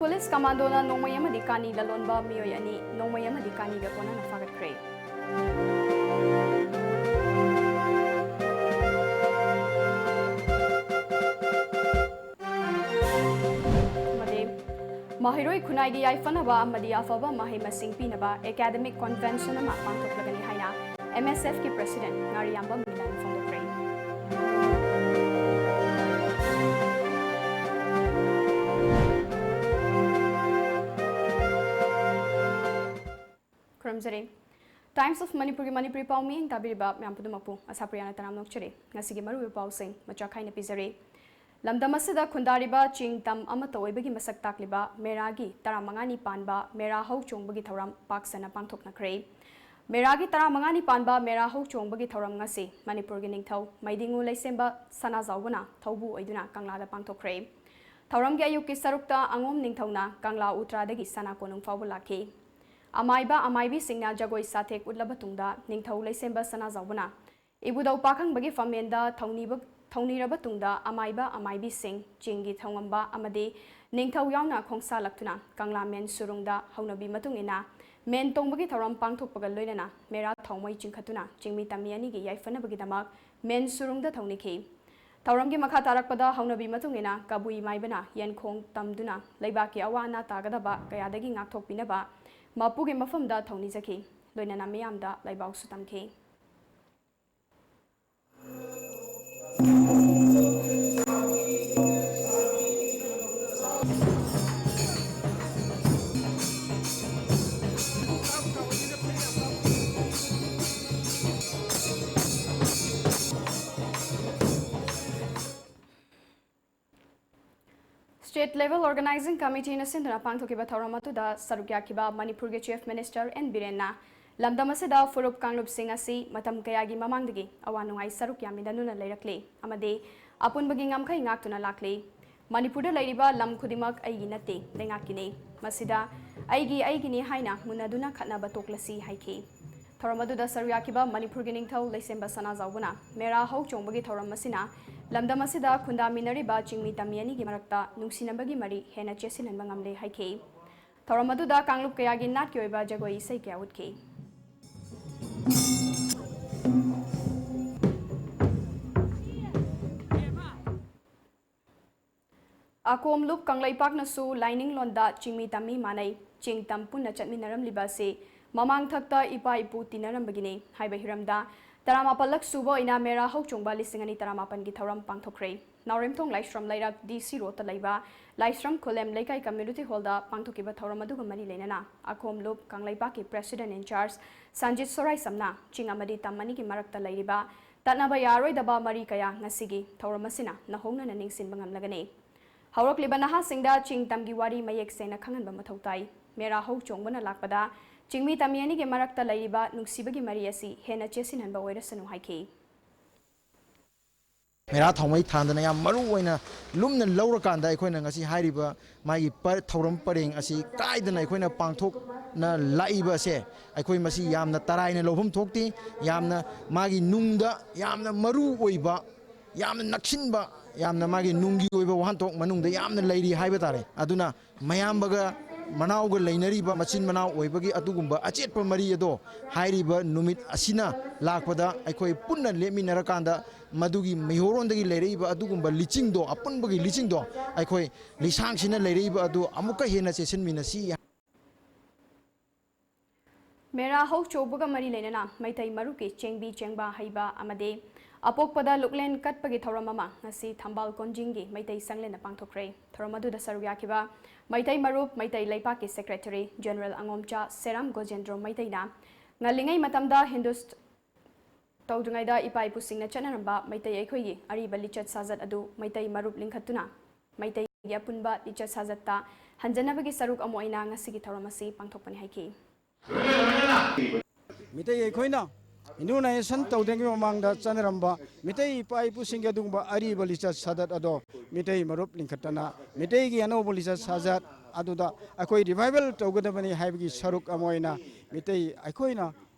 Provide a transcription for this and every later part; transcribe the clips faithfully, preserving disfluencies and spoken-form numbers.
Police ꯀꯃꯥꯟꯗꯣꯅ ꯅꯣꯡꯃꯩ ꯑꯃꯗꯤ ꯀꯥꯅꯤ ꯂꯂꯣꯟꯕ ꯃꯤꯑꯣꯏ ꯑꯅꯤ ꯅꯣꯡꯃꯩ ꯑꯃꯗꯤ ꯀꯥꯅꯤꯒ ꯀꯣꯟꯅꯅ ꯐꯥꯒꯠꯈ꯭ꯔꯦ꯫ ꯑꯃꯗꯤ ꯃꯍꯩꯔꯣꯏ ꯈꯨꯟꯅꯥꯏꯒꯤ ꯌꯥꯏꯐꯅꯕ ꯑꯃꯗꯤ ꯑꯐꯕ ꯃꯍꯩ ꯃꯁꯤꯡ ꯄꯤꯅꯕ academic convention ꯑꯃ ꯄꯥꯡꯊꯣꯛꯂꯒꯅꯤ ꯍꯥꯏꯅ M S F ꯀꯤ president ꯉꯥꯔꯤꯌꯥꯝꯕꯝ ꯃꯤꯂꯟ ꯐꯣꯡꯗꯣꯛꯈ꯭ꯔꯦ꯫ ꯈꯨꯔꯨꯝꯖꯔꯤ꯫ Times of ꯃꯅꯤꯄꯨꯔꯒꯤ ꯃꯅꯤꯄꯨꯔꯤ ꯄꯥꯎ ꯃꯤꯠꯌꯦꯡ ꯇꯥꯕꯤꯔꯤꯕ ꯃꯌꯥꯝ ꯄꯨꯝꯅꯃꯛꯄꯨ ꯑꯁꯥꯄ꯭ꯔꯤꯌꯥꯅ ꯇꯔꯥꯝꯅ ꯑꯣꯛꯆꯔꯤ꯫ ꯉꯁꯤꯒꯤ ꯃꯔꯨꯑꯣꯏꯕ ꯄꯥꯎꯁꯤꯡ ꯃꯆꯥ ꯈꯥꯏꯅ ꯄꯤꯖꯔꯤ꯫ ꯂꯝꯗꯝ ꯑꯁꯤꯗ ꯈꯨꯟꯗꯥꯔꯤꯕ ꯆꯤꯡ ꯇꯝ ꯑꯃꯠꯇ ꯑꯣꯏꯕꯒꯤ ꯃꯁꯛ ꯇꯥꯛꯂꯤꯕ ꯃꯦꯔꯥꯒꯤ ꯇꯔꯥꯃꯉꯥꯅꯤ ꯄꯥꯟꯕ ꯃꯦꯔꯥ ꯍꯧ ꯆꯣꯡꯕꯒꯤ ꯊꯧꯔꯝ ꯄꯥꯛ ꯁꯟꯅ ꯄꯥꯡꯊꯣꯛꯅꯈ꯭ꯔꯦ꯫ ꯃꯦꯔꯥꯒꯤ ꯇꯔꯥꯃꯉꯥꯅꯤ ꯄꯥꯟꯕ ꯃꯦꯔꯥ ꯍꯧ ꯆꯣꯡꯕꯒꯤ ꯊꯧꯔꯝ ꯉꯁꯤ ꯃꯅꯤꯄꯨꯔꯒꯤ ꯅꯤꯡꯊꯧ ꯃꯩꯗꯤꯡꯉꯨ ꯂꯩꯁꯦꯝꯕ ꯁꯅꯥꯖꯥꯎꯕꯅ ꯊꯧꯕꯨ ꯑꯣꯏꯗꯨꯅ ꯀꯪꯂꯥꯗ ꯄꯥꯡꯊꯣꯛꯈ꯭ꯔꯦ꯫ ꯊꯧꯔꯝꯒꯤ ꯑꯌꯨꯛꯀꯤ ꯁꯔꯨꯛꯇ ꯑꯉꯣꯝ ꯅꯤꯡꯊꯧꯅ ꯀꯪꯂꯥ ꯎꯇ꯭ꯔꯥꯗꯒꯤ ꯁꯅꯥ ꯀꯣꯅꯨꯡ ꯐꯥꯎꯕ ꯂꯥꯛꯈꯤ꯫ ꯑꯃꯥꯏꯕ ꯑꯃꯥꯏꯕꯤꯁꯤꯡꯅ ꯖꯒꯣꯏ ꯁꯥꯊꯦꯛ ꯎꯠꯂꯕ ꯇꯨꯡꯗ ꯅꯤꯡꯊꯧ ꯂꯩꯁꯦꯝꯕ ꯁꯅꯥꯖꯥꯎꯕꯅ ꯏꯕꯨꯙꯧ ꯄꯥꯈꯪꯕꯒꯤ ꯐꯝꯃꯦꯟꯗ ꯊꯧꯅꯤꯕ-, ꯊꯧꯅꯤꯔꯕ ꯇꯨꯡꯗ ꯑꯃꯥꯏꯕ ꯑꯃꯥꯏꯕꯤꯁꯤꯡ, ꯆꯤꯡꯒꯤ ꯊꯧꯉꯝꯕ ꯑꯃꯗꯤ ꯅꯤꯡꯊꯧ ꯌꯥꯎꯅ ꯈꯣꯡꯁꯥꯜꯂꯛꯇꯨꯅ ꯀꯪꯂꯥ ꯃꯦꯟ ꯁꯨꯔꯨꯡꯗ ꯍꯧꯅꯕꯤ ꯃꯇꯨꯡ ꯏꯟꯅ ꯃꯦꯟ ꯇꯣꯡꯕꯒꯤ ꯊꯧꯔꯝ ꯄꯥꯡꯊꯣꯛꯄꯒ ꯂꯣꯏꯅꯅ ꯃꯦꯔꯥ ꯊꯥꯎꯃꯩ ꯆꯤꯡꯈꯠꯇꯨꯅ ꯆꯤꯡꯃꯤ ꯇꯝꯃꯤ ꯑꯅꯤꯒꯤ ꯌꯥꯏꯐꯅꯕꯒꯤꯗꯃꯛ ꯃꯦꯟ ꯁꯨꯔꯨꯡꯗ ꯊꯧꯅꯤꯈꯤ꯫ ꯊꯧꯔꯝꯒꯤ ꯃꯈꯥ ꯇꯥꯔꯛꯄꯗ ꯍꯧꯅꯕꯤ ꯃꯇꯨꯡ ꯏꯟꯅ ꯀꯕꯨꯏ ꯃꯥꯏꯕꯅ ꯌꯦꯟꯈꯣꯡ ꯇꯝꯗꯨꯅ ꯂꯩꯕꯥꯛꯀꯤ ꯑꯋꯥ ꯑꯅꯥ ꯇꯥꯒꯗꯕ ꯀꯌꯥꯗꯒꯤ ꯉꯥꯛꯊꯣꯛꯄꯤꯅꯕ ꯃꯄꯨꯒꯤ ꯃꯐꯝꯗ ꯊꯧꯅꯤꯖꯈꯤ꯫ ꯂꯣꯏꯅꯅ ꯃꯤꯌꯥꯝꯗ ꯂꯩꯕꯥꯎꯁꯨ ꯇꯝꯈꯤ꯫ State Level Organizing Committeeꯅ ꯁꯤꯟꯗꯨꯅ ꯄꯥꯡꯊꯣꯛꯈꯤꯕ ꯊꯧꯔꯝ ꯑꯗꯨꯗ ꯁꯔꯨꯛ ꯌꯥꯈꯤꯕ ꯃꯅꯤꯄꯨꯔꯒꯤ Chief Minister N ꯕꯤꯔꯦꯟꯅ ꯂꯝꯗꯝ ꯑꯁꯤꯗ ꯐꯨꯔꯨꯞ ꯀꯥꯡꯂꯨꯞꯁꯤꯡ ꯑꯁꯤ ꯃꯇꯝ ꯀꯌꯥꯒꯤ ꯃꯃꯥꯡꯗꯒꯤ ꯑꯋꯥ ꯅꯨꯡꯉꯥꯏ ꯁꯔꯨꯛ ꯌꯥꯃꯤꯟꯅꯗꯨꯅ ꯂꯩꯔꯛꯂꯤ ꯑꯃꯗꯤ ꯑꯄꯨꯟꯕꯒꯤ ꯉꯝꯈꯩ ꯉꯥꯛꯇꯨꯅ ꯂꯥꯛꯂꯤ꯫ ꯃꯅꯤꯄꯨꯔꯗ ꯂꯩꯔꯤꯕ ꯂꯝ ꯈꯨꯗꯤꯡꯃꯛ ꯑꯩꯒꯤ ꯅꯠꯇꯦ, ꯂꯩꯉꯥꯛꯀꯤꯅꯤ꯫ ꯃꯁꯤꯗ ꯑꯩꯒꯤ, ꯑꯩꯒꯤꯅꯤ ꯍꯥꯏꯅ ꯃꯨꯟꯅꯗꯨꯅ ꯈꯠꯅꯕ ꯇꯣꯛꯂꯁꯤ ꯍꯥꯏꯈꯤ꯫ ꯊꯧꯔꯝ ꯑꯗꯨꯗ ꯁꯔꯨꯛ ꯌꯥꯈꯤꯕ ꯃꯅꯤꯄꯨꯔꯒꯤ ꯅꯤꯡꯊꯧ ꯂꯩꯁꯦꯝꯕ ꯁꯅꯥꯖꯥꯎꯕꯅ ꯃꯦꯔꯥ ꯍꯧ ꯆꯣꯡꯕꯒꯤ ꯊꯧꯔꯝ ꯑꯁꯤꯅ ꯂꯝꯗꯝ ꯑꯁꯤꯗ ꯈꯨꯟꯗꯥꯃꯤꯟꯅꯔꯤꯕ ꯆꯤꯡꯃꯤ ꯇꯝꯃꯤ ꯑꯅꯤꯒꯤ ꯃꯔꯛꯇ ꯅꯨꯡꯁꯤꯅꯕꯒꯤ ꯃꯔꯤ ꯍꯦꯟꯅ ꯆꯦꯠꯁꯤꯟꯍꯟꯕ ꯉꯝꯂꯦ ꯍꯥꯏꯈꯤ꯫ ꯊꯧꯔꯝ ꯑꯗꯨꯗ ꯀꯥꯡꯂꯨꯞ ꯀꯌꯥꯒꯤ ꯅꯥꯠꯀꯤ ꯑꯣꯏꯕ ꯖꯒꯣꯏ ꯏꯁꯩ ꯀꯌꯥ ꯎꯠꯈꯤ꯫ ꯑꯀꯣꯝ ꯂꯨꯞ ꯀꯪꯂꯩꯄꯥꯛꯅꯁꯨ ꯂꯥꯏꯅꯤꯡꯂꯣꯟꯗ ꯆꯤꯡꯃꯤ ꯇꯝꯃꯤ ꯃꯥꯟꯅꯩ, ꯆꯤꯡ ꯇꯝ ꯄꯨꯟꯅ ꯆꯠꯃꯤꯟꯅꯔꯝꯂꯤꯕ ꯑꯁꯤ ꯃꯃꯥꯡꯊꯛꯇ ꯏꯄꯥ ꯏꯄꯨ ꯇꯤꯟꯅꯔꯝꯕꯒꯤꯅꯤ ꯍꯥꯏꯕ ꯍꯤꯔꯝꯗ ꯇꯔꯥꯃꯥꯄꯜꯂꯛ ꯁꯨꯕ ꯑꯣꯏꯅ ꯃꯦꯔꯥ ꯍꯧ ꯆꯣꯡꯕ ꯂꯤꯁꯤꯡ ꯑꯅꯤ ꯇꯔꯥꯃꯥꯄꯜꯒꯤ ꯊꯧꯔꯝ ꯄꯥꯡꯊꯣꯛꯈ꯭ꯔꯦ꯫ ꯅꯥꯎꯔꯦꯝꯊꯣꯡ ꯂꯥꯏꯁ꯭ꯔꯝ ꯂꯩꯔꯛ ꯗꯤ ꯁꯤ ꯔꯣꯗꯇ ꯂꯩꯕ ꯂꯥꯏꯁ꯭ꯔꯝ ꯈꯨꯂꯦꯝ ꯂꯩꯀꯥꯏ ꯀꯝꯃ꯭ꯌꯨꯅꯤꯇꯤ ꯍꯣꯜꯗ ꯄꯥꯡꯊꯣꯛꯈꯤꯕ ꯊꯧꯔꯝ ꯑꯗꯨꯒ ꯃꯔꯤ ꯂꯩꯅꯅ ꯑꯀꯣꯝ ꯂꯨꯞ ꯀꯪꯂꯩꯄꯥꯛꯀꯤ ꯄ꯭ꯔꯦꯁꯤꯗꯦꯟꯠ ꯏꯟ ꯆꯥꯔꯖ ꯁꯟꯖꯤꯠ ꯁꯣꯔꯥꯏꯁꯝꯅ ꯆꯤꯡ ꯑꯃꯗꯤ ꯇꯝ ꯑꯅꯤꯒꯤ ꯃꯔꯛꯇ ꯂꯩꯔꯤꯕ ꯇꯠꯅꯕ ꯌꯥꯔꯣꯏꯗꯕ ꯃꯔꯤ ꯀꯌꯥ ꯉꯁꯤꯒꯤ ꯊꯧꯔꯝ ꯑꯁꯤꯅ ꯅꯧꯍꯧꯅꯅ ꯅꯤꯡꯁꯤꯡꯕ ꯉꯝꯂꯒꯅꯤ꯫ ꯍꯧꯔꯛꯂꯤꯕ ꯅꯍꯥꯁꯤꯡꯗ ꯆꯤꯡ ꯇꯝꯒꯤ ꯋꯥꯔꯤ ꯃꯌꯦꯛ ꯁꯦꯡꯅ ꯈꯪꯍꯟꯕ ꯃꯊꯧ ꯇꯥꯏ꯫ ꯃꯦꯔꯥ ꯍꯧ ꯆꯣꯡꯕꯅ ꯂꯥꯛꯄꯗ ꯆꯤꯡꯃꯤ ꯇꯝꯃꯤ ꯑꯅꯤꯒꯤ ꯃꯔꯛꯇ ꯂꯩꯔꯤꯕ ꯅꯨꯡꯁꯤꯕꯒꯤ ꯃꯔꯤ ꯑꯁꯤ ꯍꯦꯟꯅ ꯆꯦꯠꯁꯤꯟꯍꯟꯕ ꯑꯣꯏꯔꯁꯅꯨ ꯍꯥꯏꯈꯤ꯫ ꯃꯦꯔꯥ ꯊꯥꯎꯃꯩ ꯊꯥꯟꯗꯅ ꯌꯥꯝ ꯃꯔꯨ ꯑꯣꯏꯅ ꯂꯨꯝꯅ ꯂꯧꯔꯀꯥꯟꯗ ꯑꯩꯈꯣꯏꯅ ꯉꯁꯤ ꯍꯥꯏꯔꯤꯕ ꯃꯥꯒꯤ ꯄ-, ꯊꯧꯔꯝ ꯄꯔꯦꯡ ꯑꯁꯤ ꯀꯥꯏꯗꯅ ꯑꯩꯈꯣꯏꯅ ꯄꯥꯡꯊꯣꯛꯅ ꯂꯥꯛꯏꯕ ꯑꯁꯦ ꯑꯩꯈꯣꯏ ꯃꯁꯤ ꯌꯥꯝꯅ ꯇꯔꯥꯏꯅ ꯂꯧꯐꯝ ꯊꯣꯛꯇꯦ꯫ ꯌꯥꯝꯅ ꯃꯥꯒꯤ ꯅꯨꯡꯗ ꯌꯥꯝꯅ ꯃꯔꯨ ꯑꯣꯏꯕ, ꯌꯥꯝꯅ ꯅꯛꯁꯤꯟꯕ, ꯌꯥꯝꯅ ꯃꯥꯒꯤ ꯅꯨꯡꯒꯤ ꯑꯣꯏꯕ ꯋꯥꯍꯟꯊꯣꯛ ꯃꯅꯨꯡꯗ ꯌꯥꯝꯅ ꯂꯩꯔꯤ ꯍꯥꯏꯕ ꯇꯥꯔꯦ꯫ ꯑꯗꯨꯅ ꯃꯌꯥꯝꯕꯒ ꯃꯅꯥꯎꯒ ꯂꯩꯅꯔꯤꯕ ꯃꯆꯤꯟ ꯃꯅꯥꯎ ꯑꯣꯏꯕꯒꯤ ꯑꯗꯨꯒꯨꯝꯕ ꯑꯆꯦꯠꯄ ꯃꯔꯤ ꯑꯗꯣ ꯍꯥꯏꯔꯤꯕ ꯅꯨꯃꯤꯠ ꯑꯁꯤꯅ ꯂꯥꯛꯄꯗ ꯑꯩꯈꯣꯏ ꯄꯨꯟꯅ ꯂꯦꯞꯃꯤꯟꯅꯔꯀꯥꯟꯗ ꯃꯗꯨꯒꯤ ꯃꯩꯍꯧꯔꯣꯟꯗꯒꯤ ꯂꯩꯔꯛꯏꯕ ꯑꯗꯨꯒꯨꯝꯕ ꯂꯤꯆꯤꯡꯗꯣ, ꯑꯄꯨꯟꯕꯒꯤ ꯂꯤꯆꯤꯡꯗꯣ ꯑꯩꯈꯣꯏ ꯂꯤꯁꯥꯡꯁꯤꯟꯅ ꯂꯩꯔꯛꯏꯕ ꯑꯗꯨ ꯑꯃꯨꯛꯀ ꯍꯦꯟꯅ ꯆꯦꯠꯁꯤꯟꯃꯤꯟꯅꯁꯤ꯫ ꯃꯦꯔꯥ ꯍꯧ ꯆꯣꯡꯕꯒ ꯃꯔꯤ ꯂꯩꯅꯅ ꯃꯩꯇꯩ ꯃꯔꯨꯞꯀꯤ ꯆꯦꯡꯕꯤ ꯆꯦꯡꯕꯥ ꯍꯩꯕ ꯑꯃꯗꯤ ꯑꯄꯣꯛꯄꯗ ꯂꯨꯛꯂꯦꯟ ꯀꯠꯄꯒꯤ ꯊꯧꯔꯝ ꯑꯃ ꯉꯁꯤ ꯊꯝꯕꯥꯜ ꯀꯣꯟꯖꯤꯡꯒꯤ ꯃꯩꯇꯩ ꯆꯪꯂꯦꯟꯗ ꯄꯥꯡꯊꯣꯛꯈ꯭ꯔꯦ꯫ ꯊꯧꯔꯝ ꯑꯗꯨꯗ ꯁꯔꯨꯛ ꯌꯥꯈꯤꯕ ꯃꯩꯇꯩ ꯃꯔꯨꯞ, ꯃꯩꯇꯩ ꯂꯩꯄꯥꯛꯀꯤ ꯁꯦꯀ꯭ꯔꯦꯇꯔꯤ ꯖꯦꯅꯔꯦꯜ ꯑꯉꯣꯝꯆꯥ ꯁꯦꯔꯥꯝ ꯒꯣꯖꯦꯟꯗ꯭ꯔꯣ ꯃꯩꯇꯩꯅ ꯉꯜꯂꯤꯉꯩ ꯃꯇꯝꯗ ꯍꯤꯟꯗꯨꯁ ꯇꯧꯗ꯭ꯔꯤꯉꯩꯗ ꯏꯄꯥ ꯏꯄꯨꯁꯤꯡꯅ ꯆꯠꯅꯔꯝꯕ ꯃꯩꯇꯩ ꯑꯩꯈꯣꯏꯒꯤ ꯑꯔꯤꯕ ꯂꯤꯆꯠ ꯁꯥꯖꯠ ꯑꯗꯨ ꯃꯩꯇꯩ ꯃꯔꯨꯞ ꯂꯤꯡꯈꯠꯇꯨꯅ ꯃꯩꯇꯩꯒꯤ ꯑꯄꯨꯟꯕ ꯂꯤꯆꯠ ꯁꯥꯖꯠꯇ ꯍꯟꯖꯅꯕꯒꯤ ꯁꯔꯨꯛ ꯑꯃ ꯑꯣꯏꯅ ꯉꯁꯤꯒꯤ ꯊꯧꯔꯝ ꯑꯁꯤ ꯄꯥꯡꯊꯣꯛꯄꯅꯤ ꯍꯥꯏꯈꯤ꯫ ꯃꯤꯇꯩ ꯑꯩꯈꯣꯏꯅ ꯍꯤꯟꯗꯨꯅꯥꯏꯖꯦꯁꯟ ꯇꯧꯗ꯭ꯔꯤꯉꯩ ꯃꯃꯥꯡꯗ ꯆꯠꯅꯔꯝꯕ ꯃꯤꯇꯩ ꯏꯄꯥ ꯏꯄꯨꯁꯤꯡꯒꯤ ꯑꯗꯨꯒꯨꯝꯕ ꯑꯔꯤꯕ ꯂꯤꯆꯠ ꯁꯥꯖꯠ ꯑꯗꯣ ꯃꯤꯇꯩ ꯃꯔꯨꯞ ꯂꯤꯡꯈꯠꯇꯅ ꯃꯤꯇꯩꯒꯤ ꯑꯅꯧꯕ ꯂꯤꯆꯠ ꯁꯥꯖꯠ ꯑꯗꯨꯗ ꯑꯩꯈꯣꯏ ꯔꯤꯚꯥꯏꯚꯦꯜ ꯇꯧꯒꯗꯕꯅꯤ ꯍꯥꯏꯕꯒꯤ ꯁꯔꯨꯛ ꯑꯃ ꯑꯣꯏꯅ ꯃꯤꯇꯩ ꯑꯩꯈꯣꯏꯅ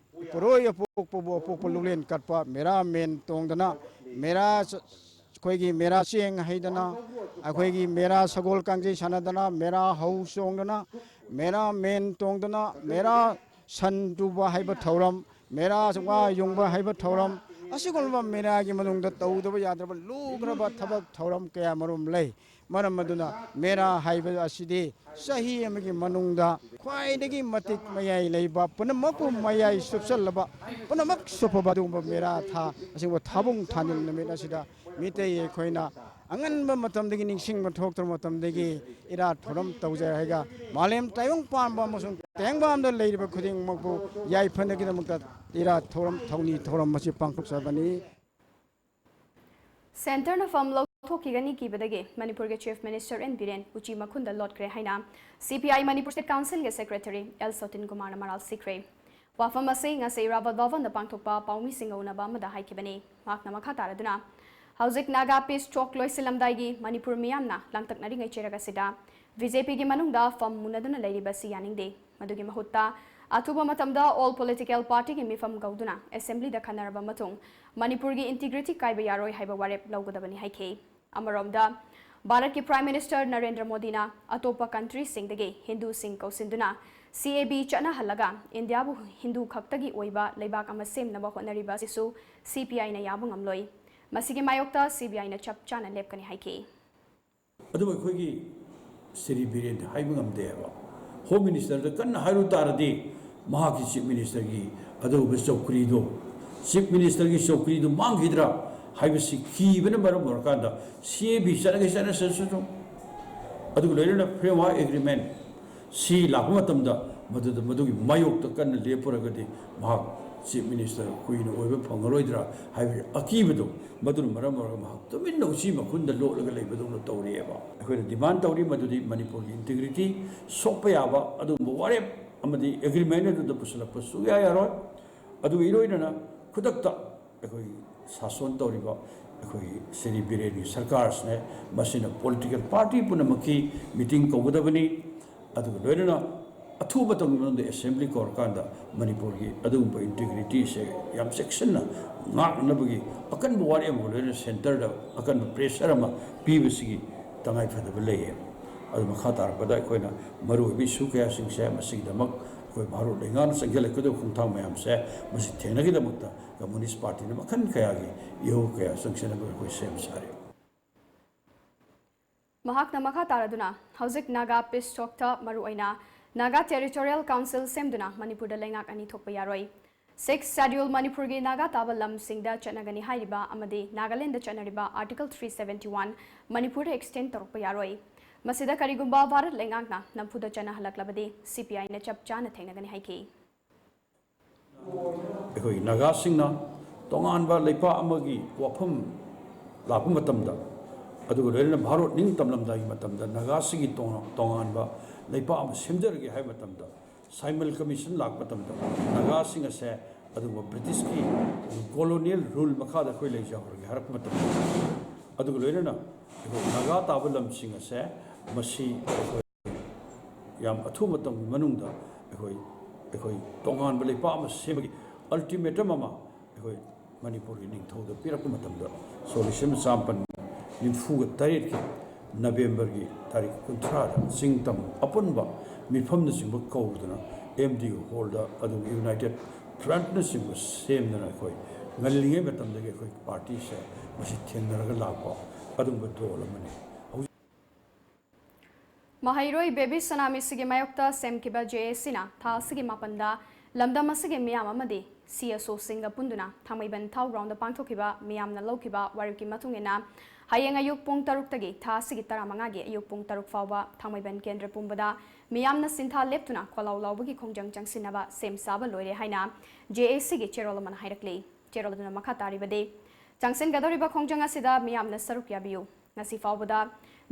ꯄꯣꯔꯣꯏ ꯑꯄꯣꯛꯄꯕꯨ ꯑꯄꯣꯛꯄ ꯂꯨꯛꯂꯦꯟ ꯀꯠꯄ, ꯃꯦꯔꯥ ꯃꯦꯟ ꯇꯣꯡꯗꯅ, ꯃꯦꯔꯥ ꯆ-, ꯑꯩꯈꯣꯏꯒꯤ ꯃꯦꯔꯥ ꯆꯦꯡ ꯍꯩꯗꯅ, ꯑꯩꯈꯣꯏꯒꯤ ꯃꯦꯔꯥ ꯁꯒꯣꯜ ꯀꯥꯡꯖꯩ ꯁꯥꯟꯅꯗꯅ, ꯃꯦꯔꯥ ꯍꯧ ꯆꯣꯡꯗꯅ, ꯃꯦꯔꯥ ꯃꯦꯟ ꯇꯣꯡꯗꯅ, ꯃꯦꯔꯥ ꯁꯟ ꯇꯨꯕ ꯍꯥꯏꯕ ꯊꯧꯔꯝ, ꯃꯦꯔꯥ ꯋꯥ ꯌꯨꯡꯕ ꯍꯥꯏꯕ ꯊꯧꯔꯝ, ꯑꯁꯤꯒꯨꯝꯂꯕ ꯃꯦꯔꯥꯒꯤ ꯃꯅꯨꯡꯗ ꯇꯧꯗꯕ ꯌꯥꯗ꯭ꯔꯕ ꯂꯨꯈ꯭ꯔꯕ ꯊꯕꯛ ꯊꯧꯔꯝ ꯀꯌꯥ ꯃꯔꯨꯝ ꯂꯩ꯫ ꯃꯔꯝ ꯑꯗꯨꯅ ꯃꯦꯔꯥ ꯍꯥꯏꯕ ꯑꯁꯤꯗꯤ ꯆꯍꯤ ꯑꯃꯒꯤ ꯃꯅꯨꯡꯗ ꯈ꯭ꯋꯥꯏꯗꯒꯤ ꯃꯇꯤꯛ ꯃꯌꯥꯏ ꯂꯩꯕ, ꯄꯨꯝꯅꯃꯛꯄꯨ ꯃꯌꯥꯏ ꯆꯨꯞꯁꯜꯂꯕ, ꯄꯨꯝꯅꯃꯛ ꯆꯨꯞꯄꯕ ꯑꯗꯨꯒꯨꯝꯕ ꯃꯦꯔꯥ ꯊꯥ, ꯑꯁꯤꯒꯨꯝꯕ ꯊꯥꯕꯨꯡ ꯊꯥꯅꯤꯜ ꯅꯨꯃꯤꯠ ꯑꯁꯤꯗ ꯃꯤꯇꯩ ꯑꯩꯈꯣꯏꯅ ꯑꯉꯟꯕ ꯃꯇꯝꯗꯒꯤ, ꯅꯤꯡꯁꯤꯡꯕ ꯊꯣꯛꯇ꯭ꯔꯕ ꯃꯇꯝꯗꯒꯤ ꯏꯔꯥꯠ ꯊꯧꯔꯝ ꯇꯧꯖꯩ ꯍꯥꯏꯒ ꯃꯥꯂꯦꯝ ꯇꯥꯏꯕꯪ ꯄꯥꯟꯕ ꯑꯃꯁꯨꯡ ꯇꯥꯏꯕꯪꯄꯥꯟꯗ ꯂꯩꯔꯤꯕ ꯈꯨꯗꯤꯡꯃꯛꯄꯨ ꯌꯥꯏꯐꯅꯒꯤꯗꯃꯛꯇ ꯏꯔꯥꯠ ꯊꯧꯔꯝ, ꯊꯧꯅꯤ ꯊꯧꯔꯝ ꯑꯁꯤ ꯄꯥꯡꯊꯣꯛꯆꯕꯅꯤ꯫ ꯁꯦꯟꯇꯔꯅ ꯐꯝ ꯂꯧꯊꯣꯛꯈꯤꯒꯅꯤ ꯀꯤꯕꯗꯒꯤ ꯃꯅꯤꯄꯨꯔꯒꯤ ꯆꯤꯐ ꯃꯤꯅꯤꯁꯇꯔ ꯑꯦꯟ ꯕꯤꯔꯦꯟ ꯎꯆꯤ ꯃꯈꯨꯟꯗ ꯂꯣꯠꯈ꯭ꯔꯦ ꯍꯥꯏꯅ ꯁꯤ ꯄꯤ ꯑꯥꯏ ꯃꯅꯤꯄꯨꯔ ꯁ꯭ꯇꯦꯠ ꯀꯥꯎꯟꯁꯤꯜꯒꯤ ꯁꯦꯀ꯭ꯔꯦꯇꯔꯤ ꯑꯦꯜ ꯁꯣꯇꯤꯟ ꯀꯨꯃꯥꯔꯅ ꯃꯔꯥꯜ ꯁꯤꯈ꯭ꯔꯦ꯫ ꯋꯥꯐꯝ ꯑꯁꯤ ꯉꯁꯤ ꯔꯥꯕꯠ ꯚꯕꯟꯗ ꯄꯥꯡꯊꯣꯛꯄ ꯄꯥꯎꯃꯤꯁꯤꯡꯒ ꯎꯅꯕ ꯑꯃꯗ ꯍꯥꯏꯈꯤꯕꯅꯤ꯫ ꯃꯍꯥꯛꯅ ꯃꯈꯥ ꯇꯥꯔꯗꯨꯅ, ꯍꯧꯖꯤꯛ ꯅꯥꯒꯥ ꯄꯤꯁ ꯇꯣꯛ ꯂꯣꯏꯁꯤꯜꯂꯝꯗꯥꯏꯒꯤ ꯃꯅꯤꯄꯨꯔ ꯃꯤꯌꯥꯝꯅ ꯂꯥꯡꯇꯛꯅꯔꯤꯉꯩ ꯆꯩꯔꯛ ꯑꯁꯤꯗ ꯕꯤ ꯖꯦ ꯄꯤꯒꯤ ꯃꯅꯨꯡꯗ ꯐꯝ ꯃꯨꯟꯅꯗꯨꯅ ꯂꯩꯔꯤꯕ ꯑꯁꯤ ꯌꯥꯅꯤꯡꯗꯦ꯫ ꯃꯗꯨꯒꯤ ꯃꯍꯨꯠꯇ ꯑꯊꯨꯕ ꯃꯇꯝꯗ ꯑꯣꯜ ꯄꯣꯂꯤꯇꯤꯀꯦꯜ ꯄꯥꯔꯇꯤꯒꯤ ꯃꯤꯐꯝ ꯀꯧꯗꯨꯅ ꯑꯦꯁꯦꯝꯕ꯭ꯂꯤꯗ ꯈꯟꯅꯔꯕ ꯃꯇꯨꯡ ꯃꯅꯤꯄꯨꯔꯒꯤ ꯏꯟꯇꯤꯒ꯭ꯔꯤꯇꯤ ꯀꯥꯏꯕ ꯌꯥꯔꯣꯏ ꯍꯥꯏꯕ ꯋꯥꯔꯦꯞ ꯂꯧꯒꯗꯕꯅꯤ ꯍꯥꯏꯈꯤ꯫ ꯑꯃꯔꯣꯝꯗ, ꯚꯥꯔꯠꯀꯤ ꯄ꯭ꯔꯥꯏꯝ ꯃꯤꯅꯤꯁꯇꯔ ꯅꯔꯦꯟꯗ꯭ꯔ ꯃꯣꯗꯤꯅ ꯑꯇꯣꯞꯄ ꯀꯟꯇ꯭ꯔꯤꯁꯤꯡꯗꯒꯤ ꯍꯤꯟꯗꯨꯁꯤꯡ ꯀꯧꯁꯤꯟꯗꯨꯅ ꯁꯤ ꯑꯦ ꯕꯤ ꯆꯠꯅꯍꯜꯂꯒ ꯏꯟꯗꯤꯌꯥꯕꯨ ꯍꯤꯟꯗꯨ ꯈꯛꯇꯒꯤ ꯑꯣꯏꯕ ꯂꯩꯕꯥꯛ ꯑꯃ ꯁꯦꯝꯅꯕ ꯍꯣꯠꯅꯔꯤꯕ ꯑꯁꯤꯁꯨ ꯁꯤ ꯄꯤ ꯑꯥꯏꯅ ꯌꯥꯕ ꯉꯝꯂꯣꯏ꯫ ꯃꯁꯤꯒꯤ ꯃꯥꯌꯣꯛꯇ ꯁꯤ ꯕꯤ ꯑꯥꯏꯅ ꯆꯞ ꯆꯥꯅ ꯂꯦꯞꯀꯅꯤ ꯍꯥꯏꯈꯤ꯫ ꯑꯗꯨꯕꯨ ꯑꯩꯈꯣꯏꯒꯤ ꯁ꯭ꯔꯤ ꯕꯤꯔꯦꯟꯗꯤ ꯍꯥꯏꯕ ꯉꯝꯗꯦ ꯍꯥꯏꯕ꯫ ꯍꯣꯝ ꯃꯤꯅꯤꯁꯇꯔꯗ ꯀꯟꯅ ꯍꯥꯏꯔꯨ ꯇꯥꯔꯗꯤ ꯃꯍꯥꯛꯀꯤ ꯆꯤꯐ ꯃꯤꯅꯤꯁꯇꯔꯒꯤ ꯑꯗꯨꯒꯨꯝꯕ ꯆꯧꯀ꯭ꯔꯤꯗꯣ, ꯆꯤꯐ ꯃꯤꯅꯤꯁꯇꯔꯒꯤ ꯆꯧꯀ꯭ꯔꯤꯗꯨ ꯃꯥꯡꯈꯤꯗ꯭ꯔꯥ ꯍꯥꯏꯕꯁꯤ ꯀꯤꯕꯅ ꯃꯔꯝ ꯑꯣꯏꯔꯀꯥꯟꯗ ꯁꯤ ꯑꯦ ꯕꯤ ꯆꯠꯂꯒꯦ ꯆꯠꯂꯁꯅꯨ, ꯑꯗꯨꯒ ꯂꯣꯏꯅꯅ ꯐ꯭ꯔꯦꯝꯋꯥꯔꯛ ꯑꯦꯒ꯭ꯔꯤꯃꯦꯟ ꯁꯤ ꯂꯥꯛꯄ ꯃꯇꯝꯗ ꯃꯗꯨꯗ, ꯃꯗꯨꯒꯤ ꯃꯥꯌꯣꯛꯇ ꯀꯟꯅ ꯂꯦꯞꯄꯨꯔꯒꯗꯤ ꯃꯍꯥꯛ ꯆꯤꯐ ꯃꯤꯅꯤꯁꯇꯔ ꯀꯨꯏꯅ ꯑꯣꯏꯕ ꯐꯪꯉꯔꯣꯏꯗ꯭ꯔꯥ ꯍꯥꯏꯕꯒꯤ ꯑꯀꯤꯕꯗꯣ, ꯃꯗꯨꯅ ꯃꯔꯝ ꯑꯣꯏꯔꯒ ꯃꯍꯥꯛ ꯇꯨꯃꯤꯟꯅ ꯎꯆꯤ ꯃꯈꯨꯟꯗ ꯂꯣꯠꯂꯒ ꯂꯩꯕꯗꯧꯅ ꯇꯧꯔꯤꯑꯕ꯫ ꯑꯩꯈꯣꯏꯅ ꯗꯤꯃꯥꯟ ꯇꯧꯔꯤ ꯃꯗꯨꯗꯤ ꯃꯅꯤꯄꯨꯔꯒꯤ ꯏꯟꯇꯤꯒ꯭ꯔꯤꯇꯤ ꯁꯣꯛꯄ ꯌꯥꯕ ꯑꯗꯨꯒꯨꯝꯕ ꯋꯥꯔꯦꯞ ꯑꯃꯗꯤ ꯑꯦꯒ꯭ꯔꯤꯃꯦꯟ ꯑꯗꯨꯗ ꯄꯨꯁꯤꯜꯂꯛꯄ ꯁꯨꯡꯌꯥ ꯌꯥꯔꯣꯏ꯫ ꯑꯗꯨꯒ ꯏꯔꯣꯏꯅꯅ ꯈꯨꯗꯛꯇ ꯑꯩꯈꯣꯏꯒꯤ ꯁꯥꯁꯣꯟ ꯇꯧꯔꯤꯕ ꯑꯩꯈꯣꯏꯒꯤ ꯁ꯭ꯔꯤ ꯕꯤꯔꯦꯟꯒꯤ ꯁꯔꯀꯥꯔꯁꯤꯅ, ꯃꯁꯤꯅ ꯄꯣꯂꯤꯇꯤꯀꯦꯜ ꯄꯥꯔꯇꯤ ꯄꯨꯝꯅꯃꯛꯀꯤ ꯃꯤꯇꯤꯡ ꯀꯧꯒꯗꯕꯅꯤ꯫ ꯑꯗꯨꯒ ꯂꯣꯏꯅꯅ ꯑꯊꯨꯕ ꯃꯇꯝꯒꯤ ꯃꯅꯨꯡꯗ ꯑꯦꯁꯦꯝꯕ꯭ꯂꯤ ꯀꯧꯔꯀꯥꯟꯗ ꯃꯅꯤꯄꯨꯔꯒꯤ ꯑꯗꯨꯒꯨꯝꯕ ꯏꯟꯇꯤꯒ꯭ꯔꯤꯇꯤꯁꯦ ꯌꯥꯝ ꯆꯦꯛꯁꯤꯟꯅ ꯉꯥꯛꯅꯕꯒꯤ ꯑꯀꯟꯕ ꯋꯥꯔꯦꯞ ꯑꯃꯒ ꯂꯣꯏꯅꯅ ꯁꯦꯟꯇꯔꯗ ꯑꯀꯟꯕ ꯄ꯭ꯔꯦꯁꯔ ꯑꯃ ꯄꯤꯕꯁꯤꯒꯤ ꯇꯉꯥꯏ ꯐꯗꯕ ꯂꯩꯌꯦ꯫ ꯑꯗꯨ ꯃꯈꯥ ꯇꯥꯔꯛꯄꯗ ꯑꯩꯈꯣꯏꯅ ꯃꯔꯨꯑꯣꯏꯕ ꯏꯁꯨ ꯀꯌꯥꯁꯤꯡꯁꯦ ꯃꯁꯤꯒꯤꯗꯃꯛ ꯑꯩꯈꯣꯏ ꯚꯥꯔꯠ ꯂꯩꯉꯥꯛꯅ ꯆꯪꯁꯤꯜꯂꯛꯀꯗꯕ ꯈꯣꯡꯊꯥꯡ ꯃꯌꯥꯝꯁꯦ ꯃꯁꯤ ꯊꯦꯡꯅꯈꯤꯗꯃꯛꯇ ꯀꯝꯃꯨꯅꯤꯁ ꯄꯥꯔꯇꯤꯅ ꯃꯈꯜ ꯀꯌꯥꯒꯤ ꯏꯍꯧ ꯀꯌꯥ ꯆꯪꯁꯤꯟꯅꯕ ꯑꯩꯈꯣꯏ ꯁꯦꯝ ꯁꯥꯔꯤ꯫ ꯃꯍꯥꯛꯅ ꯃꯈꯥ ꯇꯥꯔꯗꯨꯅ ꯍꯧꯖꯤꯛ ꯅꯥꯒꯥ ꯄꯤꯁ ꯇꯣꯛꯇ ꯃꯔꯨꯑꯣꯏꯅ ꯅꯥꯒꯥ ꯇꯦꯔꯤꯇꯣꯔꯤꯌꯦꯜ ꯀꯥꯎꯟꯁꯤꯜ ꯁꯦꯝꯗꯨꯅ ꯃꯅꯤꯄꯨꯔꯗ ꯂꯩꯉꯥꯛ ꯑꯅꯤ ꯊꯣꯛꯄ ꯌꯥꯔꯣꯏ꯫ ꯁꯤꯛꯁ ꯁꯦꯗ꯭ꯌꯨꯜ ꯃꯅꯤꯄꯨꯔꯒꯤ ꯅꯥꯒꯥ ꯇꯥꯕ ꯂꯝꯁꯤꯡꯗ ꯆꯠꯅꯒꯅꯤ ꯍꯥꯏꯔꯤꯕ ꯑꯃꯗꯤ ꯅꯥꯒꯥꯂꯦꯟꯗ ꯆꯠꯅꯔꯤꯕ ꯑꯥꯔꯇꯤꯀꯜ ꯊ꯭ꯔꯤ ꯁꯚꯦꯟꯇꯤ ꯋꯥꯟ ꯃꯅꯤꯄꯨꯔꯗ ꯑꯦꯛꯁꯇꯦꯟ ꯇꯧꯔꯛꯄ ꯌꯥꯔꯣꯏ꯫ ꯃꯁꯤꯗ ꯀꯔꯤꯒꯨꯝꯕ ꯚꯥꯔꯠ ꯂꯩꯉꯥꯛꯅ ꯅꯝꯐꯨꯗ ꯆꯠꯅꯍꯜꯂꯛꯂꯕꯗꯤ ꯁꯤ ꯄꯤ ꯑꯥꯏꯅ ꯆꯞ ꯆꯥꯅ ꯊꯦꯡꯅꯒꯅꯤ ꯍꯥꯏꯈꯤ꯫ ꯑꯩꯈꯣꯏ ꯅꯥꯒꯥꯁꯤꯡꯅ ꯇꯣꯉꯥꯟꯕ ꯂꯩꯄꯥꯛ ꯑꯃꯒꯤ ꯋꯥꯐꯝ ꯂꯥꯛꯄ ꯃꯇꯝꯗ, ꯑꯗꯨꯒ ꯂꯣꯏꯅꯅ ꯚꯥꯔꯠ ꯅꯤꯡꯇꯝꯂꯝꯗꯥꯏꯒꯤ ꯃꯇꯝꯗ ꯅꯥꯒꯥꯁꯤꯡꯒꯤ ꯇꯣꯉꯥꯟ-, ꯇꯣꯉꯥꯟꯕ ꯂꯩꯄꯥꯛ ꯑꯃ ꯁꯦꯝꯖꯔꯒꯦ ꯍꯥꯏꯕ ꯃꯇꯝꯗ, ꯁꯥꯏꯃꯜ ꯀꯃꯤꯁꯟ ꯂꯥꯛꯄ ꯃꯇꯝꯗ ꯅꯥꯒꯥꯁꯤꯡ ꯑꯁꯦ ꯑꯗꯨꯒꯨꯝꯕ ꯕ꯭ꯔꯤꯇꯤꯁꯀꯤ ꯀꯣꯂꯣꯅꯤꯌꯦꯜ ꯔꯨꯜ ꯃꯈꯥꯗ ꯑꯩꯈꯣꯏ ꯂꯩꯖꯍꯧꯔꯒꯦ ꯍꯥꯏꯔꯛꯄ ꯃꯇꯝꯗ, ꯑꯗꯨꯒ ꯂꯣꯏꯅꯅ ꯑꯩꯈꯣꯏ ꯅꯥꯒꯥ ꯇꯥꯕ ꯂꯝꯁꯤꯡ ꯑꯁꯦ ꯃꯁꯤ ꯑꯩꯈꯣꯏ ꯌꯥꯝ ꯑꯊꯨꯕ ꯃꯇꯝꯒꯤ ꯃꯅꯨꯡꯗ ꯑꯩꯈꯣꯏ, ꯑꯩꯈꯣꯏ ꯇꯣꯉꯥꯟꯕ ꯂꯩꯄꯥꯛ ꯑꯃ ꯁꯦꯝꯕꯒꯤ ꯑꯜꯇꯤꯃꯦꯇꯝ ꯑꯃ ꯑꯩꯈꯣꯏ ꯃꯅꯤꯄꯨꯔꯒꯤ ꯅꯤꯡꯊꯧꯗ ꯄꯤꯔꯛꯄ ꯃꯇꯝꯗ, ꯁꯣꯛ ꯂꯤꯁꯤꯡ ꯑꯃ ꯆꯥꯃꯥꯄꯟ ꯅꯤꯐꯨꯒ ꯇꯔꯦꯠꯀꯤ ꯅꯕꯦꯝꯕꯔꯒꯤ ꯇꯥꯔꯤꯛ ꯀꯨꯟꯊ꯭ꯔꯥꯗ ꯆꯤꯡ ꯇꯝ ꯑꯄꯨꯟꯕ ꯃꯤꯐꯝꯅꯆꯤꯡꯕ ꯀꯧꯗꯨꯅ ꯑꯦꯝ ꯗꯤ ꯌꯨ ꯍꯣꯜꯗ, ꯑꯗꯨꯒ ꯌꯨꯅꯥꯏꯇꯦꯠ ꯐ꯭ꯔꯟꯠꯅꯆꯤꯡꯕ ꯁꯦꯝꯗꯅ ꯑꯩꯈꯣꯏ ꯉꯜꯂꯤꯉꯩ ꯃꯇꯝꯗꯒꯤ ꯑꯩꯈꯣꯏ ꯄꯥꯔꯇꯤꯁꯦ ꯃꯁꯤ ꯊꯦꯡꯅꯔꯒ ꯂꯥꯛꯄ ꯑꯗꯨꯒꯨꯝꯕ ꯗꯣꯜ ꯑꯃꯅꯤ꯫ ꯍꯧꯖꯤꯛ ꯃꯍꯩꯔꯣꯏ ꯕꯦꯕꯤ ꯁꯅꯥꯃꯤꯁꯤꯒꯤ ꯃꯥꯌꯣꯛꯇ ꯁꯦꯝꯈꯤꯕ ꯖꯦ ꯑꯦ ꯁꯤꯅ ꯊꯥ ꯑꯁꯤꯒꯤ ꯃꯥꯄꯟꯗ ꯂꯝꯗꯝ ꯑꯁꯤꯒꯤ ꯃꯤꯌꯥꯝ ꯑꯃꯗꯤ ꯁꯤ ꯑꯦꯁ ꯑꯣꯁꯤꯡꯒ ꯄꯨꯟꯗꯨꯅ ꯊꯥꯡꯃꯩꯕꯟ ꯊꯥꯎ ꯒ꯭ꯔꯥꯎꯟꯗ ꯄꯥꯡꯊꯣꯛꯈꯤꯕ ꯃꯤꯌꯥꯝꯅ ꯂꯧꯈꯤꯕ ꯋꯥꯔꯦꯞꯀꯤ ꯃꯇꯨꯡ ꯏꯟꯅ, ꯍꯌꯦꯡ ꯑꯌꯨꯛ ꯄꯨꯡ ꯇꯔꯨꯛꯇꯒꯤ ꯊꯥ ꯑꯁꯤꯒꯤ ꯇꯔꯥꯃꯉꯥꯒꯤ ꯑꯌꯨꯛ ꯄꯨꯡ ꯇꯔꯨꯛ ꯐꯥꯎꯕ ꯊꯥꯡꯃꯩꯕꯟ ꯀꯦꯟꯗ꯭ꯔ ꯄꯨꯝꯕꯗ ꯃꯤꯌꯥꯝꯅ ꯁꯤꯟꯊꯥ ꯂꯦꯞꯇꯨꯅ ꯈꯣꯜꯂꯥꯎ ꯂꯥꯎꯕꯒꯤ ꯈꯣꯡꯖꯪ ꯆꯪꯁꯤꯟꯅꯕ ꯁꯦꯝ ꯁꯥꯕ ꯂꯣꯏꯔꯦ ꯍꯥꯏꯅ ꯖꯦ ꯑꯦ ꯁꯤꯒꯤ ꯆꯦꯔꯣꯜ ꯑꯃꯅ ꯍꯥꯏꯔꯛꯂꯤ꯫ ꯆꯦꯔꯣꯜ ꯑꯗꯨꯅ ꯃꯈꯥ ꯇꯥꯔꯤꯕꯗꯤ, ꯆꯪꯁꯤꯟꯒꯗꯧꯔꯤꯕ ꯈꯣꯡꯖꯪ ꯑꯁꯤꯗ ꯃꯤꯌꯥꯝꯅ ꯁꯔꯨꯛ ꯌꯥꯕꯤꯌꯨ꯫ ꯉꯁꯤ ꯐꯥꯎꯕꯗ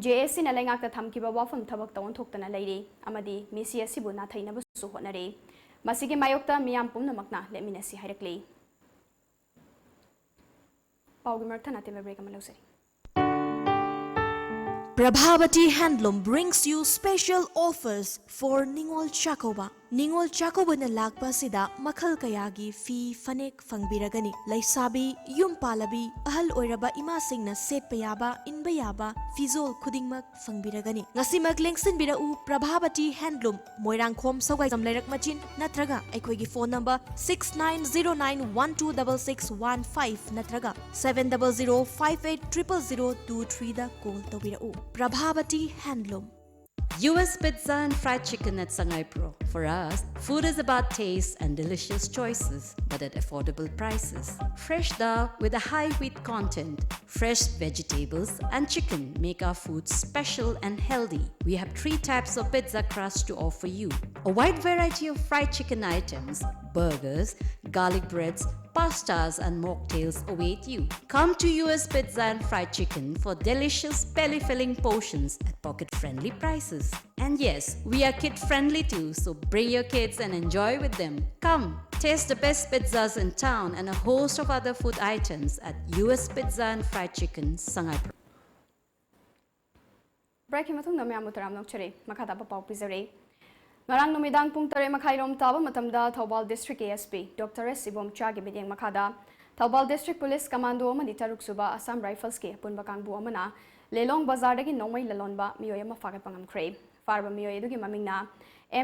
ꯖꯦ ꯑꯦ ꯁꯤꯅ ꯂꯩꯉꯥꯛꯇ ꯊꯝꯈꯤꯕ ꯋꯥꯐꯝ ꯊꯕꯛꯇ ꯑꯣꯟꯊꯣꯛꯇꯅ ꯂꯩꯔꯤ ꯑꯃꯗꯤ ꯃꯤꯁꯤ ꯑꯁꯤꯕꯨ ꯅꯥꯊꯩꯅꯕꯁꯨ ꯍꯣꯠꯅꯔꯤ꯫ ꯃꯁꯤꯒꯤ ꯃꯥꯌꯣꯛꯇ ꯃꯤꯌꯥꯝ ꯄꯨꯝꯅꯃꯛꯅ ꯂꯦꯞꯃꯤꯟꯅꯁꯤ ꯍꯥꯏꯔꯛꯂꯤ꯫ ꯄꯥꯎꯒꯤ ꯃꯔꯛ ꯊꯠꯅ ꯑꯇꯦꯟꯕ ꯕ꯭ꯔꯦꯛ ꯑꯃ ꯂꯧꯖꯔꯤ꯫ Prabhavati Handloom brings you special offers for Ningol Chakkouba. ꯅꯤꯉꯣꯜ ꯆꯥꯛꯀꯧꯕꯅ ꯂꯥꯛꯄ ꯑꯁꯤꯗ ꯃꯈꯜ ꯀꯌꯥꯒꯤ ꯐꯤ ꯐꯅꯦꯛ ꯐꯪꯕꯤꯔꯒꯅꯤ꯫ ꯂꯩꯁꯥꯕꯤ, ꯌꯨꯝ ꯄꯥꯜꯂꯕꯤ, ꯑꯍꯜ ꯑꯣꯏꯔꯕ ꯏꯃꯥꯁꯤꯡꯅ ꯁꯦꯠꯄ ꯌꯥꯕ, ꯏꯟꯕ ꯌꯥꯕ ꯐꯤꯖꯣꯜ ꯈꯨꯗꯤꯡꯃꯛ ꯐꯪꯕꯤꯔꯒꯅꯤ꯫ ꯉꯁꯤꯃꯛ ꯂꯦꯡꯁꯤꯟꯕꯤꯔꯛꯎ ꯄ꯭ꯔꯚꯥꯕꯇꯤ ꯍꯦꯟꯗꯂꯨꯝ, ꯃꯣꯏꯔꯥꯡꯈꯣꯝ ꯁꯧꯒꯥꯏꯖꯝ ꯂꯩꯔꯛ ꯃꯆꯤꯟ ꯅꯠꯇ꯭ꯔꯒ ꯑꯩꯈꯣꯏꯒꯤ phone number six nine zero nine one two double six one five ꯅꯠꯇ꯭ꯔꯒ seven double zero five eight triple zero two three ꯗ call ꯇꯧꯕꯤꯔꯛꯎ꯫ Prabhavati handloom. U S Pizza and Fried Chicken at Sangaipro. For us, food is about taste and delicious choices, but at affordable prices. Fresh dal with a high wheat content, fresh vegetables and chicken make our food special and healthy. We have three types of pizza crust to offer you. A wide variety of fried chicken items, burgers, garlic breads, pastas and mocktails await you. Come to U S Pizza and Fried Chicken for delicious belly-filling portions at pocket-friendly prices. And yes, we are kid-friendly too, so bring your kids and enjoy with them. Come, taste the best pizzas in town and a host of other food items at U S Pizza and Fried Chicken, Sangaipro. Break ꯀꯤ ꯃꯇꯨꯡꯗ ꯃꯌꯥꯝꯕꯨ ꯇꯔꯥꯝꯅ ꯑꯣꯛꯆꯔꯤ꯫ ꯃꯈꯥ ꯇꯥꯕ ꯄꯥꯎ ꯄꯤꯖꯔꯤ꯫ ꯉꯔꯥꯡ ꯅꯨꯃꯤꯗꯥꯡ ꯄꯨꯡ ꯇꯔꯦꯠ ꯃꯈꯥꯏ ꯔꯣꯝ ꯇꯥꯕ ꯃꯇꯝꯗ ꯊꯧꯕꯥꯜ district ꯀꯤ S P Doctor S ꯏꯕꯣꯝꯆꯥꯒꯤ ꯃꯤꯠꯌꯦꯡ ꯃꯈꯥꯗ ꯊꯧꯕꯥꯜ district police commando ꯑꯃꯗꯤ ꯇꯔꯨꯛ ꯁꯨꯕ Assam Rifles ꯀꯤ ꯑꯄꯨꯟꯕ ꯀꯥꯡꯕꯨ ꯑꯃꯅ ꯂꯤꯂꯣꯡ ꯕꯖꯥꯔꯗꯒꯤ ꯅꯣꯡꯃꯩ ꯂꯂꯣꯟꯕ ꯃꯤꯑꯣꯏ ꯑꯃ ꯐꯥꯒꯠꯄ ꯉꯝꯈ꯭ꯔꯦ꯫ ꯐꯥꯔꯕ ꯃꯤꯑꯣꯏ ꯑꯗꯨꯒꯤ ꯃꯃꯤꯡꯅ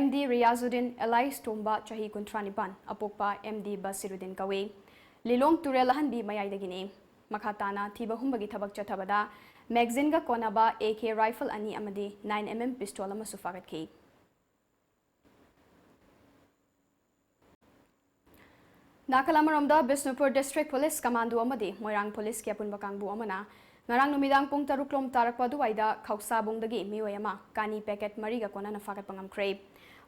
M D ꯔꯤꯌꯥꯖꯨꯗꯤꯟ alias ꯇꯣꯝꯕ, ꯆꯍꯤ ꯀꯨꯟꯊ꯭ꯔꯥ ꯅꯤꯄꯥꯟ, ꯑꯄꯣꯛꯄ M D ꯕꯁꯤꯔꯨꯗꯤꯟ ꯀꯧꯏ꯫ ꯂꯤꯂꯣꯡ ꯇꯨꯔꯦꯜ ꯑꯍꯟꯕꯤ ꯃꯌꯥꯏꯗꯒꯤꯅꯤ꯫ ꯃꯈꯥ ꯇꯥꯅ ꯊꯤꯕ ꯍꯨꯝꯕꯒꯤ ꯊꯕꯛ ꯆꯠꯊꯕꯗ magazine ꯒ ꯀꯣꯟꯅꯕ A K rifle ꯑꯅꯤ ꯑꯃꯗꯤ nine M M pistol ꯑꯃꯁꯨ ꯐꯥꯒꯠꯈꯤ꯫ ꯅꯥꯀꯜ ꯑꯃꯔꯣꯝꯗ, ꯕꯤꯁꯅꯨꯄꯨꯔ district police commando ꯑꯃꯗꯤ ꯃꯣꯏꯔꯥꯡ police ꯀꯤ ꯑꯄꯨꯟꯕ ꯀꯥꯡꯕꯨ ꯑꯃꯅ ꯉꯔꯥꯡ ꯅꯨꯃꯤꯗꯥꯡ ꯄꯨꯡ ꯇꯔꯨꯛ ꯂꯣꯝ ꯇꯥꯔꯛꯄ ꯑꯗꯨꯋꯥꯏꯗ ꯈꯧꯁꯥꯕꯨꯡꯗꯒꯤ ꯃꯤꯑꯣꯏ ꯑꯃ ꯀꯥꯅꯤ packet ꯃꯔꯤꯒ ꯀꯣꯟꯅꯅ ꯐꯥꯒꯠꯄ ꯉꯝꯈ꯭ꯔꯦ꯫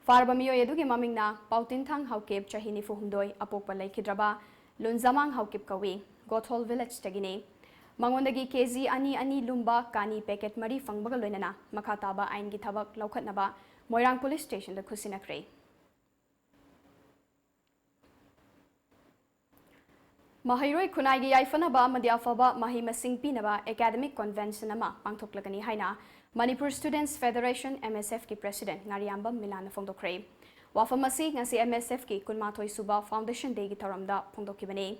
ꯐꯥꯔꯕ ꯃꯤꯑꯣꯏ ꯑꯗꯨꯒꯤ ꯃꯃꯤꯡꯅ ꯄꯥꯎꯇꯤꯟꯊꯥꯡ ꯍꯥꯎꯀꯤꯞ, ꯆꯍꯤ ꯅꯤꯐꯨ ꯍꯨꯝꯗꯣꯏ, ꯑꯄꯣꯛꯄ ꯂꯩꯈꯤꯗ꯭ꯔꯕ ꯂꯨꯟꯖꯃꯥꯡ ꯍꯥꯎꯀꯤꯞ ꯀꯧꯏ, ꯒꯣꯊꯣꯜ village ꯇꯒꯤꯅꯤ꯫ ꯃꯉꯣꯟꯗꯒꯤ K G ꯑꯅꯤ ꯑꯅꯤ ꯂꯨꯝꯕ ꯀꯥꯅꯤ packet ꯃꯔꯤ ꯐꯪꯕꯒ ꯂꯣꯏꯅꯅ ꯃꯈꯥ ꯇꯥꯕ ꯑꯥꯏꯟꯒꯤ ꯊꯕꯛ ꯂꯧꯈꯠꯅꯕ ꯃꯣꯏꯔꯥꯡ police station ꯗ ꯈꯨꯠꯁꯤꯟꯅꯈ꯭ꯔꯦ꯫ ꯃꯍꯩꯔꯣꯏ ꯈꯨꯟꯅꯥꯏꯒꯤ ꯌꯥꯏꯐꯅꯕ ꯑꯃꯗꯤ ꯑꯐꯕ ꯃꯍꯩ ꯃꯁꯤꯡ ꯄꯤꯅꯕ academic convention ꯑꯃ ꯄꯥꯡꯊꯣꯛꯂꯒꯅꯤ ꯍꯥꯏꯅ Manipur Students Federation, M S F ꯀꯤ president ꯉꯥꯔꯤꯌꯥꯝꯕꯝ ꯃꯤꯂꯥꯟꯅ ꯐꯣꯡꯗꯣꯛꯈ꯭ꯔꯦ꯫ ꯋꯥꯐꯝ ꯑꯁꯤ ꯉꯁꯤ M S F ꯀꯤ ꯀꯨꯟꯃꯥꯊꯣꯏ ꯁꯨꯕ Foundation Day ꯒꯤ ꯊꯧꯔꯝꯗ ꯐꯣꯡꯗꯣꯛꯈꯤꯕꯅꯤ꯫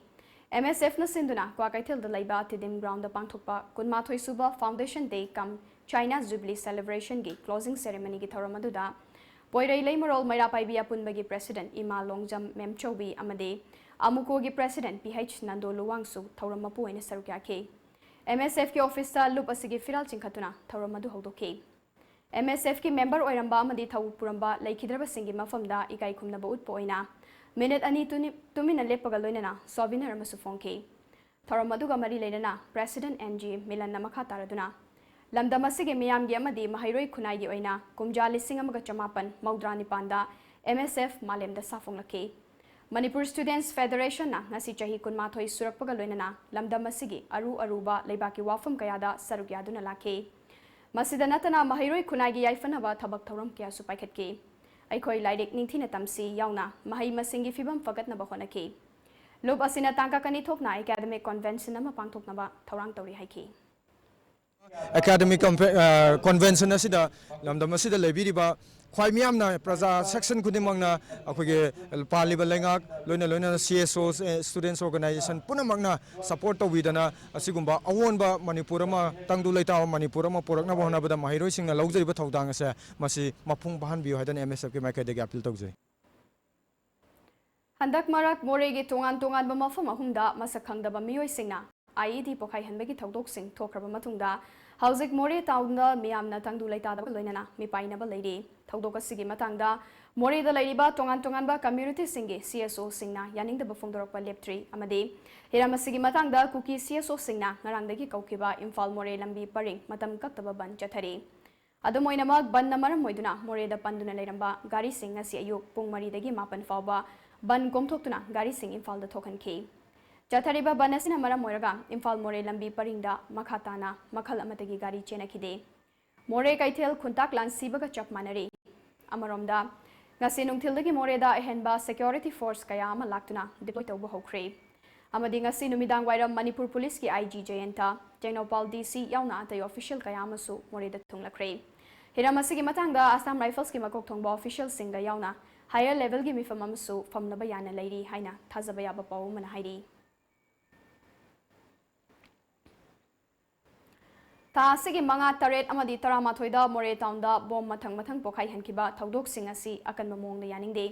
M S F ꯅ ꯁꯤꯟꯗꯨꯅ ꯀ꯭ꯋꯥꯀꯩꯊꯦꯜꯗ ꯂꯩꯕ ꯇꯤꯗꯤꯝ ground ꯗ ꯄꯥꯡꯊꯣꯛꯄ ꯀꯨꯟꯃꯥꯊꯣꯏ ꯁꯨꯕ Foundation Day cum China Jubilee celebration ꯒꯤ closing ceremony ꯒꯤ ꯊꯧꯔꯝ ꯑꯗꯨꯗ ꯄꯣꯏꯔꯩ ꯂꯩꯃꯔꯣꯜ ꯃꯩꯔꯥ ꯄꯥꯏꯕꯤ ꯑꯄꯨꯟꯕꯒꯤ president ꯏꯃꯥ ꯂꯣꯡꯖꯝ ꯃꯦꯝꯆꯧꯕꯤ ꯑꯃꯗꯤ ꯑꯃꯨꯀꯣꯒꯤ president P H ꯅꯟꯗꯣ ꯂꯨꯋꯥꯡꯁꯨ ꯊꯧꯔꯝ ꯃꯄꯨ ꯑꯣꯏꯅ ꯁꯔꯨꯛ ꯌꯥꯈꯤ꯫ M S F ꯀꯤ office ꯇ ꯂꯨꯞ ꯑꯁꯤꯒꯤ ꯐꯤꯔꯥꯜ ꯆꯤꯡꯈꯠꯇꯨꯅ ꯊꯧꯔꯝ ꯑꯗꯨ ꯍꯧꯗꯣꯛꯈꯤ꯫ M S F ꯀꯤ member ꯑꯣꯏꯔꯝꯕ ꯑꯃꯗꯤ ꯊꯧ ꯄꯨꯔꯝꯕ ꯂꯩꯈꯤꯗ꯭ꯔꯕꯁꯤꯡꯒꯤ ꯃꯐꯝꯗ ꯏꯀꯥꯏ ꯈꯨꯝꯅꯕ ꯎꯠꯄ ꯑꯣꯏꯅ minute ꯑꯅꯤ ꯇꯨꯅꯤ-, ꯇꯨꯃꯤꯟꯅ ꯂꯦꯞꯄꯒ ꯂꯣꯏꯅꯅ souvenir ꯑꯃꯁꯨ ꯐꯣꯡꯈꯤ꯫ ꯊꯧꯔꯝ ꯑꯗꯨꯒ ꯃꯔꯤ ꯂꯩꯅꯅ president N G ꯃꯤꯂꯟꯅ ꯃꯈꯥ ꯇꯥꯔꯗꯨꯅ, ꯂꯝꯗꯝ ꯑꯁꯤꯒꯤ ꯃꯤꯌꯥꯝꯒꯤ ꯑꯃꯗꯤ ꯃꯍꯩꯔꯣꯏ ꯈꯨꯟꯅꯥꯏꯒꯤ ꯑꯣꯏꯅ ꯀꯨꯝꯖꯥ ꯂꯤꯁꯤꯡ ꯑꯃꯒ ꯆꯃꯥꯄꯟ ꯃꯧꯗ꯭ꯔꯥ ꯅꯤꯄꯥꯟꯗ M S F ꯃꯥꯂꯦꯝꯗ ꯁꯥꯐꯣꯡꯂꯛꯈꯤ꯫ Manipur Students Federation ꯅ ꯉꯁꯤ ꯆꯍꯤ ꯀꯨꯟꯃꯥꯊꯣꯏ ꯁꯨꯔꯛꯄꯒ ꯂꯣꯏꯅꯅ ꯂꯝꯗꯝ ꯑꯁꯤꯒꯤ ꯑꯔꯨ ꯑꯔꯨꯕ ꯂꯩꯕꯥꯛꯀꯤ ꯋꯥꯐꯝ ꯀꯌꯥꯗ ꯁꯔꯨꯛ ꯌꯥꯗꯨꯅ ꯂꯥꯛꯈꯤ꯫ ꯃꯁꯤꯗ ꯅꯠꯇꯅ ꯃꯍꯩꯔꯣꯏ ꯈꯨꯟꯅꯥꯏꯒꯤ ꯌꯥꯏꯐꯅꯕ ꯊꯕꯛ ꯊꯧꯔꯝ ꯀꯌꯥꯁꯨ ꯄꯥꯏꯈꯠꯈꯤ꯫ ꯑꯩꯈꯣꯏ ꯂꯥꯏꯔꯤꯛ ꯅꯤꯡꯊꯤꯅ ꯇꯝꯁꯤ ꯌꯥꯎꯅ ꯃꯍꯩ ꯃꯁꯤꯡꯒꯤ ꯐꯤꯕꯝ ꯐꯒꯠꯅꯕ ꯍꯣꯠꯅꯈꯤ꯫ ꯂꯨꯞ ꯑꯁꯤꯅ ꯇꯥꯡ ꯀꯛ ꯑꯅꯤ ꯊꯣꯛꯅ academic convention ꯑꯃ ꯄꯥꯡꯊꯣꯛꯅꯕ ꯊꯧꯔꯥꯡ ꯇꯧꯔꯤ ꯍꯥꯏꯈꯤ꯫ Academic conve-, ꯑ, convention ꯑꯁꯤꯗ ꯂꯝꯗꯝ ꯑꯁꯤꯗ ꯂꯩꯕꯤꯔꯤꯕ ꯈ꯭ꯋꯥꯏ ꯃꯤꯌꯥꯝꯅ ꯄ꯭ꯔꯖꯥ section ꯈꯨꯗꯤꯡꯃꯛꯅ ꯑꯩꯈꯣꯏꯒꯤ ꯄꯥꯜꯂꯤꯕ ꯂꯩꯉꯥꯛ ꯂꯣꯏꯅ ꯂꯣꯏꯅꯅ C S O, ꯑ, students organization ꯄꯨꯝꯅꯃꯛꯅ support ꯇꯧꯕꯤꯗꯅ ꯑꯁꯤꯒꯨꯝꯕ ꯑꯑꯣꯟꯕ ꯃꯅꯤꯄꯨꯔ ꯑꯃ, ꯇꯪꯗꯨ ꯂꯩꯇꯥꯕ ꯃꯅꯤꯄꯨꯔ ꯑꯃ ꯄꯨꯔꯛꯅꯕ ꯍꯣꯠꯅꯕꯗ ꯃꯍꯩꯔꯣꯏꯁꯤꯡꯅ ꯂꯧꯖꯔꯤꯕ ꯊꯧꯗꯥꯡ ꯑꯁꯦ ꯃꯁꯤ ꯃꯄꯨꯡ ꯐꯥꯍꯟꯕꯤꯌꯨ ꯍꯥꯏꯗꯅ M S F ꯀꯤ ꯃꯥꯏꯀꯩꯗꯒꯤ appeal ꯇꯧꯖꯩ꯫ ꯍꯟꯗꯛ ꯃꯔꯛ ꯃꯣꯔꯦꯒꯤ ꯇꯣꯉꯥꯟ ꯇꯣꯉꯥꯟꯕ ꯃꯐꯝ ꯑꯍꯨꯝꯗ ꯃꯁꯛ ꯈꯪꯗꯕ ꯃꯤꯑꯣꯏꯁꯤꯡꯅ I E D ꯄꯣꯈꯥꯏꯍꯟꯕꯒꯤ ꯊꯧꯗꯣꯛꯁꯤꯡ ꯊꯣꯛꯈ꯭ꯔꯕ ꯃꯇꯨꯡꯗ, ꯍꯧꯖꯤꯛ ꯃꯣꯔꯦ town ꯗ ꯃꯤꯌꯥꯝꯅ ꯇꯪꯗꯨ ꯂꯩꯇꯥꯗꯕꯒ ꯂꯣꯏꯅꯅ ꯃꯤꯄꯥꯏꯅꯕ ꯂꯩꯔꯤ꯫ ꯊꯧꯗꯣꯛ ꯑꯁꯤꯒꯤ ꯃꯇꯥꯡꯗ ꯃꯣꯔꯦꯗ ꯂꯩꯔꯤꯕ ꯇꯣꯉꯥꯟ ꯇꯣꯉꯥꯟꯕ community ꯁꯤꯡꯒꯤ C S O ꯁꯤꯡꯅ ꯌꯥꯅꯤꯡꯗꯕ ꯐꯣꯡꯗꯣꯔꯛꯄ ꯂꯦꯞꯇ꯭ꯔꯤ ꯑꯃꯗꯤ ꯍꯤꯔꯝ ꯑꯁꯤꯒꯤ ꯃꯇꯥꯡꯗ ꯀꯨꯀꯤ C S O ꯁꯤꯡꯅ ꯉꯔꯥꯡꯗꯒꯤ ꯀꯧꯈꯤꯕ ꯏꯝꯐꯥꯜ ꯃꯣꯔꯦ ꯂꯝꯕꯤ ꯄꯔꯤꯡ ꯃꯇꯝ ꯀꯛꯇꯕ ꯕꯟ ꯆꯠꯊꯔꯤ꯫ ꯑꯗꯨꯝ ꯑꯣꯏꯅꯃꯛ, ꯕꯟꯅ ꯃꯔꯝ ꯑꯣꯏꯗꯨꯅ ꯃꯣꯔꯦꯗ ꯄꯟꯗꯨꯅ ꯂꯩꯔꯝꯕ ꯒꯥꯔꯤꯁꯤꯡ ꯉꯁꯤ ꯑꯌꯨꯛ ꯄꯨꯡ ꯃꯔꯤꯗꯒꯤ ꯃꯥꯄꯟ ꯐꯥꯎꯕ ꯕꯟ ꯀꯣꯝꯊꯣꯛꯇꯨꯅ ꯒꯥꯔꯤꯁꯤꯡ ꯏꯝꯐꯥꯜꯗ ꯊꯣꯛꯍꯟꯈꯤ꯫ ꯆꯠꯊꯔꯤꯕ ꯕꯟ ꯑꯁꯤꯅ ꯃꯔꯝ ꯑꯣꯏꯔꯒ ꯏꯝꯐꯥꯜ ꯃꯣꯔꯦ ꯂꯝꯕꯤ ꯄꯔꯤꯡꯗ ꯃꯈꯥ ꯇꯥꯅ ꯃꯈꯜ ꯑꯃꯠꯇꯒꯤ ꯒꯥꯔꯤ ꯆꯦꯟꯅꯈꯤꯗꯦ꯫ ꯃꯣꯔꯦ ꯀꯩꯊꯦꯜ ꯈꯨꯟꯇꯥꯛ ꯂꯥꯟ ꯁꯤꯕꯒ ꯆꯞ ꯃꯥꯟꯅꯔꯤ꯫ ꯑꯃꯔꯣꯝꯗ, ꯉꯁꯤ ꯅꯨꯡꯊꯤꯜꯗꯒꯤ ꯃꯣꯔꯦꯗ ꯑꯍꯦꯟꯕ security force ꯀꯌꯥ ꯑꯃ ꯂꯥꯛꯇꯨꯅ deploy ꯇꯧꯕ ꯍꯧꯈ꯭ꯔꯦ꯫ ꯑꯃꯗꯤ ꯉꯁꯤ ꯅꯨꯃꯤꯗꯥꯡ ꯋꯥꯏꯔꯝ ꯃꯅꯤꯄꯨꯔ ꯄꯨꯂꯤꯁꯀꯤ ꯑꯥꯏ ꯖꯤ ꯖꯌꯟꯇ, ꯇꯦꯡꯅꯧꯄꯥꯜ ꯗꯤ ꯁꯤ ꯌꯥꯎꯅ ꯑꯇꯩ ꯑꯣꯐꯤꯁꯤꯌꯦꯜ ꯀꯌꯥ ꯑꯃꯁꯨ ꯃꯣꯔꯦꯗ ꯊꯨꯡꯂꯈ꯭ꯔꯦ꯫ ꯍꯤꯔꯝ ꯑꯁꯤꯒꯤ ꯃꯇꯥꯡꯗ ꯑꯁꯥꯝ ꯔꯥꯏꯐꯜꯁꯀꯤ ꯃꯀꯣꯛ ꯊꯣꯡꯕ ꯑꯣꯐꯤꯁꯤꯌꯦꯜꯁꯤꯡꯒ ꯌꯥꯎꯅ ꯍꯥꯌꯔ ꯂꯦꯚꯦꯜꯒꯤ ꯃꯤꯐꯝ ꯑꯃꯁꯨ ꯐꯝꯅꯕ ꯌꯥꯅ ꯂꯩꯔꯤ ꯍꯥꯏꯅ ꯊꯥꯖꯕ ꯌꯥꯕ ꯄꯥꯎ ꯑꯃꯅ ꯍꯥꯏꯔꯤ꯫ ꯊꯥ ꯑꯁꯤꯒꯤ ꯃꯉꯥ, ꯇꯔꯦꯠ ꯑꯃꯗꯤ ꯇꯔꯥꯃꯥꯊꯣꯏꯗ ꯃꯣꯔꯦ ꯇꯥꯎꯟꯗ ꯕꯣꯝ ꯃꯊꯪ ꯃꯊꯪ ꯄꯣꯈꯥꯏꯍꯟꯈꯤꯕ ꯊꯧꯗꯣꯛꯁꯤꯡ ꯑꯁꯤ ꯑꯀꯟꯕ ꯃꯑꯣꯡꯗ ꯌꯥꯅꯤꯡꯗꯦ꯫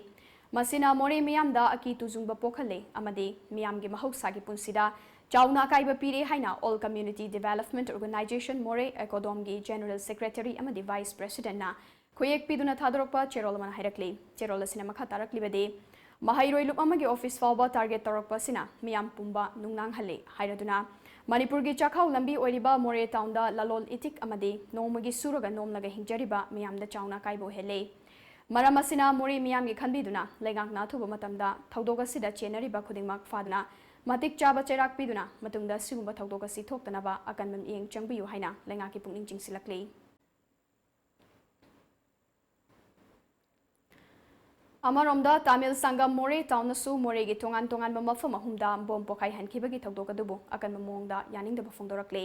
ꯃꯁꯤꯅ ꯃꯣꯔꯦ ꯃꯤꯌꯥꯝꯗ ꯑꯀꯤ ꯇꯨꯖꯨꯡꯕ ꯄꯣꯛꯍꯜꯂꯦ ꯑꯃꯗꯤ ꯃꯤꯌꯥꯝꯒꯤ ꯃꯍꯧꯁꯥꯒꯤ ꯄꯨꯟꯁꯤꯗ ꯆꯥꯎꯅ ꯑꯀꯥꯏꯕ ꯄꯤꯔꯦ ꯍꯥꯏꯅ All Community Development Organisation ꯃꯣꯔꯦ, ꯑꯦꯀꯣꯗꯣꯝꯒꯤ ꯖꯦꯅꯔꯦꯜ ꯁꯦꯀ꯭ꯔꯦꯇꯔꯤ ꯑꯃꯗꯤ ꯚꯥꯏꯁ ꯄ꯭ꯔꯦꯁꯤꯗꯦꯟꯠꯅ ꯈꯨꯌꯦꯛ ꯄꯤꯗꯨꯅ ꯊꯥꯗꯣꯔꯛꯄ ꯆꯦꯔꯣꯜ ꯑꯃꯅ ꯍꯥꯏꯔꯛꯂꯤ꯫ ꯆꯦꯔꯣꯜ ꯑꯁꯤꯅ ꯃꯈꯥ ꯇꯥꯔꯛꯂꯤꯕꯗꯤ, ꯃꯍꯩꯔꯣꯏ ꯂꯨꯞ ꯑꯃꯒꯤ ꯑꯣꯐꯤꯁ ꯐꯥꯎꯕ ꯇꯥꯔꯒꯦꯠ ꯇꯧꯔꯛꯄ ꯑꯁꯤꯅ ꯃꯤꯌꯥꯝ ꯄꯨꯝꯕ ꯅꯨꯡꯅꯥꯡꯍꯜꯂꯤ ꯍꯥꯏꯔꯗꯨꯅ, ꯃꯅꯤꯄꯨꯔꯒꯤ ꯆꯥꯛꯈꯥꯎ ꯂꯝꯕꯤ ꯑꯣꯏꯔꯤꯕ ꯃꯣꯔꯦ ꯇꯥꯎꯟꯗ ꯂꯂꯣꯟ ꯏꯇꯤꯛ ꯑꯃꯗꯤ ꯅꯣꯡꯃꯒꯤ ꯁꯨꯔꯒ ꯅꯣꯝꯂꯒ ꯍꯤꯡꯖꯔꯤꯕ ꯃꯤꯌꯥꯝꯗ ꯆꯥꯎꯅ ꯑꯀꯥꯏꯕ ꯑꯣꯏꯍꯜꯂꯤ꯫ ꯃꯔꯝ ꯑꯁꯤꯅ ꯃꯣꯔꯦ ꯃꯤꯌꯥꯝꯒꯤ ꯈꯟꯕꯤꯗꯨꯅ ꯂꯩꯉꯥꯛꯅ ꯑꯊꯨꯕ ꯃꯇꯝꯗ ꯊꯧꯗꯣꯛ ꯑꯁꯤꯗ ꯆꯦꯟꯅꯔꯤꯕ ꯈꯨꯗꯤꯡꯃꯛ ꯐꯥꯗꯨꯅ ꯃꯇꯤꯛ ꯆꯥꯕ ꯆꯩꯔꯥꯛ ꯄꯤꯗꯨꯅ ꯃꯇꯨꯡꯗ ꯑꯁꯤꯒꯨꯝꯕ ꯊꯧꯗꯣꯛ ꯑꯁꯤ ꯊꯣꯛꯇꯅꯕ ꯑꯀꯟꯕ ꯃꯤꯠꯌꯦꯡ ꯆꯪꯕꯤꯌꯨ ꯍꯥꯏꯅ ꯂꯩꯉꯥꯛꯀꯤ ꯄꯨꯛꯅꯤꯡ ꯆꯤꯡꯁꯤꯜꯂꯛꯂꯤ꯫ ꯑꯃꯔꯣꯝꯗ, ꯇꯥꯃꯤꯜ ꯁꯪꯒꯝ ꯃꯣꯔꯦ ꯇꯥꯎꯟꯅꯁꯨ ꯃꯣꯔꯦꯒꯤ ꯇꯣꯉꯥꯟ ꯇꯣꯉꯥꯟꯕ ꯃꯐꯝ ꯑꯍꯨꯝꯗ ꯕꯣꯝ ꯄꯣꯈꯥꯏꯍꯟꯈꯤꯕꯒꯤ ꯊꯧꯗꯣꯛ ꯑꯗꯨꯕꯨ ꯑꯀꯟꯕ ꯃꯑꯣꯡꯗ ꯌꯥꯅꯤꯡꯗꯕ ꯐꯣꯡꯗꯣꯔꯛꯂꯦ꯫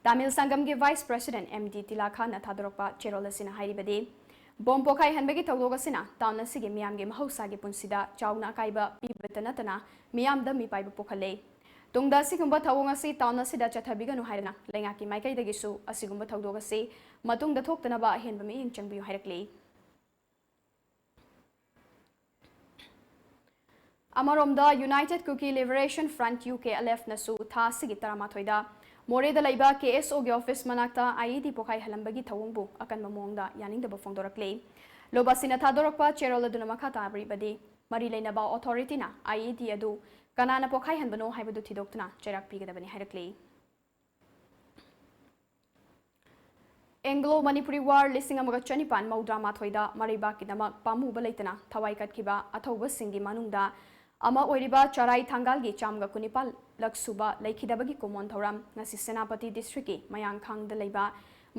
ꯇꯥꯃꯤꯜ ꯁꯪꯒꯝꯒꯤ ꯚꯥꯏꯁ ꯄ꯭ꯔꯦꯁꯤꯗꯦꯟꯠ ꯑꯦꯝ ꯗꯤ ꯇꯤꯂꯥꯈꯥꯟꯅ ꯊꯥꯗꯣꯔꯛꯄ ꯆꯦꯔꯣꯜ ꯑꯁꯤꯅ ꯍꯥꯏꯔꯤꯕꯗꯤ, ꯕꯣꯝ ꯄꯣꯈꯥꯏꯍꯟꯕꯒꯤ ꯊꯧꯗꯣꯛ ꯑꯁꯤꯅ ꯇꯥꯎꯟ ꯑꯁꯤꯒꯤ ꯃꯤꯌꯥꯝꯒꯤ ꯃꯍꯧꯁꯥꯒꯤ ꯄꯨꯟꯁꯤꯗ ꯆꯥꯎꯅ ꯑꯀꯥꯏꯕ ꯄꯤꯕꯇ ꯅꯠꯇꯅ ꯃꯤꯌꯥꯝꯗ ꯃꯤꯄꯥꯏꯕ ꯄꯣꯛꯍꯜꯂꯦ꯫ ꯇꯨꯡꯗ ꯑꯁꯤꯒꯨꯝꯕ ꯊꯧꯑꯣꯡ ꯑꯁꯤ ꯇꯥꯎꯟ ꯑꯁꯤꯗ ꯆꯠꯊꯕꯤꯒꯅꯨ ꯍꯥꯏꯗꯨꯅ ꯂꯩꯉꯥꯛꯀꯤ ꯃꯥꯏꯀꯩꯗꯒꯤꯁꯨ ꯑꯁꯤꯒꯨꯝꯕ ꯊꯧꯗꯣꯛ ꯑꯁꯤ ꯃꯇꯨꯡꯗ ꯊꯣꯛꯇꯅꯕ ꯑꯍꯦꯟꯕ ꯃꯤꯠꯌꯦꯡ ꯆꯪꯕꯤꯌꯨ ꯍꯥꯏꯔꯛꯂꯤ꯫ ꯑꯃꯔꯣꯝꯗ, United Kuki Liberation Front, U K L ꯑꯦꯐꯅꯁꯨ ꯊꯥ ꯑꯁꯤꯒꯤ ꯇꯔꯥꯃꯥꯊꯣꯏꯗ ꯃꯣꯔꯦꯗ ꯂꯩꯕ ꯀꯦ ꯑꯦꯁ ꯑꯣꯒꯤ ꯑꯣꯐꯤꯁ ꯃꯅꯥꯛꯇ ꯑꯥꯏ ꯏ ꯗꯤ ꯄꯣꯈꯥꯏꯍꯜꯂꯝꯕꯒꯤ ꯊꯧꯑꯣꯡꯕꯨ ꯑꯀꯟꯕ ꯃꯑꯣꯡꯗ ꯌꯥꯅꯤꯡꯗꯕ ꯐꯣꯡꯗꯣꯔꯛꯂꯤ꯫ ꯂꯨꯞ ꯑꯁꯤꯅ ꯊꯥꯗꯣꯔꯛꯄ ꯆꯦꯔꯣꯜ ꯑꯗꯨꯅ ꯃꯈꯥ ꯇꯥꯕꯤꯕꯗꯤ, ꯃꯔꯤ ꯂꯩꯅꯕ ꯑꯣꯊꯣꯔꯤꯇꯤꯅ ꯑꯥꯏ ꯏ ꯗꯤ ꯑꯗꯨ ꯀꯅꯥꯅ ꯄꯣꯈꯥꯏꯍꯟꯕꯅꯣ ꯍꯥꯏꯕꯗꯨ ꯊꯤꯗꯣꯛꯇꯨꯅ ꯆꯩꯔꯥꯛ ꯄꯤꯒꯗꯕꯅꯤ ꯍꯥꯏꯔꯛꯂꯤ꯫ ꯑꯦꯡꯒ꯭ꯂꯣ ꯃꯅꯤꯄꯨꯔꯤ ꯋꯥꯔ ꯂꯤꯁꯤꯡ ꯑꯃꯒ ꯆꯅꯤꯄꯥꯟ ꯃꯧꯗ꯭ꯔꯥ ꯃꯥꯊꯣꯏꯗ ꯃꯔꯩꯕꯥꯛꯀꯤꯗꯃꯛ ꯄꯥꯝꯃꯨꯕ ꯂꯩꯇꯅ ꯊꯋꯥꯏ ꯀꯠꯈꯤꯕ ꯑꯊꯧꯕꯁꯤꯡꯒꯤ ꯃꯅꯨꯡꯗ ꯑꯃ ꯑꯣꯏꯔꯤꯕ ꯆꯔꯥꯏ ꯊꯥꯡꯒꯥꯜꯒꯤ ꯆꯥꯝꯃꯒ ꯀꯨꯟꯅꯤꯄꯥꯜ ꯂꯛ ꯁꯨꯕ ꯂꯩꯈꯤꯗꯕꯒꯤ ꯀꯨꯃꯣꯟ ꯊꯧꯔꯝ ꯉꯁꯤ ꯁꯦꯅꯥꯄꯇꯤ ꯗꯤꯁꯇ꯭ꯔꯤꯛꯀꯤ ꯃꯌꯥꯡꯈꯥꯡꯗ ꯂꯩꯕ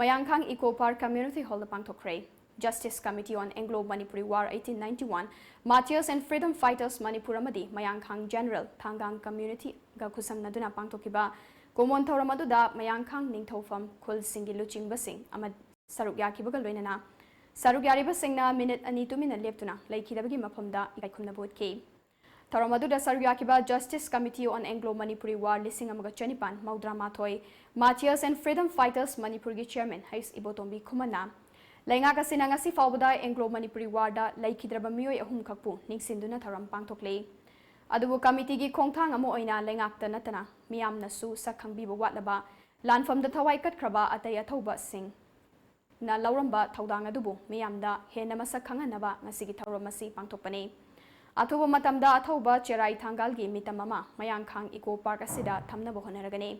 ꯃꯌꯥꯡꯈꯥꯡ ꯏꯀꯣ ꯄꯥꯔꯛ ꯀꯝꯃ꯭ꯌꯨꯅꯤꯇꯤ ꯍꯣꯜꯗ ꯄꯥꯡꯊꯣꯛꯈ꯭ꯔꯦ꯫ Justice Committee on Anglo-Manipuri War eighteen ninety-one, Martyrs and Freedom Fighters Manipur ꯑꯃꯗꯤ ꯃꯌꯥꯡꯈꯥꯡ General ꯊꯥꯡꯒꯥꯡ Community-ꯒ ꯈꯨꯠꯁꯝꯅꯗꯨꯅ ꯄꯥꯡꯊꯣꯛꯈꯤꯕ ꯀꯨꯝꯑꯣꯟ ꯊꯧꯔꯝ ꯑꯗꯨꯗ ꯃꯌꯥꯡꯈꯥꯡ ꯅꯤꯡꯊꯧꯐꯝ ꯈꯨꯜꯁꯤꯡꯒꯤ ꯂꯨꯆꯤꯡꯕꯁꯤꯡ ꯑꯃ ꯁꯔꯨꯛ ꯌꯥꯈꯤꯕꯒ ꯂꯣꯏꯅꯅ ꯁꯔꯨꯛ ꯌꯥꯔꯤꯕꯁꯤꯡꯅ ꯃꯤꯅꯤꯠ ꯑꯅꯤ ꯇꯨꯃꯤꯟꯅ ꯂꯦꯞꯇꯨꯅ ꯂꯩꯈꯤꯗꯕꯒꯤ ꯃꯐꯝꯗ ꯏꯀꯥꯏ ꯈꯨꯝꯅꯕ ꯎꯠꯈꯤ꯫ ꯊꯧꯔꯝ ꯑꯗꯨꯗ ꯁꯔꯨꯛ ꯌꯥꯈꯤꯕ Justice Committee on Anglo-Manipuri War ꯂꯤꯁꯤꯡ ꯑꯃꯒ ꯆꯅꯤꯄꯥꯟ ꯃꯧꯗ꯭ꯔꯥ ꯃꯥꯊꯣꯏ, Martyrs and Freedom Fighters ꯃꯅꯤꯄꯨꯔꯒꯤ Chairman ꯍꯩꯁ ꯏꯕꯣꯇꯣꯝꯕꯤ ꯈꯨꯃꯟꯅ, ꯂꯩꯉꯥꯛ ꯑꯁꯤꯅ ꯉꯁꯤ ꯐꯥꯎꯕꯗ Anglo-Manipuri War-ꯗ ꯂꯩꯈꯤꯗ꯭ꯔꯕ ꯃꯤꯑꯣꯏ ꯑꯍꯨꯝ ꯈꯛꯄꯨ ꯅꯤꯡꯁꯤꯡꯗꯨꯅ ꯊꯧꯔꯝ ꯄꯥꯡꯊꯣꯛꯂꯤ꯫ ꯑꯗꯨꯕꯨ committee-ꯒꯤ ꯈꯣꯡꯊꯥꯡ ꯑꯃ ꯑꯣꯏꯅ ꯂꯩꯉꯥꯛꯇ ꯅꯠꯇꯅ ꯃꯤꯌꯥꯝꯅꯁꯨ ꯁꯛ ꯈꯪꯕꯤꯕ ꯋꯥꯠꯂꯕ, ꯂꯥꯟꯐꯝꯗ ꯊꯋꯥꯏ ꯀꯠꯈ꯭ꯔꯕ ꯑꯇꯩ ꯑꯊꯧꯕꯁꯤꯡ ꯅ ꯂꯧꯔꯝꯕ ꯊꯧꯗꯥꯡ ꯑꯗꯨꯕꯨ ꯃꯤꯌꯥꯝꯗ ꯍꯦꯟꯅ ꯃꯁꯛ ꯈꯪꯍꯟꯅꯕ ꯉꯁꯤꯒꯤ ꯊꯧꯔꯝ ꯑꯁꯤ ꯄꯥꯡꯊꯣꯛꯄꯅꯤ꯫ ꯑꯊꯨꯕ ꯃꯇꯝꯗ ꯑꯊꯧꯕ ꯆꯦꯔꯥꯏ ꯊꯥꯡꯒꯥꯜꯒꯤ ꯃꯤꯇꯝ ꯑꯃ ꯃꯌꯥꯡꯈꯥꯡ Eco Park ꯑꯁꯤꯗ ꯊꯝꯅꯕ ꯍꯣꯠꯅꯔꯒꯅꯤ꯫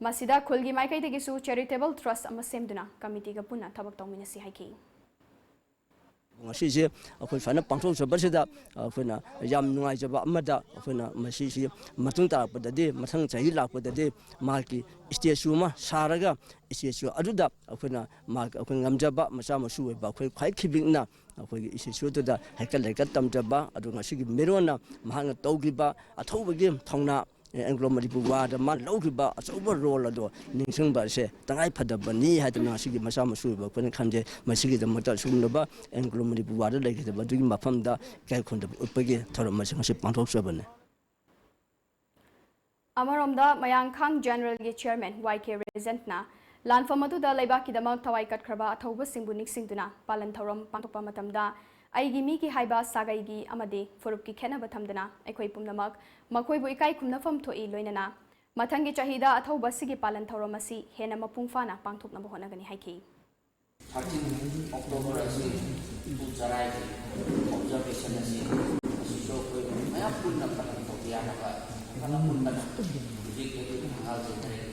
ꯃꯁꯤꯗ ꯈꯨꯜꯒꯤ ꯃꯥꯏꯀꯩꯗꯒꯤꯁꯨ charitable trust ꯑꯃ ꯁꯦꯝꯗꯨꯅ committee-ꯒ ꯄꯨꯟꯅ ꯊꯕꯛ ꯇꯧꯃꯤꯟꯅꯁꯤ ꯍꯥꯏꯈꯤ꯫ ꯉꯁꯤꯁꯦ ꯑꯩꯈꯣꯏ ꯁꯨꯃꯥꯏꯅ ꯄꯥꯡꯊꯣꯛꯆꯕꯁꯤꯗ ꯑꯩꯈꯣꯏꯅ ꯌꯥꯝ ꯅꯨꯡꯉꯥꯏꯖꯕ ꯑꯃꯗ, ꯑꯩꯈꯣꯏꯅ ꯃꯁꯤꯁꯤ ꯃꯇꯨꯡ ꯇꯥꯔꯛꯄꯗꯗꯤ, ꯃꯊꯪ ꯆꯍꯤ ꯂꯥꯛꯄꯗꯗꯤ ꯃꯍꯥꯛꯀꯤ statue ꯑꯃ ꯁꯥꯔꯒ, statue ꯑꯗꯨꯗ ꯑꯩꯈꯣꯏꯅ ꯃꯍꯥꯛ, ꯑꯩꯈꯣꯏ ꯉꯝꯖꯕ ꯃꯆꯥ ꯃꯁꯨ ꯑꯣꯏꯕ ꯑꯩꯈꯣꯏ ꯈ꯭ꯋꯥꯏ ꯈꯤꯕꯤꯛꯅ ꯑꯩꯈꯣꯏꯒꯤ statue ꯑꯗꯨꯗ ꯍꯩꯀꯠ ꯂꯩꯀꯠ ꯇꯝꯖꯕ, ꯑꯗꯨꯒ ꯉꯁꯤꯒꯤ ꯃꯤꯔꯣꯟꯅ ꯃꯍꯥꯛꯅ ꯇꯧꯈꯤꯕ ꯑꯊꯧꯕꯒꯤ ꯊꯧꯅꯥ, Anglo-Manipur War-ꯗ ꯃꯥꯅ ꯂꯧꯈꯤꯕ ꯑꯆꯧꯕ role ꯑꯗꯣ ꯅꯤꯡꯁꯤꯡꯕ ꯑꯁꯦ ꯇꯉꯥꯏ ꯐꯗꯕꯅꯤ ꯍꯥꯏꯗꯅ ꯉꯁꯤꯒꯤ ꯃꯆꯥ ꯃꯁꯨ ꯑꯣꯏꯕ ꯑꯩꯈꯣꯏꯅ ꯈꯟꯖꯩ꯫ ꯃꯁꯤꯒꯤꯗꯃꯛꯇ ꯑꯁꯤꯒꯨꯝꯂꯕ Anglo-Manipur War-ꯗ ꯂꯩꯈꯤꯗꯕ ꯑꯗꯨꯒꯤ ꯃꯐꯝꯗ ꯏꯀꯥꯏ ꯈꯨꯝꯅꯕ ꯎꯠꯄꯒꯤ ꯊꯧꯔꯝ ꯑꯁꯤ ꯉꯁꯤ ꯄꯥꯡꯊꯣꯛꯆꯕꯅꯤ꯫ ꯑꯃꯔꯣꯝꯗ ꯃꯌꯥꯡꯈꯥꯡ General-ꯒꯤ Chairman ꯋꯥꯏ ꯀꯦ ꯔꯦꯖꯦꯟꯠꯅ ꯂꯥꯟꯐꯝ ꯑꯗꯨꯗ ꯂꯩꯕꯥꯛꯀꯤꯗꯃꯛ ꯊꯋꯥꯏ ꯀꯠꯈ꯭ꯔꯕ ꯑꯊꯧꯕꯁꯤꯡꯕꯨ ꯅꯤꯡꯁꯤꯡꯗꯨꯅ ꯄꯥꯂꯟ ꯊꯧꯔꯝ ꯄꯥꯡꯊꯣꯛꯄ ꯃꯇꯝꯗ ꯑꯩꯒꯤ ꯃꯤꯒꯤ ꯍꯥꯏꯕ ꯁꯥꯒꯩꯒꯤ ꯑꯃꯗꯤ ꯐꯨꯔꯨꯞꯀꯤ ꯈꯦꯠꯅꯕ ꯊꯝꯗꯅ ꯑꯩꯈꯣꯏ ꯄꯨꯝꯅꯃꯛ ꯃꯈꯣꯏꯕꯨ ꯏꯀꯥꯏ ꯈꯨꯝꯅꯐꯝ ꯊꯣꯛꯏ, ꯂꯣꯏꯅꯅ ꯃꯊꯪꯒꯤ ꯆꯍꯤꯗ ꯑꯊꯧꯕ ꯑꯁꯤꯒꯤ ꯄꯥꯂꯟ ꯊꯧꯔꯝ ꯑꯁꯤ ꯍꯦꯟꯅ ꯃꯄꯨꯡ ꯐꯥꯅ ꯄꯥꯡꯊꯣꯛꯅꯕ ꯍꯣꯠꯅꯒꯅꯤ ꯍꯥꯏꯈꯤ꯫ Thirteen October ꯑꯁꯤ ꯏꯄꯨ ꯆꯔꯥꯏꯒꯤ observation ꯑꯁꯤ ꯃꯁꯤꯁꯨ ꯑꯩꯈꯣꯏ ꯃꯌꯥꯝ ꯄꯨꯟꯅ ꯄꯥꯂꯟ ꯇꯧꯕ ꯌꯥꯅꯕ ꯄꯥꯂꯟ ꯄꯨꯟꯕꯅ ꯍꯧꯖꯤꯛ ꯑꯩꯈꯣꯏ ꯊꯪꯒꯥꯜ ꯖꯦꯅꯔꯦꯜ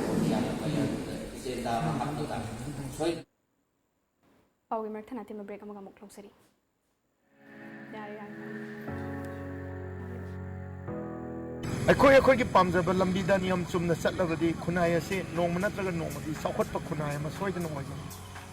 ꯇꯧꯕ ꯌꯥꯅꯕ ꯑꯩ ꯑꯗꯨꯗ agenda ꯑꯃ ꯍꯥꯞꯄꯒ ꯁꯣꯏ ꯄꯥꯎꯒꯤ ꯃꯔꯛ ꯊꯠꯅ ꯑꯇꯦꯟꯕ break ꯑꯃꯒ ꯑꯃꯨꯛ ꯂꯧꯖꯔꯤ꯫ ꯌꯥꯔꯦ, ꯌꯥꯔꯦ꯫ ꯑꯩꯈꯣꯏ ꯑꯩꯈꯣꯏꯒꯤ ꯄꯥꯝꯖꯕ ꯂꯝꯕꯤꯗ ꯅꯤꯌꯝ ꯆꯨꯝꯅ ꯆꯠꯂꯕꯗꯤ ꯈꯨꯟꯅꯥꯏ ꯑꯁꯤ ꯅꯣꯡꯃ ꯅꯠꯇ꯭ꯔꯒ ꯅꯣꯡꯃꯗꯤ ꯆꯥꯎꯈꯠꯄ ꯈꯨꯟꯅꯥꯏ ꯑꯃ ꯁꯣꯏꯗꯅ ꯑꯣꯏꯒꯅꯤ꯫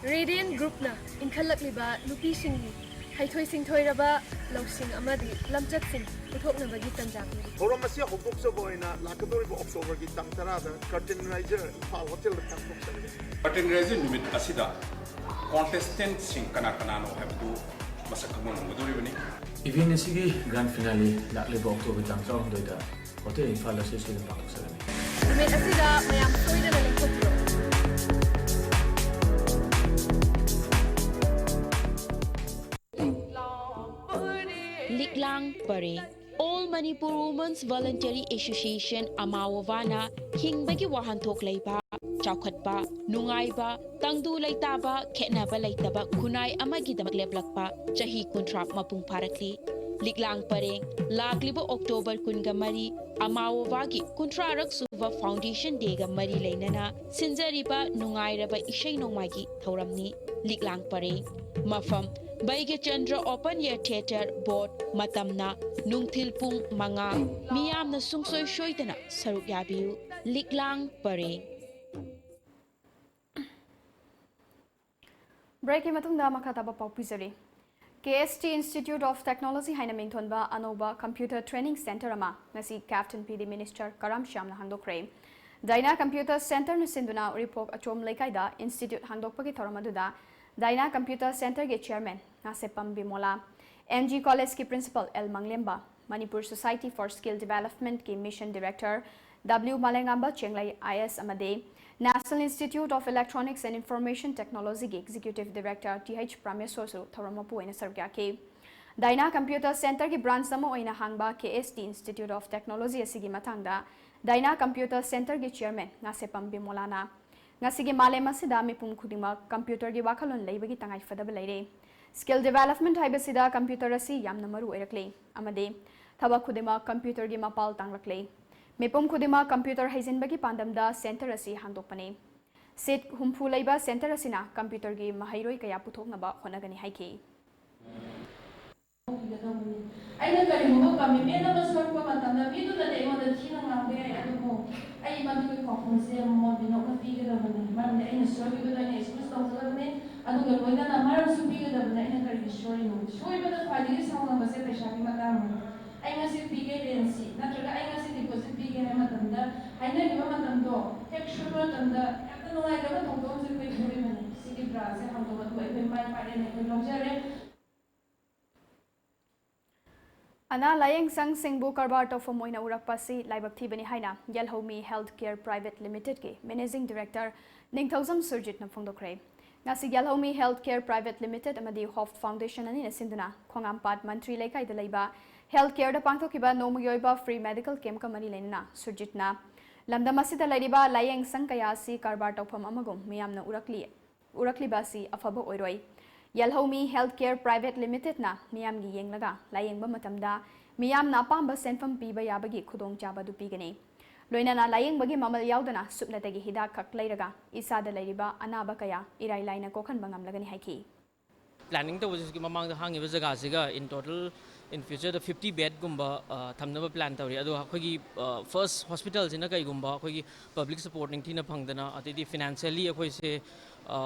Radiant Groupꯅ ꯏꯟꯈꯠꯂꯛꯂꯤꯕ ꯅꯨꯄꯤꯁꯤꯡꯒꯤ ꯍꯩꯊꯣꯏ ꯁꯤꯡꯊꯣꯏꯔꯕ ꯂꯧꯁꯤꯡ ꯑꯃꯗꯤ ꯂꯝꯆꯠꯁꯤꯡ ꯄꯨꯊꯣꯛꯅꯕꯒꯤ ꯇꯟꯖꯥ ꯄꯤꯔꯤ꯫ ꯊꯧꯔꯝ ꯑꯁꯤ ꯍꯧꯗꯣꯛꯆꯕ ꯑꯣꯏꯅ ꯂꯥꯛꯀꯗꯧꯔꯤꯕ ꯑꯣꯛꯇꯣꯕꯔꯒꯤ ꯇꯥꯡ ꯇꯔꯥꯗ Curtain Raiser ꯏꯝꯐꯥꯜ ꯍꯣꯇꯦꯜꯗ ꯄꯥꯡꯊꯣꯛꯆꯒꯅꯤ꯫ Curtain Raiser ꯅꯨꯃꯤꯠ ꯑꯁꯤꯗ contestantꯁꯤꯡ ꯀꯅꯥ ꯀꯅꯥꯅꯣ ꯍꯥꯏꯕꯗꯨ ꯃꯁꯛ ꯈꯪꯕ ꯉꯝꯒꯗꯧꯔꯤꯕꯅꯤ꯫ Event ꯑꯁꯤꯒꯤ grand finale ꯂꯥꯛꯂꯤꯕ ꯑꯣꯛꯇꯣꯕꯔ ꯇꯥꯡ ꯇꯔꯥꯍꯨꯝꯗꯣꯏꯗ ꯍꯣꯇꯦꯜ ꯏꯝꯐꯥꯜ ꯑꯁꯤꯗ ꯁꯣꯏꯗꯅ ꯄꯥꯡꯊꯣꯛꯆꯒꯅꯤ꯫ ꯅꯨꯃꯤꯠ ꯑꯁꯤꯗ ꯃꯌꯥꯝ ꯁꯣꯏꯗꯅ ꯂꯦꯡꯊꯣꯛꯄꯤꯔꯣ꯫ ꯂꯤꯛꯂꯥꯡ ꯄꯔꯦꯡ꯫ All Manipur Women's Voluntary Association, ꯑꯃꯥꯋꯣꯕꯥꯅ ꯍꯤꯡꯕꯒꯤ ꯋꯥꯍꯟꯊꯣꯛ ꯂꯩꯕ, ꯆꯥꯎꯈꯠꯄ, ꯅꯨꯡꯉꯥꯏꯕ, ꯇꯪꯗꯨ ꯂꯩꯇꯥꯕ, ꯈꯦꯠꯅꯕ ꯂꯩꯇꯕ ꯈꯨꯟꯅꯥꯏ ꯑꯃꯒꯤꯗꯃꯛ ꯂꯦꯞꯂꯛꯄ ꯆꯍꯤ ꯀꯨꯟꯊ꯭ꯔꯥ ꯃꯄꯨꯡ ꯐꯥꯔꯛꯂꯤ꯫ ꯂꯤꯛꯂꯥꯡ ꯄꯔꯦꯡ ꯂꯥꯛꯂꯤꯕ ꯑꯣꯛꯇꯣꯕꯔ ꯀꯨꯟꯒ ꯃꯔꯤ, ꯑꯃꯥꯋꯣꯕꯥꯒꯤ ꯀꯨꯟꯊ꯭ꯔꯥꯔꯛ ꯁꯨꯕ Foundation Dayꯒ ꯃꯔꯤ ꯂꯩꯅꯅ ꯁꯤꯟꯖꯔꯤꯕ ꯅꯨꯡꯉꯥꯏꯔꯕ ꯏꯁꯩ ꯅꯣꯡꯃꯥꯏꯒꯤ ꯊꯧꯔꯝꯅꯤ꯫ ꯂꯤꯛꯂꯥꯡ ꯄꯔꯦꯡ꯫ ꯃꯐꯝ, ꯕꯩꯒ꯭ꯌꯆꯟꯗ꯭ꯔ Open Air Theatre, ꯕꯣꯠ꯫ ꯃꯇꯝꯅ ꯅꯨꯡꯊꯤꯜ ꯄꯨꯡ ꯃꯉꯥ꯫ ꯃꯤꯌꯥꯝꯅ ꯁꯨꯡꯁꯣꯏ ꯁꯣꯏꯗꯅ ꯁꯔꯨꯛ ꯌꯥꯕꯤꯌꯨ꯫ ꯂꯤꯛꯂꯥꯡ ꯄꯔꯦꯡ꯫ Breakꯀꯤ ꯃꯇꯨꯡꯗ ꯃꯈꯥ ꯇꯥꯕ ꯄꯥꯎ ꯄꯤꯖꯔꯤ꯫ KST Institute of Technology ꯍꯥꯏꯅ ꯃꯤꯡꯊꯣꯟꯕ ꯑꯅꯧꯕ computer training center ꯑꯃ ꯉꯁꯤ Captain P D Minister ꯀꯔꯥꯝ ꯁ꯭ꯌꯥꯝꯅ ꯍꯥꯡꯗꯣꯛꯈ꯭ꯔꯦ꯫ Daina Computer Centreꯅ ꯁꯤꯟꯗꯨꯅ ꯎꯔꯤꯄꯣꯛ ꯑꯆꯣꯝ ꯂꯩꯀꯥꯏꯗ institute ꯍꯥꯡꯗꯣꯛꯄꯒꯤ ꯊꯧꯔꯝ ꯑꯗꯨꯗ Daina Computer Centreꯒꯤ chairman Ngasheppam Bimola, M G Collegeꯀꯤ principal L ꯃꯪꯂꯦꯝꯕ, Manipur Society for Skill Developmentꯀꯤ mission director W ꯃꯥꯂꯦꯉꯥꯝꯕ ꯆꯦꯡꯂꯩ, I A S, ꯑꯃꯗꯤ National Institute of Electronics and Information Technologyꯒꯤ executive director Th ꯄ꯭ꯔꯥꯃꯦꯁꯣꯔꯁꯨ ꯊꯧꯔꯝ ꯃꯄꯨ ꯑꯣꯏꯅ ꯁꯔꯨꯛ ꯌꯥꯈꯤ꯫ Daina Computer Centreꯒꯤ branch ꯑꯃ ꯑꯣꯏꯅ ꯍꯥꯡꯕ KST Institute of Technology ꯑꯁꯤꯒꯤ ꯃꯇꯥꯡꯗ Daina Computer Centreꯒꯤ chairman ꯉꯥꯁꯦꯞꯄꯝ ꯕꯤꯃꯣꯂꯥꯅ ꯉꯁꯤꯒꯤ ꯃꯥꯂꯦꯝ ꯑꯁꯤꯗ ꯃꯤꯄꯨꯝ ꯈꯨꯗꯤꯡꯃꯛ computerꯒꯤ ꯋꯥꯈꯜꯂꯣꯟ ꯂꯩꯕꯒꯤ ꯇꯉꯥꯏ ꯐꯗꯕ ꯂꯩꯔꯦ꯫ Skill development ꯍꯥꯏꯕꯁꯤꯗ computer ꯑꯁꯤ ꯌꯥꯝꯅ ꯃꯔꯨ ꯑꯣꯏꯔꯛꯂꯦ ꯑꯃꯗꯤ ꯊꯕꯛ ꯈꯨꯗꯤꯡꯃꯛ computerꯒꯤ ꯃꯄꯥꯜ ꯇꯥꯡꯂꯛꯂꯦ꯫ ꯃꯤꯄꯨꯝ ꯈꯨꯗꯤꯡꯃꯛ computer ꯍꯩꯖꯤꯟꯕꯒꯤ ꯄꯥꯟꯗꯝꯗ center ꯑꯁꯤ ꯍꯥꯡꯗꯣꯛꯄꯅꯤ꯫ Seat ꯍꯨꯝꯐꯨ ꯂꯩꯕ center ꯑꯁꯤꯅ computerꯒꯤ ꯃꯍꯩꯔꯣꯏ ꯀꯌꯥ ꯄꯨꯊꯣꯛꯅꯕ ꯍꯣꯠꯅꯒꯅꯤ ꯍꯥꯏꯈꯤ꯫ ꯑꯩꯅ ꯀꯔꯤꯒꯨꯝꯕ commitment ꯑꯃ ꯁꯣꯏꯔꯛꯄ ꯃꯇꯝꯗ ꯃꯤꯗꯨꯅꯗꯤ ꯑꯩꯉꯣꯟꯗ ꯊꯤꯅ ꯉꯥꯡꯕ ꯌꯥꯏ, ꯑꯗꯨꯕꯨ ꯑꯩ ꯃꯗꯨꯒꯤ ꯄꯥꯎꯈꯨꯝꯁꯦ ꯃꯉꯣꯟꯗ ꯅꯣꯛꯅ ꯄꯤꯒꯗꯕꯅꯤ, ꯃꯔꯝꯗꯤ ꯑꯩꯅ ꯁꯣꯏꯈꯤꯕꯗꯣ ꯑꯩꯅ excuse ꯇꯧꯒꯗꯕꯅꯤ꯫ ꯑꯗꯨꯒ ꯂꯣꯏꯅꯅ ꯃꯔꯝꯁꯨ ꯄꯤꯒꯗꯕꯅꯤ꯫ ꯑꯩꯅ ꯀꯔꯤꯒꯤ ꯁꯣꯏꯔꯤꯅꯣ? ꯁꯣꯏꯕꯗ ꯈ꯭ꯋꯥꯏꯗꯒꯤ ꯁꯥꯎꯅꯕꯁꯦ ꯄꯩꯁꯥꯒꯤ ꯃꯇꯥꯡꯅꯤ꯫ "ꯑꯩ ꯉꯁꯤ ꯄꯤꯒꯦ ꯔꯦꯟꯁꯤ", ꯅꯠꯇ꯭ꯔꯒ "ꯑꯩ ꯉꯁꯤ ꯗꯤꯄꯣꯖꯤꯠ ꯄꯤꯒꯦ" ꯍꯥꯏꯕ ꯃꯇꯝꯗ, ꯍꯥꯏꯅꯈꯤꯕ ꯃꯇꯝꯗꯣ ꯍꯦꯛ ꯁꯣꯏꯕ ꯃꯇꯝꯗ ꯌꯥꯝꯅ ꯅꯨꯡꯉꯥꯏꯇꯕ ꯊꯧꯗꯣꯛ ꯑꯃꯁꯨ ꯑꯩꯈꯣꯏ ꯊꯣꯛꯏꯕꯅꯤ꯫ ꯁꯤꯒꯤ ꯗ꯭ꯔꯥꯁꯦ ꯍꯥꯡꯗꯣꯛꯑꯒ ꯑꯩꯈꯣꯏ ꯃꯥꯏ ꯄꯥꯛꯑꯦꯅ ꯑꯩꯈꯣꯏ ꯂꯧꯖꯔꯦ꯫ ꯑꯅꯥ ꯂꯥꯌꯦꯡ ꯁꯪꯁꯤꯡꯕꯨ ꯀꯔꯕꯥꯔ ꯇꯧꯐꯝ ꯑꯣꯏꯅ ꯎꯔꯛꯄ ꯑꯁꯤ ꯂꯥꯏꯕꯛ ꯊꯤꯕꯅꯤ ꯍꯥꯏꯅ ꯌꯦꯜꯍꯧꯃꯤ ꯍꯦꯜꯊ ꯀꯦꯌꯔ ꯄ꯭ꯔꯥꯏꯚꯦꯠ ꯂꯤꯃꯤꯇꯦꯗꯀꯤ ꯃꯦꯅꯦꯖꯤꯡ ꯗꯤꯔꯦꯛꯇꯔ ꯅꯤꯡꯊꯧꯖꯝ ꯁꯨꯔꯖꯤꯠꯅ ꯐꯣꯡꯗꯣꯛꯈ꯭ꯔꯦ꯫ ꯉꯁꯤ Yelhoumi health care private limited ꯑꯃꯗꯤ ꯍꯣꯞ ꯐꯥꯎꯟꯗꯦꯁꯟ ꯑꯅꯤꯅ ꯁꯤꯟꯗꯨꯅ ꯈꯣꯡꯉꯥꯝꯄꯥꯠ ꯃꯟꯇ꯭ꯔꯤ ꯂꯩꯀꯥꯏꯗ ꯂꯩꯕ ꯍꯦꯜꯊ ꯀꯦꯌꯔꯗ ꯄꯥꯡꯊꯣꯛꯈꯤꯕ ꯅꯣꯡꯃꯒꯤ ꯑꯣꯏꯕ ꯐ꯭ꯔꯤ ꯃꯦꯗꯤꯀꯦꯜ ꯀꯦꯝꯞꯀ ꯃꯔꯤ ꯂꯩꯅꯅ ꯁꯨꯔꯖꯤꯠꯅ ꯂꯝꯗꯝ ꯑꯁꯤꯗ ꯂꯩꯔꯤꯕ ꯂꯥꯌꯦꯡ ꯁꯪ ꯀꯌꯥ ꯑꯁꯤ ꯀꯔꯕꯥꯔ ꯇꯧꯐꯝ ꯑꯃꯒꯨꯝ ꯃꯤꯌꯥꯝꯅ ꯎꯔꯛꯂꯤ꯫ ꯎꯔꯛꯂꯤꯕ ꯑꯁꯤ ꯑꯐꯕ ꯑꯣꯏꯔꯣꯏ꯫ ꯌꯦꯜꯍꯧꯃꯤ ꯍꯦꯜꯊ ꯀꯦꯌꯔ ꯄ꯭ꯔꯥꯏꯚꯦꯠ ꯂꯤꯃꯤꯇꯦꯗꯅ ꯃꯤꯌꯥꯝꯒꯤ ꯌꯦꯡꯂꯒ ꯂꯥꯌꯦꯡꯕ ꯃꯇꯝꯗ ꯃꯤꯌꯥꯝꯅ ꯑꯄꯥꯝꯕ ꯁꯦꯟꯐꯝ ꯄꯤꯕ ꯌꯥꯕꯒꯤ ꯈꯨꯗꯣꯡꯆꯥꯕ ꯑꯗꯨ ꯄꯤꯒꯅꯤ꯫ ꯂꯣꯏꯅꯅ ꯂꯥꯌꯦꯡꯕꯒꯤ ꯃꯃꯜ ꯌꯥꯎꯗꯅ ꯁꯨꯞꯅꯇꯒꯤ ꯍꯤꯗꯥꯛ ꯈꯛ ꯂꯩꯔꯒ ꯏꯁꯥꯗ ꯂꯩꯔꯤꯕ ꯑꯅꯥꯕ ꯀꯌꯥ ꯏꯔꯥꯏ ꯂꯥꯏꯅ ꯀꯣꯛꯍꯟꯕ ꯉꯝꯂꯒꯅꯤ ꯍꯥꯏꯈꯤ꯫ ꯄ꯭ꯂꯥꯅꯤꯡ ꯇꯧꯕꯁꯤꯒꯤ ꯃꯃꯥꯡꯗ ꯍꯥꯡꯉꯤꯕ ꯖꯒꯥꯁꯤꯒ in total in future the fifty ꯕꯦꯗꯀꯨꯝꯕ, ꯑ, ꯊꯝꯅꯕ ꯄ꯭ꯂꯥꯟ ꯇꯧꯔꯤ꯫ ꯑꯗꯣ ꯑꯩꯈꯣꯏꯒꯤ, ꯑ, ꯐꯥꯔꯁ ꯍꯣꯁꯄꯤꯇꯥꯜꯁꯤꯅ ꯀꯩꯒꯨꯝꯕ ꯑꯩꯈꯣꯏꯒꯤ ꯄꯕ꯭ꯂꯤꯛ ꯁꯄꯣꯔꯠ ꯅꯤꯡꯊꯤꯅ ꯐꯪꯗꯅ, ꯑꯗꯩꯗꯤ ꯐꯤꯅꯥꯟꯁꯤꯌꯦꯜꯂꯤ ꯑꯩꯈꯣꯏꯁꯦ, ꯑ,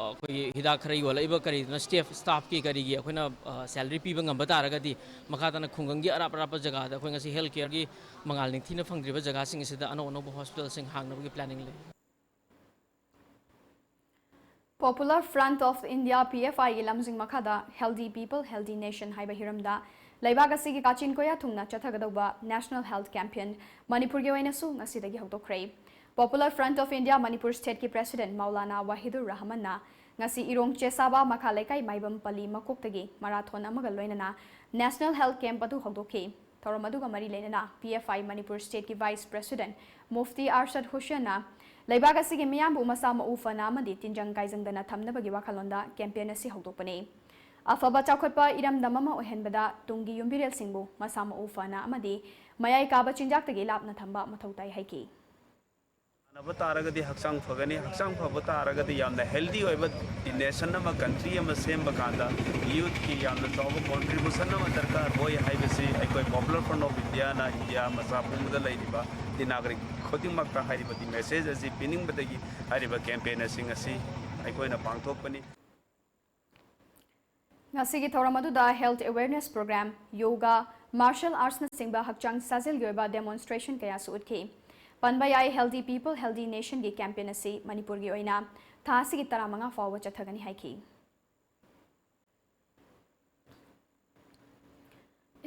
ꯑꯩꯈꯣꯏꯒꯤ ꯍꯤꯗꯥꯛ ꯈꯔ ꯌꯣꯜꯂꯛꯏꯕ ꯀꯔꯤꯗꯨꯅ ꯁ꯭ꯇꯦꯐ, ꯁ꯭ꯇꯥꯐꯀꯤ ꯀꯔꯤꯒꯤ ꯑꯩꯈꯣꯏꯅ, ꯑ, ꯁꯦꯂꯔꯤ ꯄꯤꯕ ꯉꯝꯕ ꯇꯥꯔꯒꯗꯤ ꯃꯈꯥ ꯇꯥꯅ ꯈꯨꯡꯒꯪꯒꯤ ꯑꯔꯥꯞ ꯑꯔꯥꯞꯄ ꯖꯒꯥꯗ ꯑꯩꯈꯣꯏ ꯉꯁꯤ ꯍꯦꯜꯊ ꯀꯦꯌꯔꯒꯤ ꯃꯉꯥꯜ ꯅꯤꯡꯊꯤꯅ ꯐꯪꯗ꯭ꯔꯤꯕ ꯖꯒꯥꯁꯤꯡ ꯑꯁꯤꯗ ꯑꯅꯧ ꯑꯅꯧꯕ ꯍꯣꯁꯄꯤꯇꯥꯜꯁꯤꯡ ꯍꯥꯡꯅꯕꯒꯤ ꯄ꯭ꯂꯥꯅꯤꯡ ꯂꯩ꯫ Popular Front of India, P F I ꯒꯤ ꯂꯝꯖꯤꯡ ꯃꯈꯥꯗ Healthy People, Healthy Nation ꯍꯥꯏꯕ ꯍꯤꯔꯝꯗ ꯂꯩꯕꯥꯛ ꯑꯁꯤꯒꯤ ꯀꯥꯆꯤꯟ ꯀꯣꯌꯥ ꯊꯨꯡꯅ ꯆꯠꯊꯒꯗꯧꯕ National Health Campaign ꯃꯅꯤꯄꯨꯔꯒꯤ ꯑꯣꯏꯅꯁꯨ ꯉꯁꯤꯗꯒꯤ ꯍꯧꯗꯣꯛꯈ꯭ꯔꯦ꯫ Popular Front of India Manipur ꯁ꯭ꯇꯦꯠꯀꯤ ꯄ꯭ꯔꯦꯁꯤꯗꯦꯟꯠ ꯃꯧꯂꯥꯅꯥ ꯋꯥꯍꯤꯗꯨꯔ ꯔꯍꯃꯟꯅ ꯉꯁꯤ ꯏꯔꯣꯡ ꯆꯦꯁꯥꯕ ꯃꯈꯥ ꯂꯩꯀꯥꯏ ꯃꯥꯏꯕꯝ ꯄꯜꯂꯤ ꯃꯀꯣꯛꯇꯒꯤ ꯃꯔꯥꯊꯣꯟ ꯑꯃꯒ ꯂꯣꯏꯅꯅ National Health Camp ꯑꯗꯨ ꯍꯧꯗꯣꯛꯈꯤ꯫ ꯊꯧꯔꯝ ꯑꯗꯨꯒ ꯃꯔꯤ ꯂꯩꯅꯅ P F I ꯃꯅꯤꯄꯨꯔ ꯁ꯭ꯇꯦꯠꯀꯤ ꯚꯥꯏꯁ ꯄ꯭ꯔꯦꯁꯤꯗꯦꯟꯠ ꯃꯨꯐꯇꯤ ꯑꯔꯁꯗ ꯍꯨꯁꯦꯟꯅ ꯂꯩꯕꯥꯛ ꯑꯁꯤꯒꯤ ꯃꯤꯌꯥꯝꯕꯨ ꯃꯁꯥ ꯃꯎ ꯐꯅ ꯑꯃꯗꯤ ꯇꯤꯟꯖꯪ ꯀꯥꯏꯖꯪꯗꯅ ꯊꯝꯅꯕꯒꯤ ꯋꯥꯈꯜꯂꯣꯟꯗ ꯀꯦꯝꯄꯦꯟ ꯑꯁꯤ ꯍꯧꯗꯣꯛꯄꯅꯤ꯫ ꯑꯐꯕ ꯆꯥꯎꯈꯠꯄ ꯏꯔꯝꯗꯝ ꯑꯃ ꯑꯣꯏꯍꯟꯕꯗ ꯇꯨꯡꯒꯤ ꯌꯨꯝꯕꯤꯔꯦꯜꯁꯤꯡꯕꯨ ꯃꯁꯥ ꯃꯎ ꯐꯅ ꯑꯃꯗꯤ ꯃꯌꯥꯏ ꯀꯥꯕ ꯆꯤꯟꯖꯥꯛꯇꯒꯤ ꯂꯥꯞꯅ ꯊꯝꯕ ꯃꯊꯧ ꯇꯥꯏ ꯍꯥꯏꯈꯤ꯫ ꯁꯥꯟꯅꯕ ꯇꯥꯔꯒꯗꯤ ꯍꯛꯆꯥꯡ ꯐꯒꯅꯤ, ꯍꯛꯆꯥꯡ ꯐꯕ ꯇꯥꯔꯒꯗꯤ ꯌꯥꯝꯅ ꯍꯦꯜꯗꯤ ꯑꯣꯏꯕ ꯅꯦꯁꯟ ꯑꯃ, ꯀꯟꯇ꯭ꯔꯤ ꯑꯃ ꯁꯦꯝꯕ ꯀꯥꯟꯗ ꯌꯨꯠꯀꯤ ꯌꯥꯝꯅ ꯆꯥꯎꯕ ꯀꯣꯟꯇ꯭ꯔꯤꯕ꯭ꯌꯨꯁꯟ ꯑꯃ ꯗꯔꯀꯥꯔ ꯑꯣꯏ ꯍꯥꯏꯕꯁꯤ ꯑꯩꯈꯣꯏ popular front of Indian India ꯃꯆꯥ ꯄꯨꯝꯕꯗ ꯂꯩꯔꯤꯕ ꯇꯤꯅꯥꯒ꯭ꯔꯤꯛ ꯈꯨꯗꯤꯡꯃꯛꯇ ꯍꯥꯏꯔꯤꯕꯒꯤ ꯃꯦꯁꯦꯖ ꯑꯁꯤ ꯄꯤꯅꯤꯡꯕꯗꯒꯤ ꯍꯥꯏꯔꯤꯕ ꯀꯦꯝꯄꯦꯟ ꯑꯁꯤ ꯉꯁꯤ ꯑꯩꯈꯣꯏꯅ ꯄꯥꯡꯊꯣꯛꯄꯅꯤ꯫ ꯉꯁꯤꯒꯤ ꯊꯧꯔꯝ ꯑꯗꯨꯗ health awareness program, yoga, martial artsꯅꯆꯤꯡꯕ ꯍꯛꯆꯥꯡ ꯁꯥꯖꯦꯜꯒꯤ ꯑꯣꯏꯕ demonstration ꯀꯌꯥꯁꯨ ꯎꯠꯈꯤ꯫ ꯄꯟꯕ ꯌꯥꯏ, Healthy People, Healthy Nationꯒꯤ campaign ꯑꯁꯤ ꯃꯅꯤꯄꯨꯔꯒꯤ ꯑꯣꯏꯅ ꯊꯥ ꯑꯁꯤꯒꯤ ꯇꯔꯥꯃꯉꯥ ꯐꯥꯎꯕ ꯆꯠꯊꯒꯅꯤ ꯍꯥꯏꯈꯤ꯫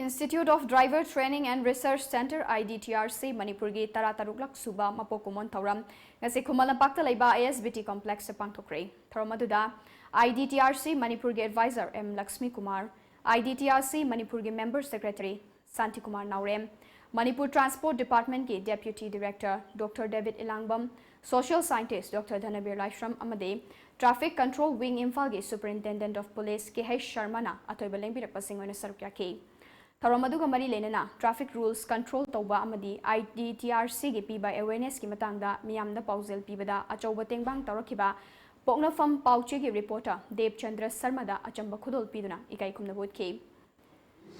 Institute of Driver Training and Research Centre, IDTRC, ꯃꯅꯤꯄꯨꯔꯒꯤ ꯇꯔꯥꯇꯔꯨꯛꯂꯛ ꯁꯨꯕ ꯃꯄꯣꯛ ꯀꯨꯝꯑꯣꯟ ꯊꯧꯔꯝ ꯉꯁꯤ ꯈꯨꯃꯟ ꯂꯝꯄꯥꯛꯇ ꯂꯩꯕ ISBT complexꯇ ꯄꯥꯡꯊꯣꯛꯈ꯭ꯔꯦ꯫ ꯊꯧꯔꯝ ꯑꯗꯨꯗ IDTRC ꯃꯅꯤꯄꯨꯔꯒꯤ advisor M Lakshmi Kumar, IDTRC ꯃꯅꯤꯄꯨꯔꯒꯤ member secretary ꯁꯥꯟꯇꯤ ꯀꯨꯃꯥꯔ ꯅꯥꯎꯔꯦꯝ, Manipur Transport Departmentꯀꯤ Deputy Director Doctor David ꯏꯂꯥꯡꯕꯝ, social scientist Doctor ꯙꯅꯕꯤꯔ ꯂꯥꯏꯁ꯭ꯔꯝ ꯑꯃꯗꯤ Traffic Control Wing ꯏꯝꯐꯥꯜꯒꯤ Superintendent of Police K H ꯁꯔꯃꯅ ꯑꯊꯣꯏꯕ ꯂꯦꯡꯕꯤꯔꯛꯄꯁꯤꯡ ꯑꯣꯏꯅ ꯁꯔꯨꯛ ꯌꯥꯈꯤ꯫ ꯊꯧꯔꯝ ꯑꯗꯨꯒ ꯃꯔꯤ ꯂꯩꯅꯅ traffic rules control ꯇꯧꯕ ꯑꯃꯗꯤ IDTRCꯒꯤ ꯄꯤꯕ awarenessꯀꯤ ꯃꯇꯥꯡꯗ ꯃꯤꯌꯥꯝꯗ ꯄꯥꯎꯖꯦꯜ ꯄꯤꯕꯗ ꯑꯆꯧꯕ ꯇꯦꯡꯕꯥꯡ ꯇꯧꯔꯛꯈꯤꯕ ꯄꯣꯛꯅꯐꯝ ꯄꯥꯎꯆꯦꯒꯤ reporter ꯗꯦꯕꯆꯟꯗ꯭ꯔ ꯁꯔꯃꯗ ꯑꯆꯝꯕ ꯈꯨꯗꯣꯜ ꯄꯤꯗꯨꯅ ꯏꯀꯥꯏ ꯈꯨꯝꯅꯕ ꯎꯠꯈꯤ꯫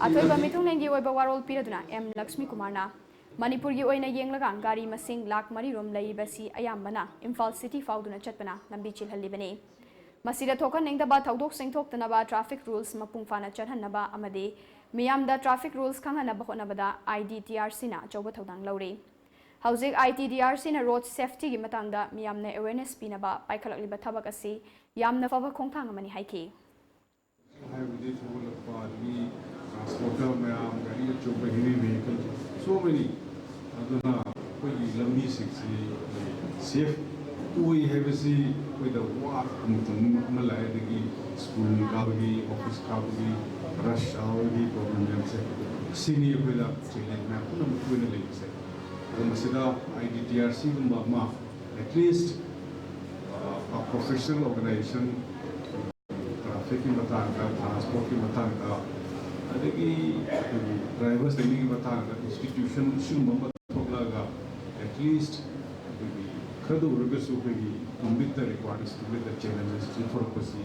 ꯑꯊꯣꯏꯕ ꯃꯤꯊꯨꯡꯂꯦꯟꯒꯤ ꯑꯣꯏꯕ ꯋꯥꯔꯣꯜ ꯄꯤꯔꯗꯨꯅ M ꯂꯛꯁꯃꯤ ꯀꯨꯃꯥꯔꯅ ꯃꯅꯤꯄꯨꯔꯒꯤ ꯑꯣꯏꯅ ꯌꯦꯡꯂꯒ ꯒꯥꯔꯤ ꯃꯁꯤꯡ ꯂꯥꯈ ꯃꯔꯤ ꯔꯣꯝ ꯂꯩꯔꯤꯕꯁꯤ ꯑꯌꯥꯝꯕꯅ ꯏꯝꯐꯥꯜ city ꯐꯥꯎꯗꯨꯅ ꯆꯠꯄꯅ ꯂꯝꯕꯤ ꯆꯤꯜꯍꯜꯂꯤꯕꯅꯤ꯫ ꯃꯁꯤꯗ ꯊꯣꯛꯍꯟꯅꯤꯡꯗꯕ ꯊꯧꯗꯣꯛꯁꯤꯡ ꯊꯣꯛꯇꯅꯕ traffic rules ꯃꯄꯨꯡ ꯐꯥꯅ ꯆꯠꯍꯟꯅꯕ ꯑꯃꯗꯤ ꯃꯤꯌꯥꯝꯗ traffic rules ꯈꯪꯍꯟꯅꯕ ꯍꯣꯠꯅꯕꯗ IDTRCꯅ ꯑꯆꯧꯕ ꯊꯧꯗꯥꯡ ꯂꯧꯔꯤ꯫ ꯍꯧꯖꯤꯛ IDTRCꯅ road safetyꯒꯤ ꯃꯇꯥꯡꯗ ꯃꯤꯌꯥꯝꯅ awareness ꯄꯤꯅꯕ ꯄꯥꯏꯈꯠꯂꯛꯂꯤꯕ ꯊꯕꯛ ꯑꯁꯤ ꯌꯥꯝꯅ ꯐꯕ ꯈꯣꯡꯊꯥꯡ ꯑꯃꯅꯤ ꯍꯥꯏꯈꯤ꯫ ꯍꯥꯏꯕꯗꯤ ꯊꯧꯒꯠꯂꯛꯄ ꯑꯗꯒꯤ transporter ꯃꯌꯥꯝ, ꯒꯥꯔꯤ ꯑꯆꯧꯕ, heavy vehicle, so many. ꯑꯗꯨꯅ ꯑꯩꯈꯣꯏꯒꯤ ꯂꯝꯕꯤꯁꯤꯡꯁꯤ safe ꯑꯣꯏ ꯍꯥꯏꯕꯁꯤ ꯑꯩꯈꯣꯏꯗ ꯋꯥꯔꯛꯄ ꯃꯇꯝ ꯑꯃ ꯂꯥꯛꯑꯦ꯫ ꯑꯗꯒꯤ school ꯀꯥꯕꯒꯤ, office ꯀꯥꯕꯒꯤ, rush hourꯒꯤ problem ꯃꯌꯥꯝꯁꯦ, ꯁꯤꯅꯤ ꯑꯩꯈꯣꯏꯗ challenge ꯃꯌꯥꯝ ꯄꯨꯝꯅꯃꯛ ꯑꯣꯏꯅ ꯂꯩꯕꯁꯦ꯫ ꯑꯗꯣ ꯃꯁꯤꯗ IDTRCꯒꯨꯝꯕ ꯑꯃ, at least, uh, a professional organization, trafficꯀꯤ ꯃꯇꯥꯡꯗ, transportꯀꯤ ꯃꯇꯥꯡꯗ, ꯑꯗꯒꯤ ꯑꯩꯈꯣꯏꯒꯤ driver's trainingꯒꯤ ꯃꯇꯥꯡꯗ institution ꯁꯤꯒꯨꯝꯕ ꯑꯃ ꯊꯣꯛꯂꯛꯑꯒ, at least ꯑꯩꯈꯣꯏꯒꯤ ꯈꯔꯗ ꯑꯣꯏꯔꯒꯁꯨ ꯑꯩꯈꯣꯏꯒꯤ to meet the requirements, to meet the challenges ꯁꯤ ꯊꯣꯔꯛꯄꯁꯤ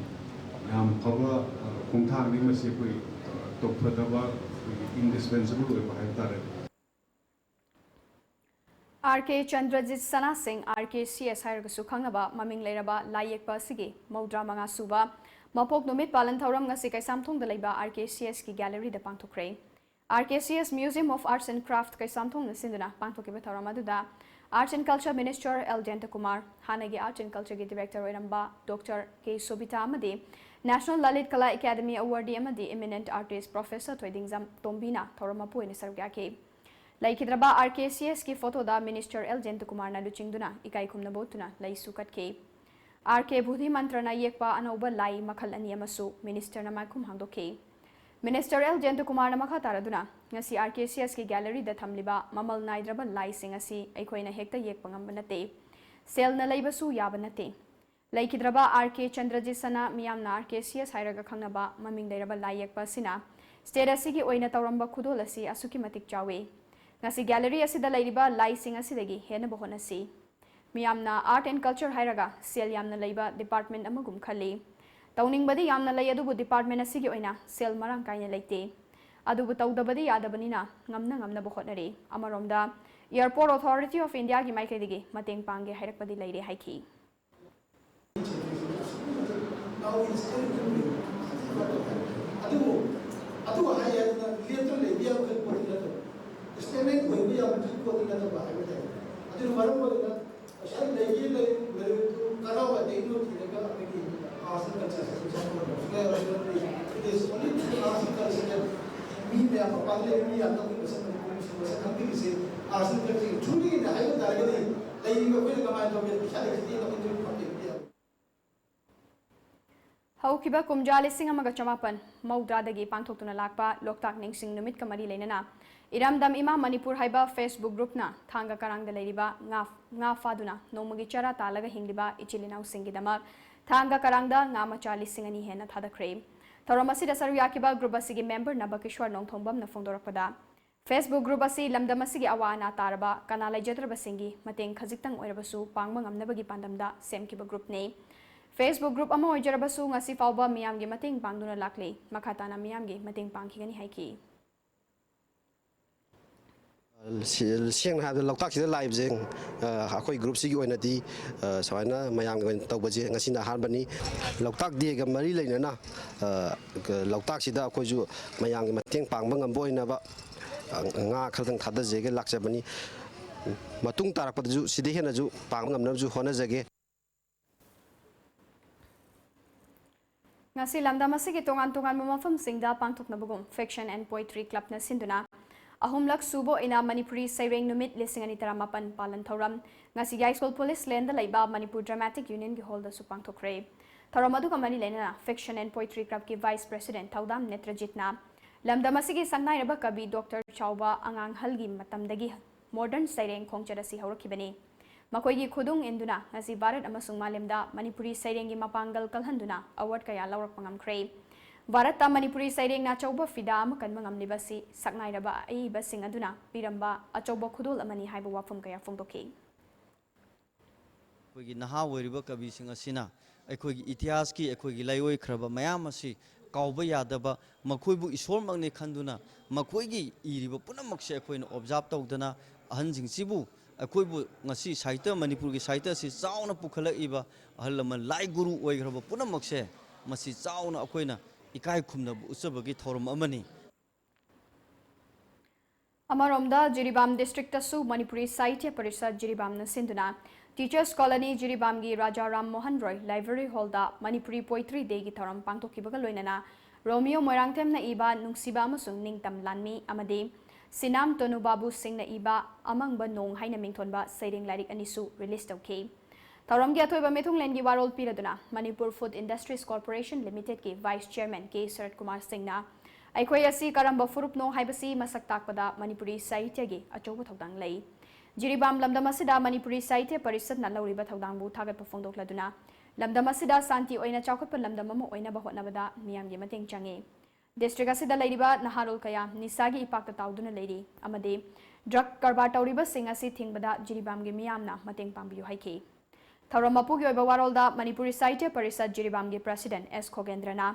ꯌꯥꯝ ꯐꯕ, ꯑ, ꯈꯣꯡꯊꯥꯡꯅꯤ꯫ ꯃꯁꯤ ꯑꯩꯈꯣꯏ, ꯑ, ꯇꯧꯊꯗꯕ, ꯑꯩꯈꯣꯏꯒꯤ indispensable ꯑꯣꯏꯕ ꯍꯥꯏꯕ ꯇꯥꯔꯦ꯫ ꯑꯥꯔ ꯀꯦ ꯆꯟꯗ꯭ꯔꯖꯤꯠ ꯁꯅꯥꯁꯤꯡ, ꯑꯥꯔ ꯀꯦ ꯁꯤ ꯑꯦꯁ ꯍꯥꯏꯔꯒꯁꯨ ꯈꯪꯅꯕ, ꯃꯃꯤꯡ ꯂꯩꯔꯕ ꯂꯥꯏ ꯌꯦꯛꯄ ꯑꯁꯤꯒꯤ ꯃꯧꯗ꯭ꯔꯥ ꯃꯉꯥ ꯁꯨꯕ ꯃꯄꯣꯛ ꯅꯨꯃꯤꯠ ꯄꯥꯂꯟ ꯊꯧꯔꯝ ꯉꯁꯤ ꯀꯩꯁꯥꯝꯊꯣꯡꯗ ꯂꯩꯕ R K C ꯑꯦꯁꯀꯤ ꯒꯦꯂꯔꯤꯗ ꯄꯥꯡꯊꯣꯛꯈ꯭ꯔꯦ꯫ R K C S Museum of Arts and Craft ꯀꯩꯁꯥꯝꯊꯣꯡꯅ ꯁꯤꯟꯗꯨꯅ ꯄꯥꯡꯊꯣꯛꯈꯤꯕ ꯊꯧꯔꯝ ꯑꯗꯨꯗ Arts and Culture Minister L Jayantakumar, ꯍꯥꯟꯅꯒꯤ Arts and Cultureꯒꯤ Director ꯑꯣꯏꯔꯝꯕ ꯗꯣꯛꯇꯔ ꯀꯦ ꯁꯣꯕꯤꯇꯥ ꯑꯃꯗꯤ National Lalit Kala Academy Awardee ꯑꯃꯗꯤ Eminent Artist Professor ꯊꯣꯏꯗꯤꯡꯖꯝ ꯇꯣꯝꯕꯤꯅ ꯊꯧꯔꯝ ꯃꯄꯨ ꯑꯣꯏꯅ ꯁꯔꯨꯛ ꯌꯥꯈꯤ꯫ ꯂꯩꯈꯤꯗ꯭ꯔꯕ ꯑꯥꯔ ꯀꯦ ꯁꯤ ꯑꯦꯁꯀꯤ ꯐꯣꯇꯣꯗ ꯃꯤꯅꯤꯁꯇꯔ ꯑꯦꯜ ꯖꯌꯟꯇꯀꯨꯃꯥꯔꯅ ꯂꯨꯆꯤꯡꯗꯨꯅ ꯏꯀꯥꯏ ꯈꯨꯝꯅꯕ ꯎꯠꯇꯨꯅ ꯂꯩꯁꯨ ꯀꯠꯈꯤ꯫ ꯑꯥꯔ ꯀꯦ ꯕꯨꯙꯤ ꯃꯟꯇ꯭ꯔꯅ ꯌꯦꯛꯄ ꯑꯅꯧꯕ ꯂꯥꯏ ꯃꯈꯜ ꯑꯅꯤ ꯑꯃꯁꯨ ꯃꯤꯅꯤꯁꯇꯔꯅ ꯃꯥꯏꯈꯨꯝ ꯍꯥꯡꯗꯣꯛꯈꯤ꯫ ꯃꯤꯅꯤꯁꯇꯔ ꯑꯦꯜ ꯖꯌꯟꯇꯀꯨꯃꯥꯔꯅ ꯃꯈꯥ ꯇꯥꯔꯗꯨꯅ, ꯉꯁꯤ ꯑꯥꯔ ꯀꯦ ꯁꯤ ꯑꯦꯁꯀꯤ ꯒꯦꯂꯔꯤꯗ ꯊꯝꯂꯤꯕ ꯃꯃꯜ ꯅꯥꯏꯗ꯭ꯔꯕ ꯂꯥꯏꯁꯤꯡ ꯑꯁꯤ ꯑꯩꯈꯣꯏꯅ ꯍꯦꯛꯇ ꯌꯦꯛꯄ ꯉꯝꯕ ꯅꯠꯇꯦ, ꯁꯦꯜꯅ ꯂꯩꯕꯁꯨ ꯌꯥꯕ ꯅꯠꯇꯦ꯫ ꯂꯩꯈꯤꯗ꯭ꯔꯕ ꯑꯥꯔ ꯀꯦ ꯆꯟꯗ꯭ꯔꯖꯤꯠ ꯁꯅꯥ, ꯃꯤꯌꯥꯝꯅ ꯑꯥꯔ ꯀꯦ ꯁꯤ ꯑꯦꯁ ꯍꯥꯏꯔꯒ ꯈꯪꯅꯕ ꯃꯃꯤꯡ ꯂꯩꯔꯕ ꯂꯥꯏ ꯌꯦꯛꯄ ꯑꯁꯤꯅ ꯁ꯭ꯇꯦꯠ ꯑꯁꯤꯒꯤ ꯑꯣꯏꯅ ꯇꯧꯔꯝꯕ ꯈꯨꯗꯣꯜ ꯑꯁꯤ ꯑꯁꯨꯛꯀꯤ ꯃꯇꯤꯛ ꯆꯥꯎꯏ꯫ ꯉꯁꯤ ꯒꯦꯂꯔꯤ ꯑꯁꯤꯗ ꯂꯩꯔꯤꯕ ꯂꯥꯏꯁꯤꯡ ꯑꯁꯤꯗꯒꯤ ꯍꯦꯟꯅꯕ ꯍꯣꯠꯅꯁꯤ꯫ ꯃꯤꯌꯥꯝꯅ Art and Culture ꯍꯥꯏꯔꯒ ꯁꯦꯜ ꯌꯥꯝꯅ ꯂꯩꯕ department ꯑꯃꯒꯨꯝ ꯈꯜꯂꯤ꯫ ꯇꯧꯅꯤꯡꯕꯗꯤ ꯌꯥꯝꯅ ꯂꯩ, ꯑꯗꯨꯕꯨ department ꯑꯁꯤꯒꯤ ꯑꯣꯏꯅ ꯁꯦꯜ ꯃꯔꯥꯡ ꯀꯥꯏꯅ ꯂꯩꯇꯦ꯫ ꯑꯗꯨꯕꯨ ꯇꯧꯗꯕꯗꯤ ꯌꯥꯗꯕꯅꯤꯅ ꯉꯝꯅ ꯉꯝꯅꯕ ꯍꯣꯠꯅꯔꯤ꯫ ꯑꯃꯔꯣꯝꯗ Airport Authority of Indiaꯒꯤ ꯃꯥꯏꯀꯩꯗꯒꯤ ꯃꯇꯦꯡ ꯄꯥꯡꯒꯦ ꯍꯥꯏꯔꯛꯄꯗꯤ ꯂꯩꯔꯦ ꯍꯥꯏꯈꯤ꯫ Now it's still doing. ꯑꯗꯨꯕꯨ ꯑꯗꯨ ꯍꯥꯏ ꯍꯥꯏꯗꯅ ꯂꯦꯞꯇꯅ ꯂꯩꯕ ꯌꯥꯕ ꯄꯣꯠꯇꯤ ꯅꯠꯇꯕ, stagnant ꯑꯣꯏꯕ ꯌꯥꯕ ꯄꯣꯠꯇꯤ ꯅꯠꯇꯕ ꯍꯥꯏꯕ ꯇꯥꯏ꯫ ꯑꯗꯨꯅ ꯃꯔꯝ ꯑꯣꯏꯗꯅ ꯄꯩꯁꯥ ꯂꯩꯒꯦ ꯂꯩ-, ꯂꯩꯔꯣꯏꯗꯣ ꯀꯔꯥꯏꯋꯥꯏꯗ ꯏꯅꯣ ꯊꯤꯔꯒ ꯑꯩꯈꯣꯏꯒꯤ arts and culture ꯁꯦ ꯄꯩꯁꯥ ꯐꯪꯍꯟꯕ ꯁꯨꯡꯌꯥ ꯌꯥꯔꯣꯏ꯫ It is only through arts and culture that ꯃꯤ ꯃꯌꯥꯝ ꯃꯄꯥꯟꯗ ꯂꯩꯕ ꯃꯤ ꯌꯥꯝꯅ ꯑꯩꯈꯣꯏ ꯃꯁꯛ ꯃꯅꯤꯄꯨꯔ ꯃꯁꯛ ꯃꯁꯛ ꯈꯪꯕꯤꯔꯤꯁꯦ꯫ Arts and culture ꯊ꯭ꯔꯨꯗꯒꯤꯅꯦ ꯍꯥꯏꯕ ꯇꯥꯔꯒꯗꯤ ꯂꯩꯔꯤꯕ ꯑꯩꯈꯣꯏꯅ ꯀꯃꯥꯏꯅ ꯇꯧꯒꯦ? ꯄꯩꯁꯥ ꯂꯩꯇ꯭ꯔꯗꯤ ꯑꯩꯈꯣꯏ ꯐꯪꯗꯦ꯫ ꯍꯧꯈꯤꯕ ꯀꯨꯝꯖꯥ ꯂꯤꯁꯤꯡ ꯑꯃꯒ ꯆꯃꯥꯄꯟ ꯃꯧꯗ꯭ꯔꯥꯗꯒꯤ ꯄꯥꯡꯊꯣꯛꯇꯨꯅ ꯂꯥꯛꯄ ꯂꯣꯛꯇꯥꯛ ꯅꯤꯡꯁꯤꯡ ꯅꯨꯃꯤꯠꯀ ꯃꯔꯤ ꯂꯩꯅꯅ ꯏꯔꯝꯗꯝ ꯏꯃꯥ ꯃꯅꯤꯄꯨꯔ ꯍꯥꯏꯕ Facebook groupꯅ ꯊꯥꯡꯒ ꯀꯔꯥꯡꯗ ꯂꯩꯔꯤꯕ ꯉꯥ, ꯉꯥ ꯐꯥꯗꯨꯅ ꯅꯣꯡꯃꯒꯤ ꯆꯔꯥ ꯇꯥꯜꯂꯒ ꯍꯤꯡꯂꯤꯕ ꯏꯆꯤꯜ ꯏꯅꯥꯎꯁꯤꯡꯒꯤꯗꯃꯛ ꯊꯥꯡꯒ ꯀꯔꯥꯡꯗ ꯉꯥ ꯃꯆꯥ ꯂꯤꯁꯤꯡ ꯑꯅꯤ ꯍꯦꯟꯅ ꯊꯥꯗꯈ꯭ꯔꯦ꯫ ꯊꯧꯔꯝ ꯑꯁꯤꯗ ꯁꯔꯨꯛ ꯌꯥꯈꯤꯕ group ꯑꯁꯤꯒꯤ member ꯅꯕꯀꯤꯁꯣꯔ ꯅꯣꯡꯊꯣꯡꯕꯝꯅ ꯐꯣꯡꯗꯣꯔꯛꯄꯗ, Facebook group ꯑꯁꯤ ꯂꯝꯗꯝ ꯑꯁꯤꯒꯤ ꯑꯋꯥ ꯑꯅꯥ ꯇꯥꯔꯕ, ꯀꯅꯥ ꯂꯩꯖꯗ꯭ꯔꯕꯁꯤꯡꯒꯤ ꯃꯇꯦꯡ ꯈꯖꯤꯛꯇꯪ ꯑꯣꯏꯔꯕꯁꯨ ꯄꯥꯡꯕ ꯉꯝꯅꯕꯒꯤ ꯄꯥꯟꯗꯝꯗ ꯁꯦꯝꯈꯤꯕ groupꯅꯤ꯫ Facebook group ꯑꯃ ꯑꯣꯏꯖꯔꯕꯁꯨ ꯉꯁꯤ ꯐꯥꯎꯕ ꯃꯤꯌꯥꯝꯒꯤ ꯃꯇꯦꯡ ꯄꯥꯡꯗꯨꯅ ꯂꯥꯛꯂꯤ꯫ ꯃꯈꯥ ꯇꯥꯅ ꯃꯤꯌꯥꯝꯒꯤ ꯃꯇꯦꯡ ꯄꯥꯡꯈꯤꯒꯅꯤ ꯍꯥꯏꯈꯤ꯫ ꯁꯤ-, ꯁꯦꯡꯅ ꯍꯥꯏꯔꯕꯗ ꯂꯣꯛꯇꯥꯛꯁꯤꯗ ꯂꯥꯛꯏꯕꯁꯦ, ꯑ, ꯑꯩꯈꯣꯏ ꯒ꯭ꯔꯨꯞꯁꯤꯒꯤ ꯑꯣꯏꯅꯗꯤ, ꯑ, ꯁꯨꯃꯥꯏꯅ ꯃꯌꯥꯝꯒꯤ ꯑꯣꯏꯅ ꯇꯧꯕꯁꯦ ꯉꯁꯤꯅ ꯑꯍꯥꯟꯕꯅꯤ꯫ ꯂꯣꯛꯇꯥꯛ ꯗꯦꯒ ꯃꯔꯤ ꯂꯩꯅꯅ, ꯑ, ꯂꯣꯛꯇꯥꯛꯁꯤꯗ ꯑꯩꯈꯣꯏꯁꯨ ꯃꯌꯥꯝꯒꯤ ꯃꯇꯦꯡ ꯄꯥꯡꯕ ꯉꯝꯕ ꯑꯣꯏꯅꯕ, ꯑ, ꯉꯥ ꯈꯔꯗꯪ ꯊꯥꯗꯖꯒꯦ ꯂꯥꯛꯆꯕꯅꯤ꯫ ꯃꯇꯨꯡ ꯇꯥꯔꯛꯄꯗꯁꯨ ꯁꯤꯗꯩ ꯍꯦꯟꯅꯁꯨ ꯄꯥꯡꯕ ꯉꯝꯅꯕꯁꯨ ꯍꯣꯠꯅꯖꯒꯦ꯫ ꯉꯁꯤ ꯂꯝꯗꯝ ꯑꯁꯤꯒꯤ ꯇꯣꯉꯥꯟ ꯇꯣꯉꯥꯟꯕ ꯃꯐꯝꯁꯤꯡꯗ ꯄꯥꯡꯊꯣꯛꯅꯕꯒꯨꯝ Fiction and Poetry Clubꯅ ꯁꯤꯟꯗꯨꯅ ꯑꯍꯨꯝꯂꯛ ꯁꯨꯕ ꯑꯣꯏꯅ ꯃꯅꯤꯄꯨꯔꯤ ꯁꯩꯔꯦꯡ ꯅꯨꯃꯤꯠ ꯂꯤꯁꯤꯡ ꯑꯅꯤ ꯇꯔꯥꯃꯥꯄꯟ ꯄꯥꯂꯟ ꯊꯧꯔꯝ ꯉꯁꯤ ꯌꯥꯏꯁ꯭ꯀꯨꯜ ꯄꯨꯂꯤꯁ ꯂꯦꯟꯗ ꯂꯩꯕ ꯃꯅꯤꯄꯨꯔ ꯗ꯭ꯔꯃꯥꯇꯤꯛ ꯌꯨꯅꯤꯌꯟꯒꯤ ꯍꯣꯜꯗꯁꯨ ꯄꯥꯡꯊꯣꯛꯈ꯭ꯔꯦ꯫ ꯊꯧꯔꯝ ꯑꯗꯨꯒ ꯃꯔꯤ ꯂꯩꯅꯅ Fiction and Poetry Clubꯀꯤ Vice President ꯊꯧꯗꯥꯝ ꯅꯦꯇ꯭ꯔꯖꯤꯠꯅ ꯂꯝꯗꯝ ꯑꯁꯤꯒꯤ ꯁꯛꯅꯥꯏꯔꯕ ꯀꯕꯤ ꯗꯣꯛꯇꯔ ꯆꯥꯎꯕ ꯑꯉꯥꯡꯍꯜꯒꯤ ꯃꯇꯝꯗꯒꯤ ꯃꯣꯗꯔꯟ ꯁꯩꯔꯦꯡ ꯈꯣꯡꯆꯠ ꯑꯁꯤ ꯍꯧꯔꯛꯈꯤꯕꯅꯤ꯫ ꯃꯈꯣꯏꯒꯤ ꯈꯨꯗꯨꯡ ꯏꯟꯗꯨꯅ ꯉꯁꯤ ꯚꯥꯔꯠ ꯑꯃꯁꯨꯡ ꯃꯥꯂꯦꯝꯗ ꯃꯅꯤꯄꯨꯔꯤ ꯁꯩꯔꯦꯡꯒꯤ ꯃꯄꯥꯡꯒꯜ ꯀꯜꯍꯟꯗꯨꯅ ꯑꯦꯋꯥꯔꯗ ꯀꯌꯥ ꯂꯧꯔꯛꯄ ꯉꯝꯈ꯭ꯔꯦ꯫ ꯚꯥꯔꯠꯇ ꯃꯅꯤꯄꯨꯔꯤ ꯁꯩꯔꯦꯡꯅ ꯑꯆꯧꯕ ꯐꯤꯗꯥ ꯑꯃ ꯀꯟꯕ ꯉꯝꯂꯤꯕ ꯑꯁꯤ ꯁꯛꯅꯥꯏꯔꯕ ꯑꯏꯕꯁꯤꯡ ꯑꯗꯨꯅ ꯄꯤꯔꯝꯕ ꯑꯆꯧꯕ ꯈꯨꯗꯣꯜ ꯑꯃꯅꯤ ꯍꯥꯏꯕ ꯋꯥꯐꯝ ꯀꯌꯥ ꯐꯣꯡꯗꯣꯛꯈꯤ꯫ ꯑꯩꯈꯣꯏꯒꯤ ꯅꯍꯥ ꯑꯣꯏꯔꯤꯕ ꯀꯕꯤꯁꯤꯡ ꯑꯁꯤꯅ ꯑꯩꯈꯣꯏꯒꯤ ꯏꯇꯤꯍꯥꯁꯀꯤ ꯑꯩꯈꯣꯏꯒꯤ ꯂꯩꯑꯣꯏꯈ꯭ꯔꯕ ꯃꯌꯥꯝ ꯑꯁꯤ ꯀꯥꯎꯕ ꯌꯥꯗꯕ, ꯃꯈꯣꯏꯕꯨ ꯏꯁꯣꯔꯃꯛꯅꯤ ꯈꯟꯗꯨꯅ ꯃꯈꯣꯏꯒꯤ ꯏꯔꯤꯕ ꯄꯨꯝꯅꯃꯛꯁꯦ ꯑꯩꯈꯣꯏꯅ ꯑꯣꯕꯖꯥꯔꯕ ꯇꯧꯗꯅ ꯑꯍꯟꯁꯤꯡꯁꯤꯕꯨ ꯑꯩꯈꯣꯏꯕꯨ ꯉꯁꯤ ꯁꯥꯍꯤꯇ꯭ꯌ, ꯃꯅꯤꯄꯨꯔꯒꯤ ꯁꯥꯍꯤꯇ꯭ꯌ ꯑꯁꯤ ꯆꯥꯎꯅ ꯄꯨꯈꯠꯂꯛꯏꯕ ꯑꯍꯜ ꯂꯃꯟ ꯂꯥꯏ ꯒꯨꯔꯨ ꯑꯣꯏꯈ꯭ꯔꯕ ꯄꯨꯝꯅꯃꯛꯁꯦ ꯃꯁꯤ ꯆꯥꯎꯅ ꯑꯩꯈꯣꯏꯅ ꯏꯀꯥꯏ ꯈꯨꯝꯅꯕ ꯎꯠꯆꯕꯒꯤ ꯊꯧꯔꯝ ꯑꯃꯅꯤ꯫ ꯑꯃꯔꯣꯝꯗ ꯖꯤꯔꯤꯕꯥꯝ ꯗꯤꯁꯇ꯭ꯔꯤꯛꯇꯁꯨ ꯃꯅꯤꯄꯨꯔꯤ ꯁꯥꯍꯤꯇ꯭ꯌ ꯄꯔꯤꯁꯠ ꯖꯤꯔꯤꯕꯥꯝꯅ ꯁꯤꯟꯗꯨꯅ Teachers Colony ꯖꯤꯔꯤꯕꯥꯝꯒꯤ ꯔꯥꯖꯥ ꯔꯥꯝ ꯃꯣꯍꯟ ꯔꯣꯏ ꯂꯥꯏꯕ꯭ꯔꯦꯔꯤ ꯍꯣꯜꯗ ꯃꯅꯤꯄꯨꯔꯤ Poetry Dayꯒꯤ ꯊꯧꯔꯝ ꯄꯥꯡꯊꯣꯛꯈꯤꯕꯒ ꯂꯣꯏꯅꯅ ꯔꯣꯃꯤꯌꯣ ꯃꯣꯏꯔꯥꯡꯊꯦꯝꯅ ꯏꯕ ꯅꯨꯡꯁꯤꯕ ꯑꯃꯁꯨꯡ ꯅꯤꯡꯇꯝ ꯂꯥꯟꯃꯤ ꯑꯃꯗꯤ ꯁꯤꯅꯥꯝ ꯇꯣꯅꯨ ꯕꯥꯕꯨ ꯁꯤꯡꯅ ꯏꯕ ꯑꯃꯪꯕ ꯅꯣꯡ ꯍꯥꯏꯅ ꯃꯤꯡꯊꯣꯟꯕ ꯁꯩꯔꯦꯡ ꯂꯥꯏꯔꯤꯛ ꯑꯅꯤꯁꯨ ꯔꯤꯂꯤꯖ ꯇꯧꯈꯤ꯫ ꯊꯧꯔꯝꯒꯤ ꯑꯊꯣꯏꯕ ꯃꯤꯊꯨꯡꯂꯦꯟꯒꯤ ꯋꯥꯔꯣꯜ ꯄꯤꯔꯗꯨꯅ ꯃꯅꯤꯄꯨꯔ ꯐꯨꯗ ꯏꯟꯗꯁꯇ꯭ꯔꯤꯁ ꯀꯣꯔꯄꯣꯔꯦꯁꯟ ꯂꯤꯃꯤꯇꯦꯗꯀꯤ vice chairman K Sarat Kumar ꯁꯤꯡꯅ ꯑꯩꯈꯣꯏ ꯑꯁꯤ ꯀꯔꯝꯕ ꯐꯨꯔꯨꯞꯅꯣ ꯍꯥꯏꯕꯁꯤ ꯃꯁꯛ ꯇꯥꯛꯄꯗ ꯃꯅꯤꯄꯨꯔꯤ ꯁꯥꯍꯤꯇ꯭ꯌꯒꯤ ꯑꯆꯧꯕ ꯊꯧꯗꯥꯡ ꯂꯩ꯫ ꯖꯤꯔꯤꯕꯥꯝ ꯂꯝꯗꯝ ꯑꯁꯤꯗ ꯃꯅꯤꯄꯨꯔꯤ ꯁꯥꯍꯤꯇ꯭ꯌ ꯄꯔꯤꯁꯠꯅ ꯂꯧꯔꯤꯕ ꯊꯧꯗꯥꯡꯕꯨ ꯊꯥꯒꯠꯄ ꯐꯣꯡꯗꯣꯛꯂꯗꯨꯅ ꯂꯝꯗꯝ ꯑꯁꯤꯗ ꯁꯥꯟꯇꯤ ꯑꯣꯏꯅ ꯆꯥꯎꯈꯠꯄ ꯂꯝꯗꯝ ꯑꯃ ꯑꯣꯏꯅꯕ ꯍꯣꯠꯅꯕꯗ ꯃꯤꯌꯥꯝꯒꯤ ꯃꯇꯦꯡ ꯆꯪꯏ꯫ ꯗꯤꯁꯇ꯭ꯔꯤꯛ ꯑꯁꯤꯗ ꯂꯩꯔꯤꯕ ꯅꯍꯥꯔꯣꯜ ꯀꯌꯥ ꯅꯤꯁꯥꯒꯤ ꯏꯄꯥꯛꯇ ꯇꯥꯎꯗꯨꯅ ꯂꯩꯔꯤ ꯑꯃꯗꯤ ꯗ꯭ꯔꯒ ꯀꯔꯕꯥꯔ ꯇꯧꯔꯤꯕꯁꯤꯡ ꯑꯁꯤ ꯊꯤꯡꯕꯗ ꯖꯤꯔꯤꯕꯥꯝꯒꯤ ꯃꯤꯌꯥꯝꯅ ꯃꯇꯦꯡ ꯄꯥꯡꯕꯤꯌꯨ ꯍꯥꯏꯈꯤ꯫ ꯊꯧꯔꯝ ꯃꯄꯨꯒꯤ ꯑꯣꯏꯕ ꯋꯥꯔꯣꯜꯗ ꯃꯅꯤꯄꯨꯔꯤ ꯁꯥꯍꯤꯇ꯭ꯌ ꯄꯔꯤꯁꯠ ꯖꯤꯔꯤꯕꯥꯝꯒꯤ ꯄ꯭ꯔꯁꯤꯗꯦꯟꯠ ꯑꯦꯁ ꯈꯣꯒꯦꯟꯗ꯭ꯔꯅ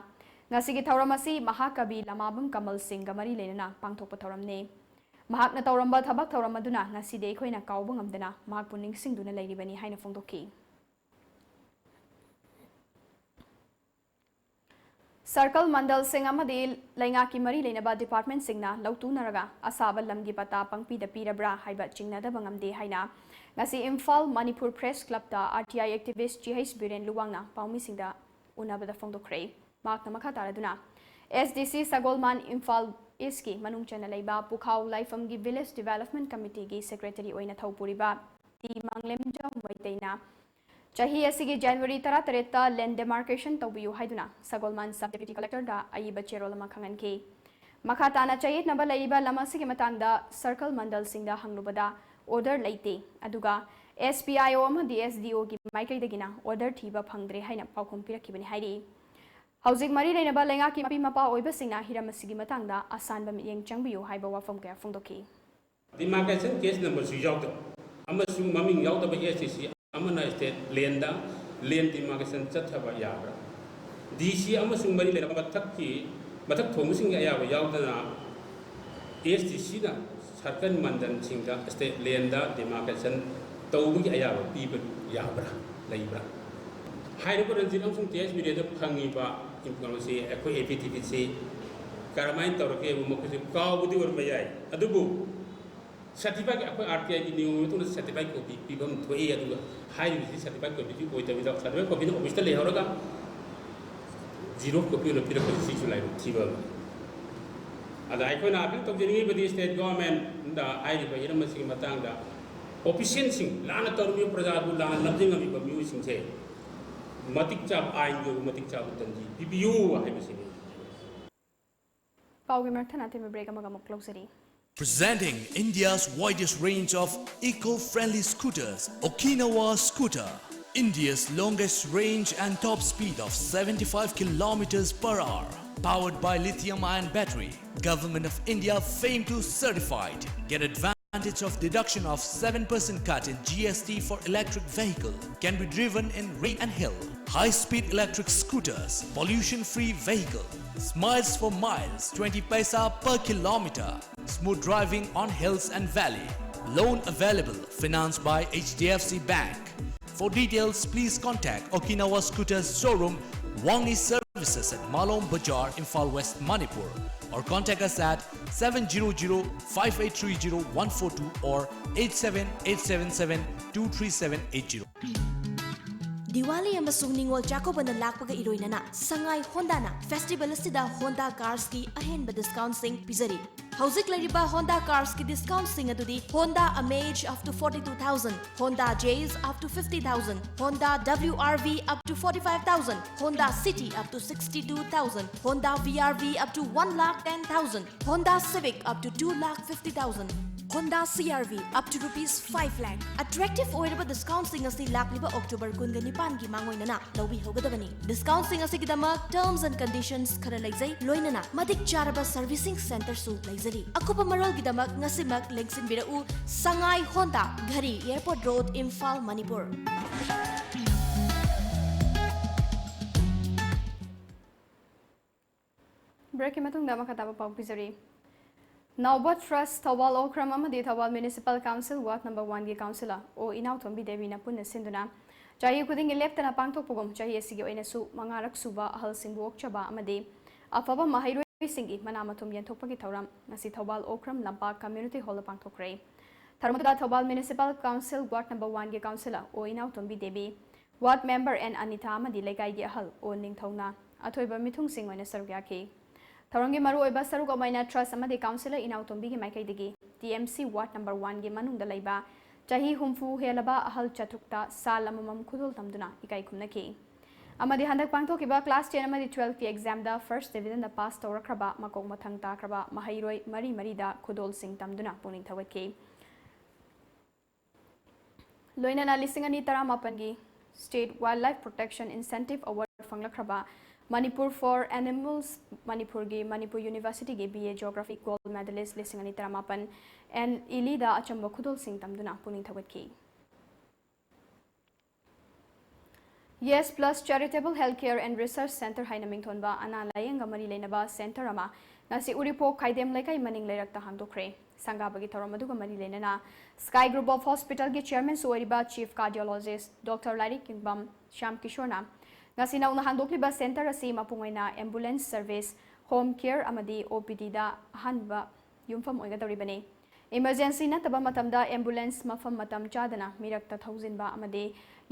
ꯉꯁꯤꯒꯤ ꯊꯧꯔꯝ ꯑꯁꯤ ꯃꯍꯥꯀꯕꯤ ꯂꯃꯥꯕꯝ ꯀꯃꯜ ꯁꯤꯡꯒ ꯃꯔꯤ ꯂꯩꯅꯅ ꯄꯥꯡꯊꯣꯛꯄ ꯊꯧꯔꯝꯅꯤ꯫ ꯃꯍꯥꯛꯅ ꯇꯧꯔꯝꯕ ꯊꯕꯛ ꯊꯧꯔꯝ ꯑꯗꯨꯅ ꯉꯁꯤꯗꯤ ꯑꯩꯈꯣꯏꯅ ꯀꯥꯎꯕ ꯉꯝꯗꯅ ꯃꯍꯥꯛꯄꯨ ꯅꯤꯡꯁꯤꯡꯗꯨꯅ ꯂꯩꯔꯤꯕꯅꯤ ꯍꯥꯏꯅ ꯐꯣꯡꯗꯣꯛꯈꯤ꯫ ꯁꯔꯀꯜ ꯃꯟꯗꯜꯁꯤꯡ ꯑꯃꯗꯤ ꯂꯩꯉꯥꯛꯀꯤ ꯃꯔꯤ ꯂꯩꯅꯕ ꯗꯤꯄꯥꯔꯠꯃꯦꯟꯠꯁꯤꯡꯅ ꯂꯧꯇꯨꯅꯔꯒ ꯑꯁꯥꯕ ꯂꯝꯒꯤ ꯄꯇꯥ ꯄꯪꯄꯤꯗ ꯄꯤꯔꯕ꯭ꯔꯥ ꯍꯥꯏꯕ ꯆꯤꯡꯅꯗꯕ ꯉꯝꯗꯦ ꯍꯥꯏꯅ ꯉꯁꯤ ꯏꯝꯐꯥꯜ ꯃꯅꯤꯄꯨꯔ ꯄ꯭ꯔꯦꯁ ꯀ꯭ꯂꯕꯇ R T I activist G H Biren ꯂꯨꯋꯥꯡꯅ ꯄꯥꯎꯃꯤꯁꯤꯡꯗ ꯎꯅꯕꯗ ꯐꯣꯡꯗꯣꯛꯈ꯭ꯔꯦ꯫ ꯃꯍꯥꯛꯅ ꯃꯈꯥ ꯇꯥꯔꯗꯨꯅ, ꯑꯦꯁ ꯗꯤ ꯁꯤ ꯁꯒꯣꯜꯃꯥꯟ ꯏꯝꯐꯥꯜ ꯏꯁ꯭ꯠꯀꯤ ꯃꯅꯨꯡ ꯆꯟꯅ ꯂꯩꯕ ꯄꯨꯈꯥꯎ ꯂꯥꯏꯐꯝꯒꯤ ꯚꯤꯂꯦꯖ ꯗꯤꯚꯦꯂꯞꯃꯦꯟꯠ ꯀꯃꯤꯇꯤꯒꯤ ꯁꯦꯀ꯭ꯔꯦꯇꯔꯤ ꯑꯣꯏꯅ ꯊꯧ ꯄꯨꯔꯤꯕ ꯇꯤ ꯃꯥꯡꯂꯦꯝꯖꯥꯎ ꯃꯩꯇꯩꯅ ꯆꯍꯤ ꯑꯁꯤꯒꯤ ꯖꯅꯋꯥꯔꯤ ꯇꯔꯥꯇꯔꯦꯠꯇ ꯂꯦꯟ ꯗꯦꯃꯥꯔꯀꯦꯁꯟ ꯇꯧꯕꯤꯌꯨ ꯍꯥꯏꯗꯨꯅ ꯁꯒꯣꯜꯃꯥꯟ ꯁꯕ ꯗꯦꯄ꯭ꯌꯨꯇꯤ ꯀꯂꯦꯛꯇꯔꯗ ꯑꯏꯕ ꯆꯦꯔꯣꯜ ꯑꯃ ꯈꯪꯍꯟꯈꯤ꯫ ꯃꯈꯥ ꯇꯥꯅ ꯆꯌꯦꯠꯅꯕ ꯂꯩꯔꯤꯕ ꯂꯝ ꯑꯁꯤꯒꯤ ꯃꯇꯥꯡꯗ ꯁꯔꯀꯜ ꯃꯟꯗꯜꯁꯤꯡꯗ ꯍꯪꯂꯨꯕꯗ ꯑꯣꯔꯗꯔ ꯂꯩꯇꯦ, ꯑꯗꯨꯒ ꯑꯦꯁ ꯄꯤ ꯑꯥꯏ ꯑꯣ ꯑꯃꯗꯤ ꯑꯦꯁ ꯗꯤ ꯑꯣꯒꯤ ꯃꯥꯏꯀꯩꯗꯒꯤꯅ ꯑꯣꯔꯗꯔ ꯊꯤꯕ ꯐꯪꯗ꯭ꯔꯦ ꯍꯥꯏꯅ ꯄꯥꯎꯈꯨꯝ ꯄꯤꯔꯛꯈꯤꯕꯅꯤ ꯍꯥꯏꯔꯤ꯫ ꯍꯧꯖꯤꯛ ꯃꯔꯤ ꯂꯩꯅꯕ ꯂꯩꯉꯥꯛꯀꯤ ꯃꯄꯤ ꯃꯄꯥ ꯑꯣꯏꯕꯁꯤꯡꯅ ꯍꯤꯔꯝ ꯑꯁꯤꯒꯤ ꯃꯇꯥꯡꯗ ꯑꯁꯥꯟꯕ ꯃꯤꯠꯌꯦꯡ ꯆꯪꯕꯤꯌꯨ ꯍꯥꯏꯕ ꯋꯥꯐꯝ ꯀꯌꯥ ꯐꯣꯡꯗꯣꯛꯈꯤ꯫ ꯗꯤꯃꯥꯔꯀꯦꯁꯟ ꯀꯦꯁ ꯅꯝꯕꯔꯁꯨ ꯌꯥꯎꯗꯕ ꯑꯃꯁꯨꯡ ꯃꯃꯤꯡ ꯌꯥꯎꯗꯕ ꯑꯦꯁ ꯗꯤ ꯁꯤ ꯑꯃꯅ ꯁ꯭ꯇꯦꯠ ꯂꯦꯟꯗ ꯂꯦꯟ ꯗꯤꯃꯥꯔꯀꯦꯁꯟ ꯆꯠꯊꯕ ꯌꯥꯕ꯭ꯔꯥ? ꯗꯤ ꯁꯤ ꯑꯃꯁꯨꯡ ꯃꯔꯤ ꯂꯩꯅꯕ ꯃꯊꯛꯀꯤ, ꯃꯊꯛ ꯊꯣꯡꯕꯁꯤꯡꯒꯤ ꯑꯌꯥꯕ ꯌꯥꯎꯗꯅ ꯑꯦꯁ ꯗꯤ ꯁꯤꯅ ꯁꯔꯀꯜ ꯃꯟꯗꯜꯁꯤꯡꯗ ꯁ꯭ꯇꯦꯠ ꯂꯦꯟꯗ ꯗꯤꯃꯥꯔꯀꯦꯁꯟ ꯇꯧꯕꯒꯤ ꯑꯌꯥꯕ ꯄꯤꯕ ꯌꯥꯕ꯭ꯔꯥ, ꯂꯩꯕ꯭ꯔꯥ? ꯍꯥꯏꯔꯤꯕ ꯔꯟꯖꯤꯠ ꯑꯃꯁꯨꯡ ꯇꯤ ꯑꯩꯆ ꯕꯤꯔꯦꯟꯗ ꯐꯪꯉꯤꯕ ꯀꯩꯅꯣꯁꯤ, ꯑꯩꯈꯣꯏ ꯑꯦꯐꯤꯗꯦꯕꯤꯠꯁꯤ ꯀꯔꯝꯍꯥꯏꯅ ꯇꯧꯔꯒꯦ? ꯃꯈꯣꯏꯁꯦ ꯀꯥꯎꯕꯗꯤ ꯑꯣꯏꯔꯝꯕ ꯌꯥꯏ, ꯑꯗꯨꯕꯨ ꯁꯔꯇꯤꯐꯥꯏꯗ, ꯑꯩꯈꯣꯏ ꯑꯥꯔ ꯇꯤ ꯑꯥꯏꯒꯤ ꯅꯤꯌꯣꯝꯒꯤ ꯃꯇꯨꯡ ꯏꯟꯅ ꯁꯔꯇꯤꯐꯥꯏꯗ ꯀꯣꯄꯤ ꯄꯤꯐꯝ ꯊꯣꯛꯏ, ꯑꯗꯨꯒ ꯍꯥꯏꯔꯤꯕꯁꯤ ꯁꯔꯇꯤꯐꯥꯏꯗ ꯀꯣꯄꯤꯗꯤ ꯑꯣꯏꯗꯕꯤꯗ, ꯁꯔꯇꯤꯐꯥꯏꯗ ꯀꯣꯄꯤꯅ ꯑꯣꯐꯤꯁꯇ ꯂꯩꯍꯧꯔꯒ ꯖꯤꯔꯣꯛꯁ ꯀꯣꯄꯤ ꯑꯣꯏꯅ ꯄꯤꯔꯛꯄꯁꯤ, ꯁꯤꯁꯨ ꯂꯥꯏꯕꯛ ꯊꯤꯕ ꯑꯃꯅꯤ꯫ ꯑꯗ ꯑꯩꯈꯣꯏꯅ ꯑꯥꯄꯤꯜ ꯇꯧꯖꯅꯤꯡꯉꯤꯕꯗꯤ ꯁ꯭ꯇꯦꯠ ꯒꯣꯚꯔꯟꯃꯦꯟꯠꯗ ꯍꯥꯏꯔꯤꯕ ꯍꯤꯔꯝ ꯑꯁꯤꯒꯤ ꯃꯇꯥꯡꯗ ꯑꯣꯐꯤꯁꯤꯌꯦꯜꯁꯤꯡ, ꯂꯥꯟꯅ ꯇꯧꯔꯝꯃꯤꯕ ꯄ꯭ꯔꯖꯥꯕꯨ ꯂꯥꯟꯅ ꯂꯝꯖꯤꯡꯉꯝꯃꯤꯕ ꯃꯤꯑꯣꯏꯁꯤꯡꯁꯦ ꯃꯇꯤꯛ ꯆꯥꯕ ꯑꯥꯏꯟꯒꯤ ꯑꯣꯏꯕ ꯃꯇꯤꯛ ꯆꯥꯕ ꯗꯟꯗꯤ ꯄꯤꯕꯤꯌꯨ ꯍꯥꯏꯕꯁꯤꯅꯤ꯫ ꯄꯥꯎꯒꯤ ꯃꯔꯛ ꯊꯠꯅ ꯑꯇꯦꯟꯕ ꯕ꯭ꯔꯦꯛ ꯑꯃꯒ ꯑꯃꯨꯛ ꯂꯧꯖꯔꯤ꯫ Presenting India's widest range of eco-friendly scooters, Okinawa Scooter. India's longest range and top speed of seventy-five kilometers per hour. Powered by lithium-ion battery. Government of India FAME two certified. Get advanced advantage of deduction of seven percent cut in G S T for electric vehicle. Can be driven in rain and hail. High-speed electric scooters, pollution-free vehicle, smiles for miles, twenty paisa per kilometer. Smooth driving on hills and valley. Loan available, financed by H D F C Bank. For details, please contact Okinawa Scooters showroom, Wangi Services at Malom Bazaar, Imphal West, Manipur, or contact us at seven zero zero five eight three zero one four two or eight seven eight seven seven two three seven eight zero. Diwali ꯑꯃꯁꯨꯡ ꯅꯤꯉꯣꯜ ꯆꯥꯛꯀꯧꯕꯅ ꯂꯥꯛꯄꯒ ꯏꯔꯣꯏꯅꯅ ꯁꯉꯥꯏ ꯍꯣꯟꯗꯥꯅ festival ꯑꯁꯤꯗ Honda ꯀꯥꯔꯁꯀꯤ ꯑꯍꯦꯟꯕ ꯗꯤꯁꯀꯥꯎꯟꯠꯁꯤꯡ ꯄꯤꯖꯔꯤ꯫ ꯍꯧꯖꯤꯛ ꯂꯩꯔꯤꯕ Honda ꯀꯥꯔꯁꯀꯤ ꯗꯤꯁꯀꯥꯎꯟꯠꯁꯤꯡ ꯑꯗꯨꯗꯤ: Honda Amaze up to forty-two thousand, Honda Jazz up to fifty thousand, Honda W R V up to forty-five thousand, Honda City up to sixty-two thousand, Honda V R V up to one lakh ten thousand, Honda Civic up to two lakh fifty thousand, Honda C R V up to rupees five lakh꯫ Attractive ꯑꯣꯏꯔꯕ ꯗꯤꯁꯀꯥꯎꯟꯠꯁꯤꯡ ꯑꯁꯤ ꯂꯥꯛꯂꯤꯕ October ꯀꯨꯟꯒ ꯅꯤꯄꯥꯟꯒꯤ ꯃꯥꯡꯑꯣꯏꯅꯅ ꯂꯧꯕꯤꯍꯧꯒꯗꯕꯅꯤ꯫ ꯗꯤꯁꯀꯥꯎꯟꯠꯁꯤꯡ ꯑꯁꯤꯒꯤꯗꯃꯛ terms and conditions ꯈꯔ ꯂꯩꯖꯩ, ꯂꯣꯏꯅꯅ ꯃꯇꯤꯛ ꯆꯥꯔꯕ ꯁꯔꯚꯤꯁꯤꯡ ꯁꯦꯟꯇꯔꯁꯨ ꯂꯩꯖꯔꯤ꯫ ꯑꯀꯨꯞꯄ ꯃꯔꯣꯜꯒꯤꯗꯃꯛ ꯉꯁꯤꯃꯛ ꯂꯦꯡꯁꯤꯟꯕꯤꯔꯛꯎ, ꯁꯉꯥꯏ ꯍꯣꯟꯗꯥ, ꯘꯔꯤ, Airport Road, Imphal, Manipur꯫ ꯕ꯭ꯔꯦꯛꯀꯤ ꯃꯇꯨꯡꯗ ꯃꯈꯥ ꯇꯥꯕ ꯄꯥꯎ ꯄꯤꯖꯔꯤ꯫ ꯅꯥꯎꯕ ꯇ꯭ꯔꯁ, ꯊꯧꯕꯥꯜ ꯑꯣꯀ꯭ꯔꯝ ꯑꯃꯗꯤ Thoubal municipal council ward number ꯋꯥꯟꯒꯤ ꯀꯥꯎꯟꯁꯤꯂꯔ ꯑꯣ ꯏꯅꯥꯎꯇꯣꯝꯕꯤ ꯗꯦꯕꯤꯅ ꯄꯨꯟꯅ ꯁꯤꯟꯗꯨꯅ ꯆꯍꯤ ꯈꯨꯗꯤꯡꯒꯤ ꯂꯦꯞꯇꯅ ꯄꯥꯡꯊꯣꯛꯄꯒꯨꯝ ꯆꯍꯤ ꯑꯁꯤꯒꯤ ꯑꯣꯏꯅꯁꯨ ꯃꯉꯥꯔꯛ ꯁꯨꯕ ꯑꯍꯜꯁꯤꯡꯕꯨ ꯑꯣꯛꯆꯕ ꯑꯃꯗꯤ ꯑꯐꯕ ꯃꯍꯩꯔꯣꯏꯁꯤꯡꯒꯤ ꯃꯅꯥ ꯃꯊꯨꯝ ꯌꯦꯟꯊꯣꯛꯄꯒꯤ ꯊꯧꯔꯝ ꯉꯁꯤ ꯊꯧꯕꯥꯜ ꯑꯣꯀ꯭ꯔꯝ ꯂꯝꯄꯥꯛ ꯀꯝꯃ꯭ꯌꯨꯅꯤꯇꯤ ꯍꯣꯜꯗ ꯄꯥꯡꯊꯣꯛꯈ꯭ꯔꯦ꯫ ꯊꯧꯔꯝ ꯑꯗꯨꯗ Thoubal municipal council ward number ꯋꯥꯟꯒꯤ councillor O Inaotombi Devi, ward member N Anitha ꯑꯃꯗꯤ ꯂꯩꯀꯥꯏꯒꯤ ꯑꯍꯜ ꯑꯣ ꯅꯤꯡꯊꯧꯅ ꯑꯊꯣꯏꯕ ꯃꯤꯊꯨꯡꯁꯤꯡ ꯑꯣꯏꯅ ꯁꯔꯨꯛ ꯌꯥꯈꯤ꯫ ꯊꯧꯔꯝꯒꯤ ꯃꯔꯨꯑꯣꯏꯕ ꯁꯔꯨꯛ ꯑꯃ ꯑꯣꯏꯅ ꯇ꯭ꯔꯁ ꯑꯃꯗꯤ ꯀꯥꯎꯟꯁꯤꯂꯔ ꯏꯅꯥꯎꯇꯣꯝꯕꯤꯒꯤ ꯃꯥꯏꯀꯩꯗꯒꯤ T M C ward number ꯋꯥꯟꯒꯤ ꯃꯅꯨꯡꯗ ꯂꯩꯕ ꯆꯍꯤ ꯍꯨꯝꯐꯨ ꯍꯦꯜꯂꯕ ꯑꯍꯜ ꯆꯥꯇ꯭ꯔꯨꯛꯇ ꯁꯥꯜ ꯑꯃꯃꯝ ꯈꯨꯗꯣꯜ ꯇꯝꯗꯨꯅ ꯏꯀꯥꯏ ꯈꯨꯝꯅꯈꯤ꯫ ꯑꯃꯗꯤ ꯍꯟꯗꯛ ꯄꯥꯡꯊꯣꯛꯈꯤꯕ ꯀ꯭ꯂꯥꯁ ꯇꯦꯟ ꯑꯃꯗꯤ ꯇꯨꯋꯦꯜꯐꯀꯤ ꯑꯦꯛꯖꯥꯝꯗ ꯐꯥꯔꯁ ꯗꯤꯕꯤꯖꯟꯗ ꯄꯥꯁ ꯇꯧꯔꯛꯈ꯭ꯔꯕ ꯃꯀꯣꯛ ꯃꯊꯪ ꯇꯥꯈ꯭ꯔꯕ ꯃꯍꯩꯔꯣꯏ ꯃꯔꯤ ꯃꯔꯤꯗ ꯈꯨꯗꯣꯜꯁꯤꯡ ꯇꯝꯗꯨꯅ ꯄꯨꯛꯅꯤꯡ ꯊꯧꯒꯠꯈꯤ꯫ ꯂꯣꯏꯅꯅ ꯂꯤꯁꯤꯡ ꯑꯅꯤ ꯇꯔꯥꯃꯥꯄꯟꯒꯤ State Wildlife Protection Incentive Award ꯐꯪꯂꯛꯈ꯭ꯔꯕ Manipur for Animals, ꯃꯅꯤꯄꯨꯔꯒꯤ ꯃꯅꯤꯄꯨꯔ ꯌꯨꯅꯤꯚꯔꯁꯤꯇꯤꯒꯤ B A Geography gold medalist ꯂꯤꯁꯤꯡ ꯑꯅꯤ ꯇꯔꯥꯃꯥꯄꯟ ꯑꯦꯟ ꯏꯂꯤꯗ ꯑꯆꯝꯕ ꯈꯨꯗꯣꯜꯁꯤꯡ ꯇꯝꯗꯨꯅ ꯄꯨꯛꯅꯤꯡ ꯊꯧꯒꯠꯈꯤ꯫ Yes Plus Charitable Health Care and Research Center ꯍꯥꯏꯅ ꯃꯤꯡꯊꯣꯟꯕ ꯑꯅꯥ ꯂꯥꯌꯦꯡꯒ ꯃꯔꯤ ꯂꯩꯅꯕ ꯁꯦꯟꯇꯔ ꯑꯃ ꯉꯁꯤ ꯎꯔꯤꯄꯣꯛ ꯈꯥꯏꯗꯦꯝ ꯂꯩꯀꯥꯏ ꯃꯅꯤꯡ ꯂꯩꯔꯛꯇ ꯍꯥꯡꯗꯣꯛꯈ꯭ꯔꯦ꯫ ꯁꯪꯒꯥꯕꯒꯤ ꯊꯧꯔꯝ ꯑꯗꯨꯒ ꯃꯔꯤ ꯂꯩꯅꯅ Sky Group of Hospitalꯒꯤ chairmanꯁꯨ ꯑꯣꯏꯔꯤꯕ Chief Cardiologist Doctor ꯂꯥꯏꯔꯤꯛ ꯌꯨꯝꯕꯝ ꯁ꯭ꯌꯥꯝ ꯀꯤꯁꯣꯔꯅ ꯉꯁꯤ ꯅꯧꯅ ꯍꯥꯡꯗꯣꯛꯂꯤꯕ ꯁꯦꯟꯇꯔ ꯑꯁꯤ ꯃꯄꯨꯡ ꯑꯣꯏꯅ ambulance service, home care ꯑꯃꯗꯤ OPDꯗ ꯑꯍꯥꯟꯕ ꯌꯨꯝꯐꯝ ꯑꯣꯏꯒꯗꯧꯔꯤꯕꯅꯤ꯫ Emergency ꯅꯠꯇꯕ ꯃꯇꯝꯗ ambulance ꯃꯐꯝ ꯃꯇꯝ ꯆꯥꯗꯅ ꯃꯤꯔꯛꯇ ꯊꯧꯖꯤꯟꯕ ꯑꯃꯗꯤ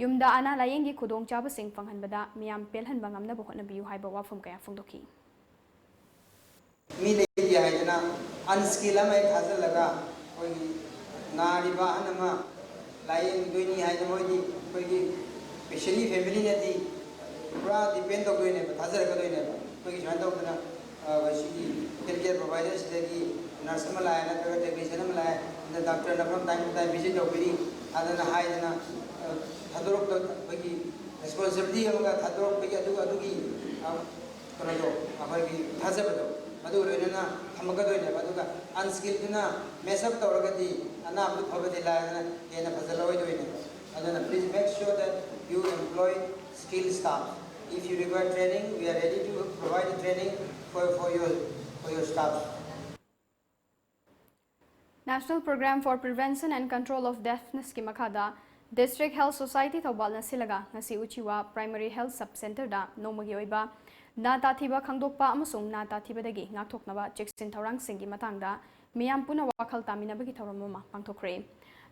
ꯌꯨꯝꯗ ꯑꯅꯥ ꯂꯥꯌꯦꯡꯒꯤ ꯈꯨꯗꯣꯡꯆꯥꯕꯁꯤꯡ ꯐꯪꯍꯟꯕꯗ ꯃꯤꯌꯥꯝ ꯄꯦꯜꯍꯟꯕ ꯉꯝꯅꯕ ꯍꯣꯠꯅꯕꯤꯌꯨ ꯍꯥꯏꯕ ꯋꯥꯐꯝ ꯀꯌꯥ ꯐꯣꯡꯗꯣꯛꯈꯤ꯫ ꯃꯤ ꯂꯩꯇꯦ ꯍꯥꯏꯗꯅ, unskill ꯑꯃ ꯍꯦꯛ ꯊꯥꯖꯤꯜꯂꯒ ꯑꯩꯈꯣꯏꯒꯤ ꯅꯥꯔꯤꯕ ꯑꯍꯟ ꯑꯃ ꯂꯥꯌꯦꯡꯗꯣꯏꯅꯤ ꯍꯥꯏꯅ ꯃꯣꯏꯗꯤ ꯑꯩꯈꯣꯏꯒꯤ patient family ꯅꯗꯤ ꯄꯨꯔꯥ depend ꯇꯧꯗꯣꯏꯅꯦꯕ, ꯊꯥꯖꯔꯛꯀꯗꯣꯏꯅꯦꯕ꯫ ꯑꯩꯈꯣꯏꯒꯤ ꯁꯨꯃꯥꯏꯅ ꯇꯧꯗꯅ ꯑꯩꯈꯣꯏ ꯁꯤꯒꯤ health care provider ꯁꯤꯗꯒꯤ nurse ꯑꯃ ꯂꯥꯛꯑꯦ ꯅꯠꯇ꯭ꯔꯒ technician ꯑꯃ ꯂꯥꯛꯑꯦ, ꯑꯗ doctor ꯅ from time to time visit ꯇꯧꯕꯤꯔꯤ ꯑꯗꯨꯅ ꯍꯥꯏꯗꯅ ꯊꯥꯗꯣꯔꯛꯇ ꯑꯩꯈꯣꯏꯒꯤ responsibility ꯑꯃꯒ ꯊꯥꯗꯣꯔꯛꯄꯒꯤ ꯑꯗꯨꯒ ꯑꯗꯨꯒꯤ ꯀꯩꯅꯣꯗꯣ, ꯑꯩꯈꯣꯏꯒꯤ ꯊꯥꯖꯕꯗꯣ ꯃꯗꯨ ꯂꯣꯏꯅꯅ ꯊꯝꯃꯛꯀꯗꯣꯏꯅꯦꯕ꯫ ꯑꯗꯨꯒ unskilled ꯗꯨꯅ mess up ꯇꯧꯔꯒꯗꯤ ꯑꯅꯥꯕꯗꯨ ꯐꯕꯗꯤ ꯂꯥꯏꯗꯅ ꯍꯦꯟꯅ ꯐꯖꯔꯣꯏꯗꯣꯏꯅꯦꯕ꯫ ꯑꯗꯨꯅ please make sure that you employ skilled staff. If you require training, we are ready to provide the training for, for your, for your staff. National Program for Prevention and Control of Deafnessꯀꯤ ꯃꯈꯥꯗ District Health Society ꯊꯧꯕꯥꯜꯅ ꯁꯤꯜꯂꯒ ꯉꯁꯤ ꯎꯆꯤꯋꯥ Primary Health Sub Centreꯗ ꯅꯣꯡꯃꯒꯤ ꯑꯣꯏꯕ ꯅꯥ ꯇꯥꯊꯤꯕ ꯈꯪꯗꯣꯛꯄ ꯑꯃꯁꯨꯡ ꯅꯥ ꯇꯥꯊꯤꯕꯗꯒꯤ ꯉꯥꯛꯊꯣꯛꯅꯕ ꯆꯦꯛꯁꯤꯟ ꯊꯧꯔꯥꯡꯁꯤꯡꯒꯤ ꯃꯇꯥꯡꯗ ꯃꯤꯌꯥꯝ ꯄꯨꯟꯅ ꯋꯥꯈꯜ ꯇꯥꯃꯤꯟꯅꯕꯒꯤ ꯊꯧꯔꯝ ꯑꯃ ꯄꯥꯡꯊꯣꯛꯈ꯭ꯔꯦ꯫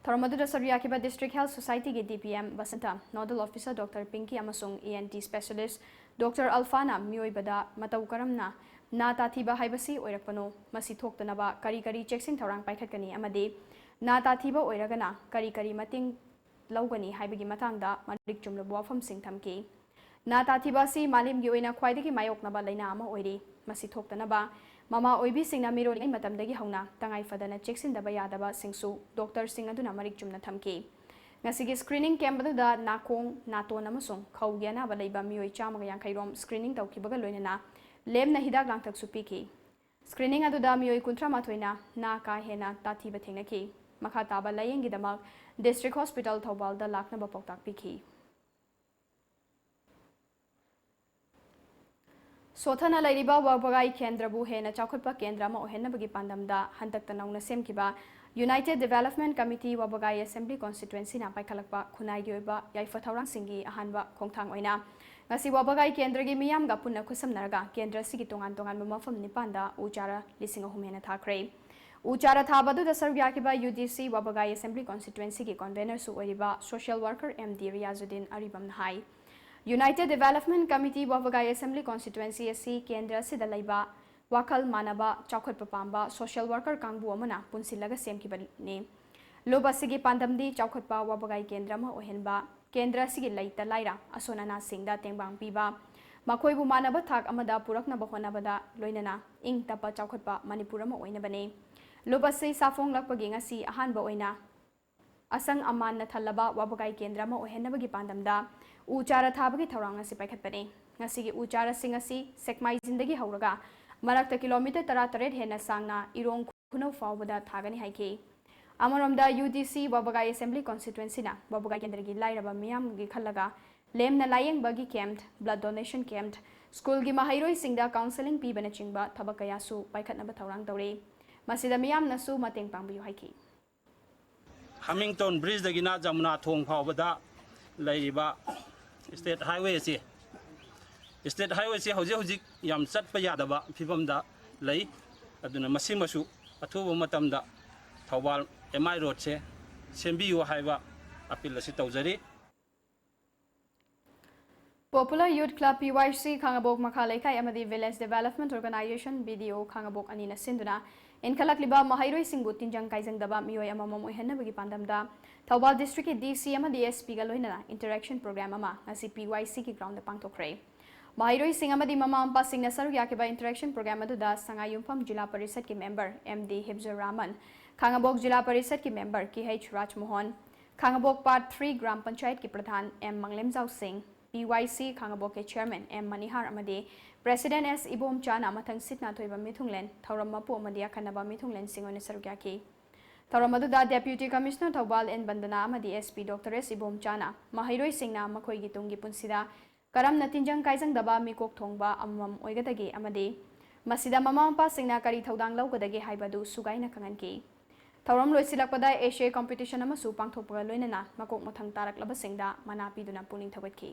ꯊꯧꯔꯝ ꯑꯗꯨꯗ ꯁꯔꯨꯛ ꯌꯥꯈꯤꯕ District Health Societyꯒꯤ DPM Basanta, Nodal Officer Doctor Pinky ꯑꯃꯁꯨꯡ ENT Specialist Doctor Alphaꯅ ꯃꯤꯑꯣꯏꯕꯗ ꯃꯇꯧ ꯀꯔꯝꯅ ꯅꯥ ꯇꯥꯊꯤꯕ ꯍꯥꯏꯕꯁꯤ ꯑꯣꯏꯔꯛꯄꯅꯣ, ꯃꯁꯤ ꯊꯣꯛꯇꯅꯕ ꯀꯔꯤ ꯀꯔꯤ ꯆꯦꯛꯁꯤꯟ ꯊꯧꯔꯥꯡ ꯄꯥꯏꯈꯠꯀꯅꯤ ꯑꯃꯗꯤ ꯅꯥ ꯇꯥꯊꯤꯕ ꯑꯣꯏꯔꯒꯅ ꯀꯔꯤ ꯀꯔꯤ ꯃꯇꯦꯡ ꯂꯧꯒꯅꯤ ꯍꯥꯏꯕꯒꯤ ꯃꯇꯥꯡꯗ ꯃꯔꯤꯛ ꯆꯨꯝꯂꯕ ꯋꯥꯐꯝꯁꯤꯡ ꯊꯝꯈꯤ꯫ ꯅꯥ ꯇꯥꯊꯤꯕ ꯑꯁꯤ ꯃꯥꯂꯦꯝꯒꯤ ꯑꯣꯏꯅ ꯈ꯭ꯋꯥꯏꯗꯒꯤ ꯃꯥꯌꯣꯛꯅꯕ ꯂꯥꯏꯅꯥ ꯑꯃ ꯑꯣꯏꯔꯤ꯫ ꯃꯁꯤ ꯊꯣꯛꯇꯅꯕ ꯃꯃꯥ ꯑꯣꯏꯕꯤꯁꯤꯡꯅ ꯃꯤꯔꯣꯜꯂꯤꯉꯩ ꯃꯇꯝꯗꯒꯤ ꯍꯧꯅ ꯇꯉꯥꯏ ꯐꯗꯅ ꯆꯦꯛꯁꯤꯟꯗꯕ ꯌꯥꯗꯕꯁꯤꯡꯁꯨ ꯗꯣꯛꯇꯔꯁꯤꯡ ꯑꯗꯨꯅ ꯃꯔꯤꯛ ꯆꯨꯝꯅ ꯊꯝꯈꯤ꯫ ꯉꯁꯤꯒꯤ screening camp ꯑꯗꯨꯗ ꯅꯥꯀꯣꯡ, ꯅꯥꯇꯣꯟ ꯑꯃꯁꯨꯡ ꯈꯧꯒꯤ ꯑꯅꯥꯕ ꯂꯩꯕ ꯃꯤꯑꯣꯏ ꯆꯥꯝꯃꯒ ꯌꯥꯡꯈꯩ ꯔꯣꯝ screening ꯇꯧꯈꯤꯕꯒ ꯂꯣꯏꯅꯅ ꯂꯦꯝꯅ ꯍꯤꯗꯥꯛ ꯂꯥꯡꯊꯛꯁꯨ ꯄꯤꯈꯤ꯫ Screening ꯑꯗꯨꯗ ꯃꯤꯑꯣꯏ ꯀꯨꯟꯊ꯭ꯔꯥ ꯃꯥꯊꯣꯏꯅ ꯅꯥ ꯀꯥ ꯍꯦꯟꯅ ꯇꯥꯊꯤꯕ ꯊꯦꯡꯅꯈꯤ꯫ ꯃꯈꯥ ꯇꯥꯕ ꯂꯥꯌꯦꯡꯒꯤꯗꯃꯛ District Hospital ꯊꯧꯕꯥꯜꯗ ꯂꯥꯛꯅꯕ ꯄꯥꯎꯇꯥꯛ ꯄꯤꯈꯤ꯫ ꯁꯣꯊꯅ ꯂꯩꯔꯤꯕ ꯋꯥꯕꯒꯥꯏ ꯀꯦꯟꯗ꯭ꯔꯕꯨ ꯍꯦꯟꯅ ꯆꯥꯎꯈꯠꯄ ꯀꯦꯟꯗ꯭ꯔ ꯑꯃ ꯑꯣꯏꯍꯟꯅꯕꯒꯤ ꯄꯥꯟꯗꯝꯗ ꯍꯟꯗꯛꯇ ꯅꯧꯅ ꯁꯦꯝꯈꯤꯕ United Development Committee ꯋꯥꯕꯒꯥꯏ Assembly Constituencyꯅ ꯄꯥꯏꯈꯠꯂꯛꯄ ꯈꯨꯟꯅꯥꯏꯒꯤ ꯑꯣꯏꯕ ꯌꯥꯏꯐ ꯊꯧꯔꯥꯡꯁꯤꯡꯒꯤ ꯑꯍꯥꯟꯕ ꯈꯣꯡꯊꯥꯡ ꯑꯣꯏꯅ ꯉꯁꯤ ꯋꯥꯕꯒꯥꯏ ꯀꯦꯟꯗ꯭ꯔꯒꯤ ꯃꯤꯌꯥꯝꯒ ꯄꯨꯟꯅ ꯈꯨꯠꯁꯝꯅꯔꯒ ꯀꯦꯟꯗ꯭ꯔ ꯑꯁꯤꯒꯤ ꯇꯣꯉꯥꯟ ꯇꯣꯉꯥꯟꯕ ꯃꯐꯝ ꯅꯤꯄꯥꯟꯗ ꯎ ꯆꯥꯔ ꯂꯤꯁꯤꯡ ꯑꯍꯨꯝ ꯍꯦꯟꯅ ꯊꯥꯈ꯭ꯔꯦ꯫ ꯎ ꯆꯥꯔ ꯊꯥꯕ ꯑꯗꯨꯗ ꯁꯔꯨꯛ ꯌꯥꯈꯤꯕ UDC ꯋꯥꯕꯒꯥꯏ Assembly Constituencyꯒꯤ convenerꯁꯨ ꯑꯣꯏꯔꯤꯕ social worker MD ꯔꯤꯌꯥꯖꯨꯗꯤꯟ ꯑꯔꯤꯕꯝꯅ ꯍꯥꯏ, United Development Committee ꯋꯥꯕꯒꯥꯏ Assembly Constituency ꯑꯁꯤ ꯀꯦꯟꯗ꯭ꯔ ꯑꯁꯤꯗ ꯂꯩꯕ ꯋꯥꯈꯜ ꯃꯥꯟꯅꯕ, ꯆꯥꯎꯈꯠꯄ ꯄꯥꯝꯕ social worker ꯀꯥꯡꯕꯨ ꯑꯃꯅ ꯄꯨꯟꯁꯤꯜꯂꯒ ꯁꯦꯝꯈꯤꯕꯅꯤ꯫ ꯂꯨꯞ ꯑꯁꯤꯒꯤ ꯄꯥꯟꯗꯝꯗꯤ ꯆꯥꯎꯈꯠꯄ ꯋꯥꯕꯒꯥꯏ ꯀꯦꯟꯗ꯭ꯔ ꯑꯃ ꯑꯣꯏꯍꯟꯕ, ꯀꯦꯟꯗ꯭ꯔ ꯑꯁꯤꯒꯤ ꯂꯩꯇ ꯂꯥꯏꯔ, ꯑꯁꯣꯟ ꯑꯅꯥꯁꯤꯡꯗ ꯇꯦꯡꯕꯥꯡ ꯄꯤꯕ, ꯃꯈꯣꯏꯕꯨ ꯃꯥꯟꯅꯕ ꯊꯥꯛ ꯑꯃꯗ ꯄꯨꯔꯛꯅꯕ ꯍꯣꯠꯅꯕꯗ, ꯂꯣꯏꯅꯅ ꯏꯪ ꯇꯞꯄ ꯆꯥꯎꯈꯠꯄ ꯃꯅꯤꯄꯨꯔ ꯑꯃ ꯑꯣꯏꯅꯕꯅꯤ꯫ ꯂꯨꯞ ꯑꯁꯤ ꯁꯥꯐꯣꯡꯂꯛꯄꯒꯤ ꯉꯁꯤ ꯑꯍꯥꯟꯕ ꯑꯣꯏꯅ ꯑꯁꯪ ꯑꯃꯥꯟꯅ ꯊꯜꯂꯕ ꯋꯥꯕꯒꯥꯏ ꯀꯦꯟꯗ꯭ꯔ ꯑꯃ ꯑꯣꯏꯍꯟꯅꯕꯒꯤ ꯄꯥꯟꯗꯝꯗ ꯎ ꯆꯥꯔ ꯊꯥꯕꯒꯤ ꯊꯧꯔꯥꯡ ꯑꯁꯤ ꯄꯥꯏꯈꯠꯄꯅꯤ꯫ ꯉꯁꯤꯒꯤ ꯎ ꯆꯥꯔꯁꯤꯡ ꯑꯁꯤ ꯁꯦꯛꯃꯥꯏꯖꯤꯟꯗꯒꯤ ꯍꯧꯔꯒ ꯃꯔꯛꯇ kilometre ꯇꯔꯥꯇꯔꯦꯠ ꯍꯦꯟꯅ ꯁꯥꯡꯅ ꯏꯔꯣꯡ ꯈꯨꯅꯧ ꯐꯥꯎꯕꯗ ꯊꯥꯒꯅꯤ ꯍꯥꯏꯈꯤ꯫ ꯑꯃꯔꯣꯝꯗ UDC ꯋꯥꯕꯒꯥꯏ Assembly Constituencyꯅ ꯋꯥꯕꯒꯥꯏ ꯀꯦꯟꯗ꯭ꯔꯒꯤ ꯂꯥꯏꯔꯕ ꯃꯤꯌꯥꯝꯒꯤ ꯈꯜꯂꯒ ꯂꯦꯝꯅ ꯂꯥꯌꯦꯡꯕꯒꯤ camp, blood donation camp, ꯁ꯭ꯀꯨꯜꯒꯤ ꯃꯍꯩꯔꯣꯏꯁꯤꯡꯗ counselling ꯄꯤꯕꯅꯆꯤꯡꯕ ꯊꯕꯛ ꯀꯌꯥꯁꯨ ꯄꯥꯏꯈꯠꯅꯕ ꯊꯧꯔꯥꯡ ꯇꯧꯔꯤ꯫ ꯃꯁꯤꯗ ꯃꯤꯌꯥꯝꯅꯁꯨ ꯃꯇꯦꯡ ꯄꯥꯡꯕꯤꯌꯨ ꯍꯥꯏꯈꯤ꯫ ꯍꯥꯃꯤꯡꯇꯣꯟ bridgeꯗꯒꯤꯅ ꯖꯃꯨꯅꯥ ꯊꯣꯡ ꯐꯥꯎꯕꯗ ꯂꯩꯔꯤꯕ state highway ꯑꯁꯤ, state highway ꯑꯁꯤ ꯍꯧꯖꯤꯛ ꯍꯧꯖꯤꯛ ꯌꯥꯝ ꯆꯠꯄ ꯌꯥꯗꯕ ꯐꯤꯕꯝꯗ ꯂꯩ꯫ ꯑꯗꯨꯅ ꯃꯁꯤꯃꯁꯨ ꯑꯊꯨꯕ ꯃꯇꯝꯗ ꯊꯧꯕꯥꯜ MI roadꯁꯦ ꯁꯦꯝꯕꯤꯌꯨ ꯍꯥꯏꯕ appeal ꯑꯁꯤ ꯇꯧꯖꯔꯤ꯫ Popular Youth Club, PYC, ꯈꯥꯉꯕꯣꯛ ꯃꯈꯥ ꯂꯩꯀꯥꯏ ꯑꯃꯗꯤ Village Development Organization, BDO, ꯈꯥꯉꯕꯣꯛ ꯑꯅꯤꯅ ꯁꯤꯟꯗꯨꯅ ꯏꯟꯈꯠꯂꯛꯂꯤꯕ ꯃꯍꯩꯔꯣꯏꯁꯤꯡꯕꯨ ꯇꯤꯟꯖꯪ ꯀꯥꯏꯖꯪꯗꯕ ꯃꯤꯑꯣꯏ ꯑꯃꯃꯝ ꯑꯣꯏꯍꯟꯅꯕꯒꯤ ꯄꯥꯟꯗꯝꯗ ꯊꯧꯕꯥꯜ districtꯀꯤ DC ꯑꯃꯗꯤ SPꯒ ꯂꯣꯏꯅꯅ interaction program ꯑꯃ ꯉꯁꯤ PYCꯒꯤ groundꯗ ꯄꯥꯡꯊꯣꯛꯈ꯭ꯔꯦ꯫ ꯃꯍꯩꯔꯣꯏꯁꯤꯡ ꯑꯃꯗꯤ ꯃꯃꯥ ꯃꯄꯥꯁꯤꯡꯅ ꯁꯔꯨꯛ ꯌꯥꯈꯤꯕ interaction program ꯑꯗꯨꯗ ꯁꯉꯥꯏ ꯌꯨꯝꯐꯝ ꯖꯤꯂꯥ ꯄꯔꯤꯁꯗꯀꯤ member MD ꯍꯤꯕꯖꯨꯔ ꯔꯍꯃꯟ, ꯈꯥꯉꯕꯣꯛ ꯖꯤꯂꯥ ꯄꯔꯤꯁꯗꯀꯤ member KH Rajmohan, Khangabok part three gram ꯄꯟꯆꯥꯌꯠꯀꯤ ꯄ꯭ꯔꯙꯥꯟ ꯑꯦꯝ ꯃꯪꯂꯦꯝꯖꯥꯎ ꯁꯤꯡ, ꯄꯤ ꯋꯥꯏ ꯁꯤ ꯈꯥꯉꯕꯣꯛꯀꯤ ꯆꯤꯌꯔꯃꯦꯟ ꯑꯦꯝ ꯃꯅꯤꯍꯥꯔ ꯑꯃꯗꯤ ꯄ꯭ꯔꯦꯁꯤꯗꯦꯟ ꯑꯦꯁ ꯏꯕꯣꯝꯆꯥꯅ ꯃꯊꯪ ꯁꯤꯠ ꯅꯥꯊꯣꯏꯕ ꯃꯤꯊꯨꯡꯂꯦꯟ ꯊꯧꯔꯝ ꯃꯄꯨ ꯑꯃꯗꯤ ꯑꯈꯟꯅꯕ ꯃꯤꯊꯨꯡꯂꯦꯟꯁꯤꯡ ꯑꯣꯏꯅ ꯁꯔꯨꯛ ꯌꯥꯈꯤ꯫ ꯊꯧꯔꯝ ꯑꯗꯨꯗ ꯗꯦꯄ꯭ꯌꯨꯇꯤ ꯀꯃꯤꯁꯅꯔ ꯊꯧꯕꯥꯜ ꯑꯦꯟ ꯕꯟꯗꯅꯥ ꯑꯃꯗꯤ ꯑꯦꯁ ꯄꯤ ꯗꯣꯛꯇꯔ ꯑꯦꯁ ꯏꯕꯣꯝꯆꯥꯅ ꯃꯍꯩꯔꯣꯏꯁꯤꯡꯅ ꯃꯈꯣꯏꯒꯤ ꯇꯨꯡꯒꯤ ꯄꯨꯟꯁꯤꯗ ꯀꯔꯝꯅ ꯇꯤꯟꯖꯪ ꯀꯥꯏꯖꯪꯗꯕ ꯃꯤꯀꯣꯛ ꯊꯣꯡꯕ ꯑꯃꯃꯝ ꯑꯣꯏꯒꯗꯒꯦ ꯑꯃꯗꯤ ꯃꯁꯤꯗ ꯃꯃꯥ ꯃꯄꯥꯁꯤꯡꯅ ꯀꯔꯤ ꯊꯧꯗꯥꯡ ꯂꯧꯒꯗꯒꯦ ꯍꯥꯏꯕꯗꯨ ꯁꯨꯒꯥꯏꯅ ꯈꯪꯍꯟꯈꯤ꯫ ꯊꯧꯔꯝ ꯂꯣꯏꯁꯤꯜꯂꯛꯄꯗ essay competition ꯑꯃꯁꯨ ꯄꯥꯡꯊꯣꯛꯄꯒ ꯂꯣꯏꯅꯅ ꯃꯀꯣꯛ ꯃꯊꯪ ꯇꯥꯔꯛꯂꯕꯁꯤꯡꯗ ꯃꯅꯥ ꯄꯤꯗꯨꯅ ꯄꯨꯛꯅꯤꯡ ꯊꯧꯒꯠꯈꯤ꯫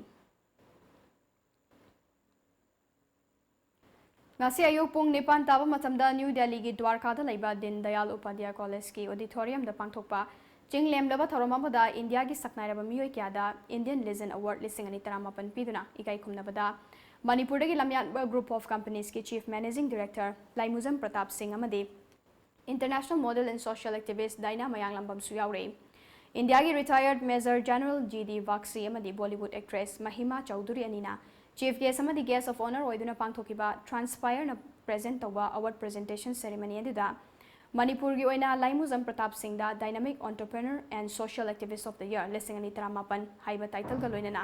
ꯉꯁꯤ ꯑꯌꯨꯛ ꯄꯨꯡ ꯅꯤꯄꯥꯟ ꯇꯥꯕ ꯃꯇꯝꯗ ꯅ꯭ꯌꯨ ꯗꯦꯜꯂꯤꯒꯤ ꯗ꯭ꯋꯥꯔꯀꯥꯗ ꯂꯩꯕ ꯗꯤꯟ ꯗꯌꯥꯜ ꯎꯄꯥꯙ꯭ꯌꯥ ꯀꯣꯂꯦꯖꯀꯤ ꯑꯣꯗꯤꯇꯣꯔꯤꯌꯝꯗ ꯄꯥꯡꯊꯣꯛꯄ ꯆꯤꯡ ꯂꯦꯝꯂꯕ ꯊꯧꯔꯝ ꯑꯃꯗ ꯏꯟꯗꯤꯌꯥꯒꯤ ꯁꯛꯅꯥꯏꯔꯕ ꯃꯤꯑꯣꯏ ꯀꯌꯥꯗ Indian Legend Award ꯂꯤꯁꯤꯡ ꯑꯅꯤ ꯇꯔꯥꯃꯥꯄꯟ ꯄꯤꯗꯨꯅ ꯏꯀꯥꯏ ꯈꯨꯝꯅꯕꯗ ꯃꯅꯤꯄꯨꯔꯗꯒꯤ ꯂꯝꯌꯥꯟꯕ Group of Companiesꯀꯤ Chief Managing Director ꯂꯥꯏꯃꯨꯖꯝ Pratap ꯁꯤꯡ ꯑꯃꯗꯤ International Model and Social Activist ꯗꯥꯏꯅꯥ ꯃꯌꯥꯡꯂꯝꯕꯝꯁꯨ ꯌꯥꯎꯔꯤ꯫ ꯏꯟꯗꯤꯌꯥꯒꯤ retired Major General G D ꯕꯥꯒꯆꯤ ꯑꯃꯗꯤ Bollywood actress ꯃꯍꯤꯃꯥ ꯆꯧꯙꯨꯔꯤ ꯑꯅꯤꯅ Chief Guest ꯑꯃꯗꯤ Guest of Honour ꯑꯣꯏꯗꯨꯅ ꯄꯥꯡꯊꯣꯛꯈꯤꯕ Transpireꯅ present ꯇꯧꯕ award presentation ceremony ꯑꯗꯨꯗ ꯃꯅꯤꯄꯨꯔꯒꯤ ꯑꯣꯏꯅ ꯂꯥꯏꯃꯨꯖꯝ ꯄ꯭ꯔꯇꯥꯞ ꯁꯤꯡꯗ Dynamic Entrepreneur and Social Activist of the Year ꯂꯤꯁꯤꯡ ꯑꯅꯤ ꯇꯔꯥꯃꯥꯄꯟ ꯍꯥꯏꯕ titleꯒ ꯂꯣꯏꯅꯅ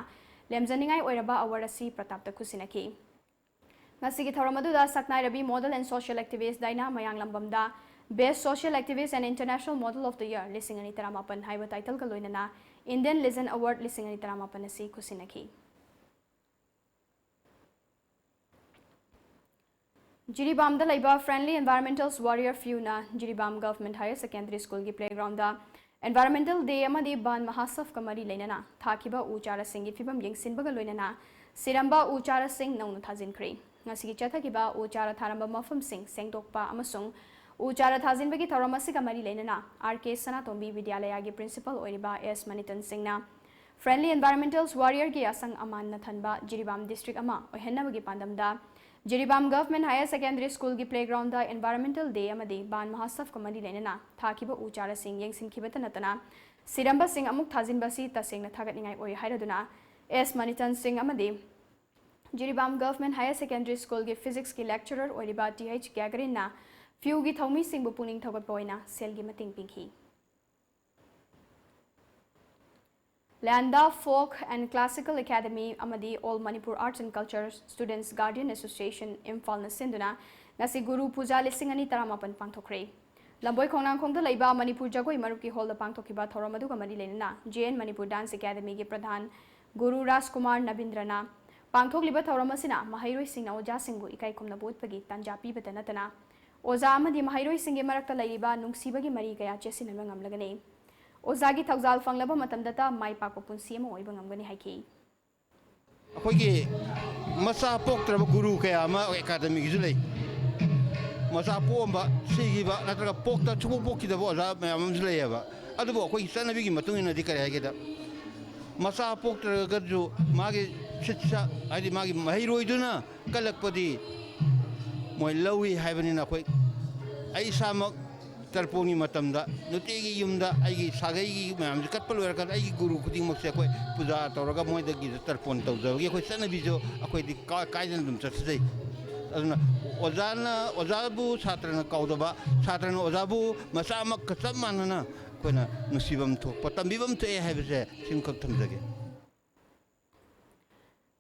ꯂꯦꯝꯖꯅꯤꯡꯉꯥꯏ ꯑꯣꯏꯔꯕ award ꯑꯁꯤ ꯄ꯭ꯔꯇꯥꯞꯇ ꯈꯨꯠꯁꯤꯟꯅꯈꯤ꯫ ꯉꯁꯤꯒꯤ ꯊꯧꯔꯝ ꯑꯗꯨꯗ ꯁꯛꯅꯥꯏꯔꯕꯤ Model and Social Activist ꯗꯥꯏꯅꯥ ꯃꯌꯥꯡꯂꯝꯕꯝꯗ Best Social Activist and International Model of the Year ꯂꯤꯁꯤꯡ ꯑꯅꯤ ꯇꯔꯥꯃꯥꯄꯟ ꯍꯥꯏꯕ titleꯒ ꯂꯣꯏꯅꯅ Indian Legend Award ꯂꯤꯁꯤꯡ ꯑꯅꯤ ꯇꯔꯥꯃꯥꯄꯟ ꯑꯁꯤ ꯈꯨꯠꯁꯤꯟꯅꯈꯤ꯫ ꯖꯤꯔꯤꯕꯥꯝꯗ ꯂꯩꯕ Friendly Environmentalist Warrior few ꯅ ꯖꯤꯔꯤꯕꯥꯝ Government Higher Secondary Schoolꯒꯤ playgroundꯗ Environmental Day ꯑꯃꯗꯤ ꯕꯥꯟ ꯃꯍꯥꯁꯚꯀ ꯃꯔꯤ ꯂꯩꯅꯅ ꯊꯥꯈꯤꯕ ꯎ ꯆꯥꯔꯥꯁꯤꯡꯒꯤ ꯐꯤꯕꯝ ꯌꯦꯡꯁꯤꯟꯕꯒ ꯂꯣꯏꯅꯅ ꯁꯤꯔꯝꯕ ꯎ ꯆꯥꯔꯥꯁꯤꯡ ꯅꯧꯅ ꯊꯥꯖꯤꯟꯈ꯭ꯔꯦ꯫ ꯉꯁꯤꯒꯤ ꯆꯠꯊꯈꯤꯕ ꯎ ꯆꯥꯔꯥ ꯊꯥꯔꯝꯕ ꯃꯐꯝꯁꯤꯡ ꯁꯦꯡꯗꯣꯛꯄ ꯑꯃꯁꯨꯡ ꯎ ꯆꯥꯔꯥ ꯊꯥꯖꯤꯟꯕꯒꯤ ꯊꯧꯔꯝ ꯑꯁꯤꯒ ꯃꯔꯤ ꯂꯩꯅꯅ ꯑꯥꯔ ꯀꯦ ꯁꯅꯥꯇꯣꯝꯕꯤ ꯕꯤꯗ꯭ꯌꯥꯂꯌꯥꯒꯤ principal ꯑꯣꯏꯔꯤꯕ ꯑꯦꯁ ꯃꯅꯤꯇꯟ ꯁꯤꯡꯅ Friendly Environmentalist Warriorꯒꯤ ꯑꯁꯪ ꯑꯃꯥꯟꯅ ꯊꯟꯕ ꯖꯤꯔꯤꯕꯥꯝ district ꯑꯃ ꯑꯣꯏꯍꯟꯅꯕꯒꯤ ꯄꯥꯟꯗꯝꯗ ꯖꯤꯔꯤꯕꯥꯝ Government Higher Secondary Schoolꯒꯤ playgroundꯗ Environmental Day ꯑꯃꯗꯤ ꯕꯥꯟ ꯃꯍꯥꯁꯚꯀ ꯃꯔꯤ ꯂꯩꯅꯅ ꯊꯥꯈꯤꯕ ꯎ ꯆꯥꯔꯥꯁꯤꯡ ꯌꯦꯡꯁꯤꯟꯈꯤꯕꯇ ꯅꯠꯇꯅ ꯁꯤꯔꯝꯕꯁꯤꯡ ꯑꯃꯨꯛ ꯊꯥꯖꯤꯟꯕ ꯑꯁꯤ ꯇꯁꯦꯡꯅ ꯊꯥꯒꯠꯅꯤꯡꯉꯥꯏ ꯑꯣꯏ ꯍꯥꯏꯔꯗꯨꯅ ꯑꯦꯁ ꯃꯅꯤꯇꯟ ꯁꯤꯡ ꯑꯃꯗꯤ Jiribam Government Higher Secondary Schoolꯒꯤ Physicsꯀꯤ lecturer ꯑꯣꯏꯔꯤꯕ ꯇꯤ ꯑꯩꯆ ꯒ꯭ꯌꯥꯒꯔꯤꯟꯅ fewꯒꯤ ꯊꯧꯃꯤꯁꯤꯡꯕꯨ ꯄꯨꯛꯅꯤꯡ ꯊꯧꯒꯠꯄ ꯑꯣꯏꯅ ꯁꯦꯜꯒꯤ ꯃꯇꯦꯡ ꯄꯤꯈꯤ꯫ ꯂꯌꯥꯟꯗꯥ Folk and Classical Academy ꯑꯃꯗꯤ All Manipur Arts and Culture Students Guardian Association ꯏꯝꯐꯥꯜꯅ ꯁꯤꯟꯗꯨꯅ ꯉꯁꯤ ꯒꯨꯔꯨ ꯄꯨꯖꯥ ꯂꯤꯁꯤꯡ ꯑꯅꯤ ꯇꯔꯥꯃꯥꯄꯟ ꯄꯥꯡꯊꯣꯛꯈ꯭ꯔꯦ꯫ ꯂꯝꯕꯣꯏ ꯈꯣꯡꯅꯥꯡꯈꯣꯡꯗ ꯂꯩꯕ ꯃꯅꯤꯄꯨꯔ ꯖꯒꯣꯏ ꯃꯔꯨꯞꯀꯤ ꯍꯣꯜꯗ ꯄꯥꯡꯊꯣꯛꯈꯤꯕ ꯊꯧꯔꯝ ꯑꯗꯨꯒ ꯃꯔꯤ ꯂꯩꯅꯅ ꯖꯦ ꯑꯦꯟ ꯃꯅꯤꯄꯨꯔ ꯗꯥꯟꯁ ꯑꯦꯀꯥꯗꯃꯤꯒꯤ ꯄ꯭ꯔꯙꯥꯟ ꯒꯨꯔꯨ ꯔꯥꯖꯀꯨꯃꯥꯔ ꯅꯕꯤꯟꯗ꯭ꯔꯅ ꯄꯥꯡꯊꯣꯛꯂꯤꯕ ꯊꯧꯔꯝ ꯑꯁꯤꯅ ꯃꯍꯩꯔꯣꯏꯁꯤꯡꯅ ꯑꯣꯖꯥꯁꯤꯡꯕꯨ ꯏꯀꯥꯏ ꯈꯨꯝꯅꯕ ꯎꯠꯄꯒꯤ ꯇꯥꯟꯖꯥ ꯄꯤꯕꯇ ꯅꯠꯇꯅ ꯑꯣꯖꯥ ꯑꯃꯗꯤ ꯃꯍꯩꯔꯣꯏꯁꯤꯡꯒꯤ ꯃꯔꯛꯇ ꯂꯩꯔꯤꯕ ꯅꯨꯡꯁꯤꯕꯒꯤ ꯃꯔꯤ ꯀꯌꯥ ꯆꯦꯠꯁꯤꯟꯍꯟꯕ ꯉꯝꯂꯒꯅꯤ꯫ ꯑꯣꯖꯥꯒꯤ ꯊꯧꯖꯥꯜ ꯐꯪꯂꯕ ꯃꯇꯝꯗꯇ ꯃꯥꯏ ꯄꯥꯛꯄ ꯄꯨꯟꯁꯤ ꯑꯃ ꯑꯣꯏꯕ ꯉꯝꯒꯅꯤ ꯍꯥꯏꯈꯤ꯫ ꯑꯩꯈꯣꯏꯒꯤ ꯃꯆꯥ ꯄꯣꯛꯇ꯭ꯔꯕ ꯒꯨꯔꯨ ꯀꯌꯥ ꯑꯃ ꯑꯦꯀꯥꯗꯃꯤꯒꯤꯁꯨ ꯂꯩ꯫ ꯃꯆꯥ ꯄꯣꯛꯑꯝꯕ, ꯁꯤꯈꯤꯕ ꯅꯠꯇ꯭ꯔꯒ ꯄꯣꯛꯇ, ꯁꯨꯡꯄꯣꯛ ꯄꯣꯛꯈꯤꯗꯕ ꯑꯣꯖꯥ ꯃꯌꯥꯝ ꯑꯃꯁꯨ ꯂꯩꯌꯦꯕ꯫ ꯑꯗꯨꯕꯨ ꯑꯩꯈꯣꯏꯒꯤ ꯆꯠꯅꯕꯤꯒꯤ ꯃꯇꯨꯡ ꯏꯟꯅꯗꯤ ꯀꯔꯤ ꯍꯥꯏꯒꯦꯗ, ꯃꯆꯥ ꯄꯣꯛꯇ꯭ꯔꯒꯁꯨ ꯃꯥꯒꯤ ꯁꯤꯠꯁ, ꯍꯥꯏꯗꯤ ꯃꯥꯒꯤ ꯃꯍꯩꯔꯣꯏꯗꯨꯅ ꯀꯜꯂꯛꯄꯗꯤ ꯃꯣꯏ ꯂꯧꯏ ꯍꯥꯏꯕꯅꯤꯅ ꯑꯩꯈꯣꯏ, ꯑꯩ ꯏꯁꯥꯃꯛ ꯇꯔꯄꯣꯟꯒꯤ ꯃꯇꯝꯗ ꯅꯨꯡꯇꯤꯒꯤ ꯌꯨꯝꯗ ꯑꯩꯒꯤ ꯁꯥꯒꯩꯒꯤ ꯃꯌꯥꯝꯁꯦ ꯀꯠꯄ ꯂꯣꯏꯔꯀꯥꯟꯗ ꯑꯩꯒꯤ ꯒꯨꯔꯨ ꯈꯨꯗꯤꯡꯃꯛꯁꯦ ꯑꯩꯈꯣꯏ ꯄꯨꯖꯥ ꯇꯧꯔꯒ ꯃꯣꯏꯗꯒꯤ ꯇꯔꯄꯣꯟ ꯇꯧꯖꯕꯒꯤ ꯑꯩꯈꯣꯏ ꯆꯠꯅꯕꯤꯁꯨ ꯑꯩꯈꯣꯏꯗꯤ ꯀꯥ-, ꯀꯥꯏꯗꯅ ꯑꯗꯨꯝ ꯆꯠꯆꯩ꯫ ꯑꯗꯨꯅ ꯑꯣꯖꯥꯅ, ꯑꯣꯖꯥꯕꯨ ꯁꯥꯇ꯭ꯔꯅ ꯀꯥꯎꯗꯕ, ꯁꯥꯇ꯭ꯔꯅ ꯑꯣꯖꯥꯕꯨ ꯃꯆꯥꯃꯛꯀ ꯆꯞ ꯃꯥꯟꯅꯅ ꯑꯩꯈꯣꯏꯅ ꯅꯨꯡꯁꯤꯐꯝ ꯊꯣꯛꯄ, ꯇꯝꯕꯤꯐꯝ ꯊꯣꯛꯑꯦ ꯍꯥꯏꯕꯁꯦ ꯁꯤꯃꯈꯛ ꯊꯝꯖꯒꯦ꯫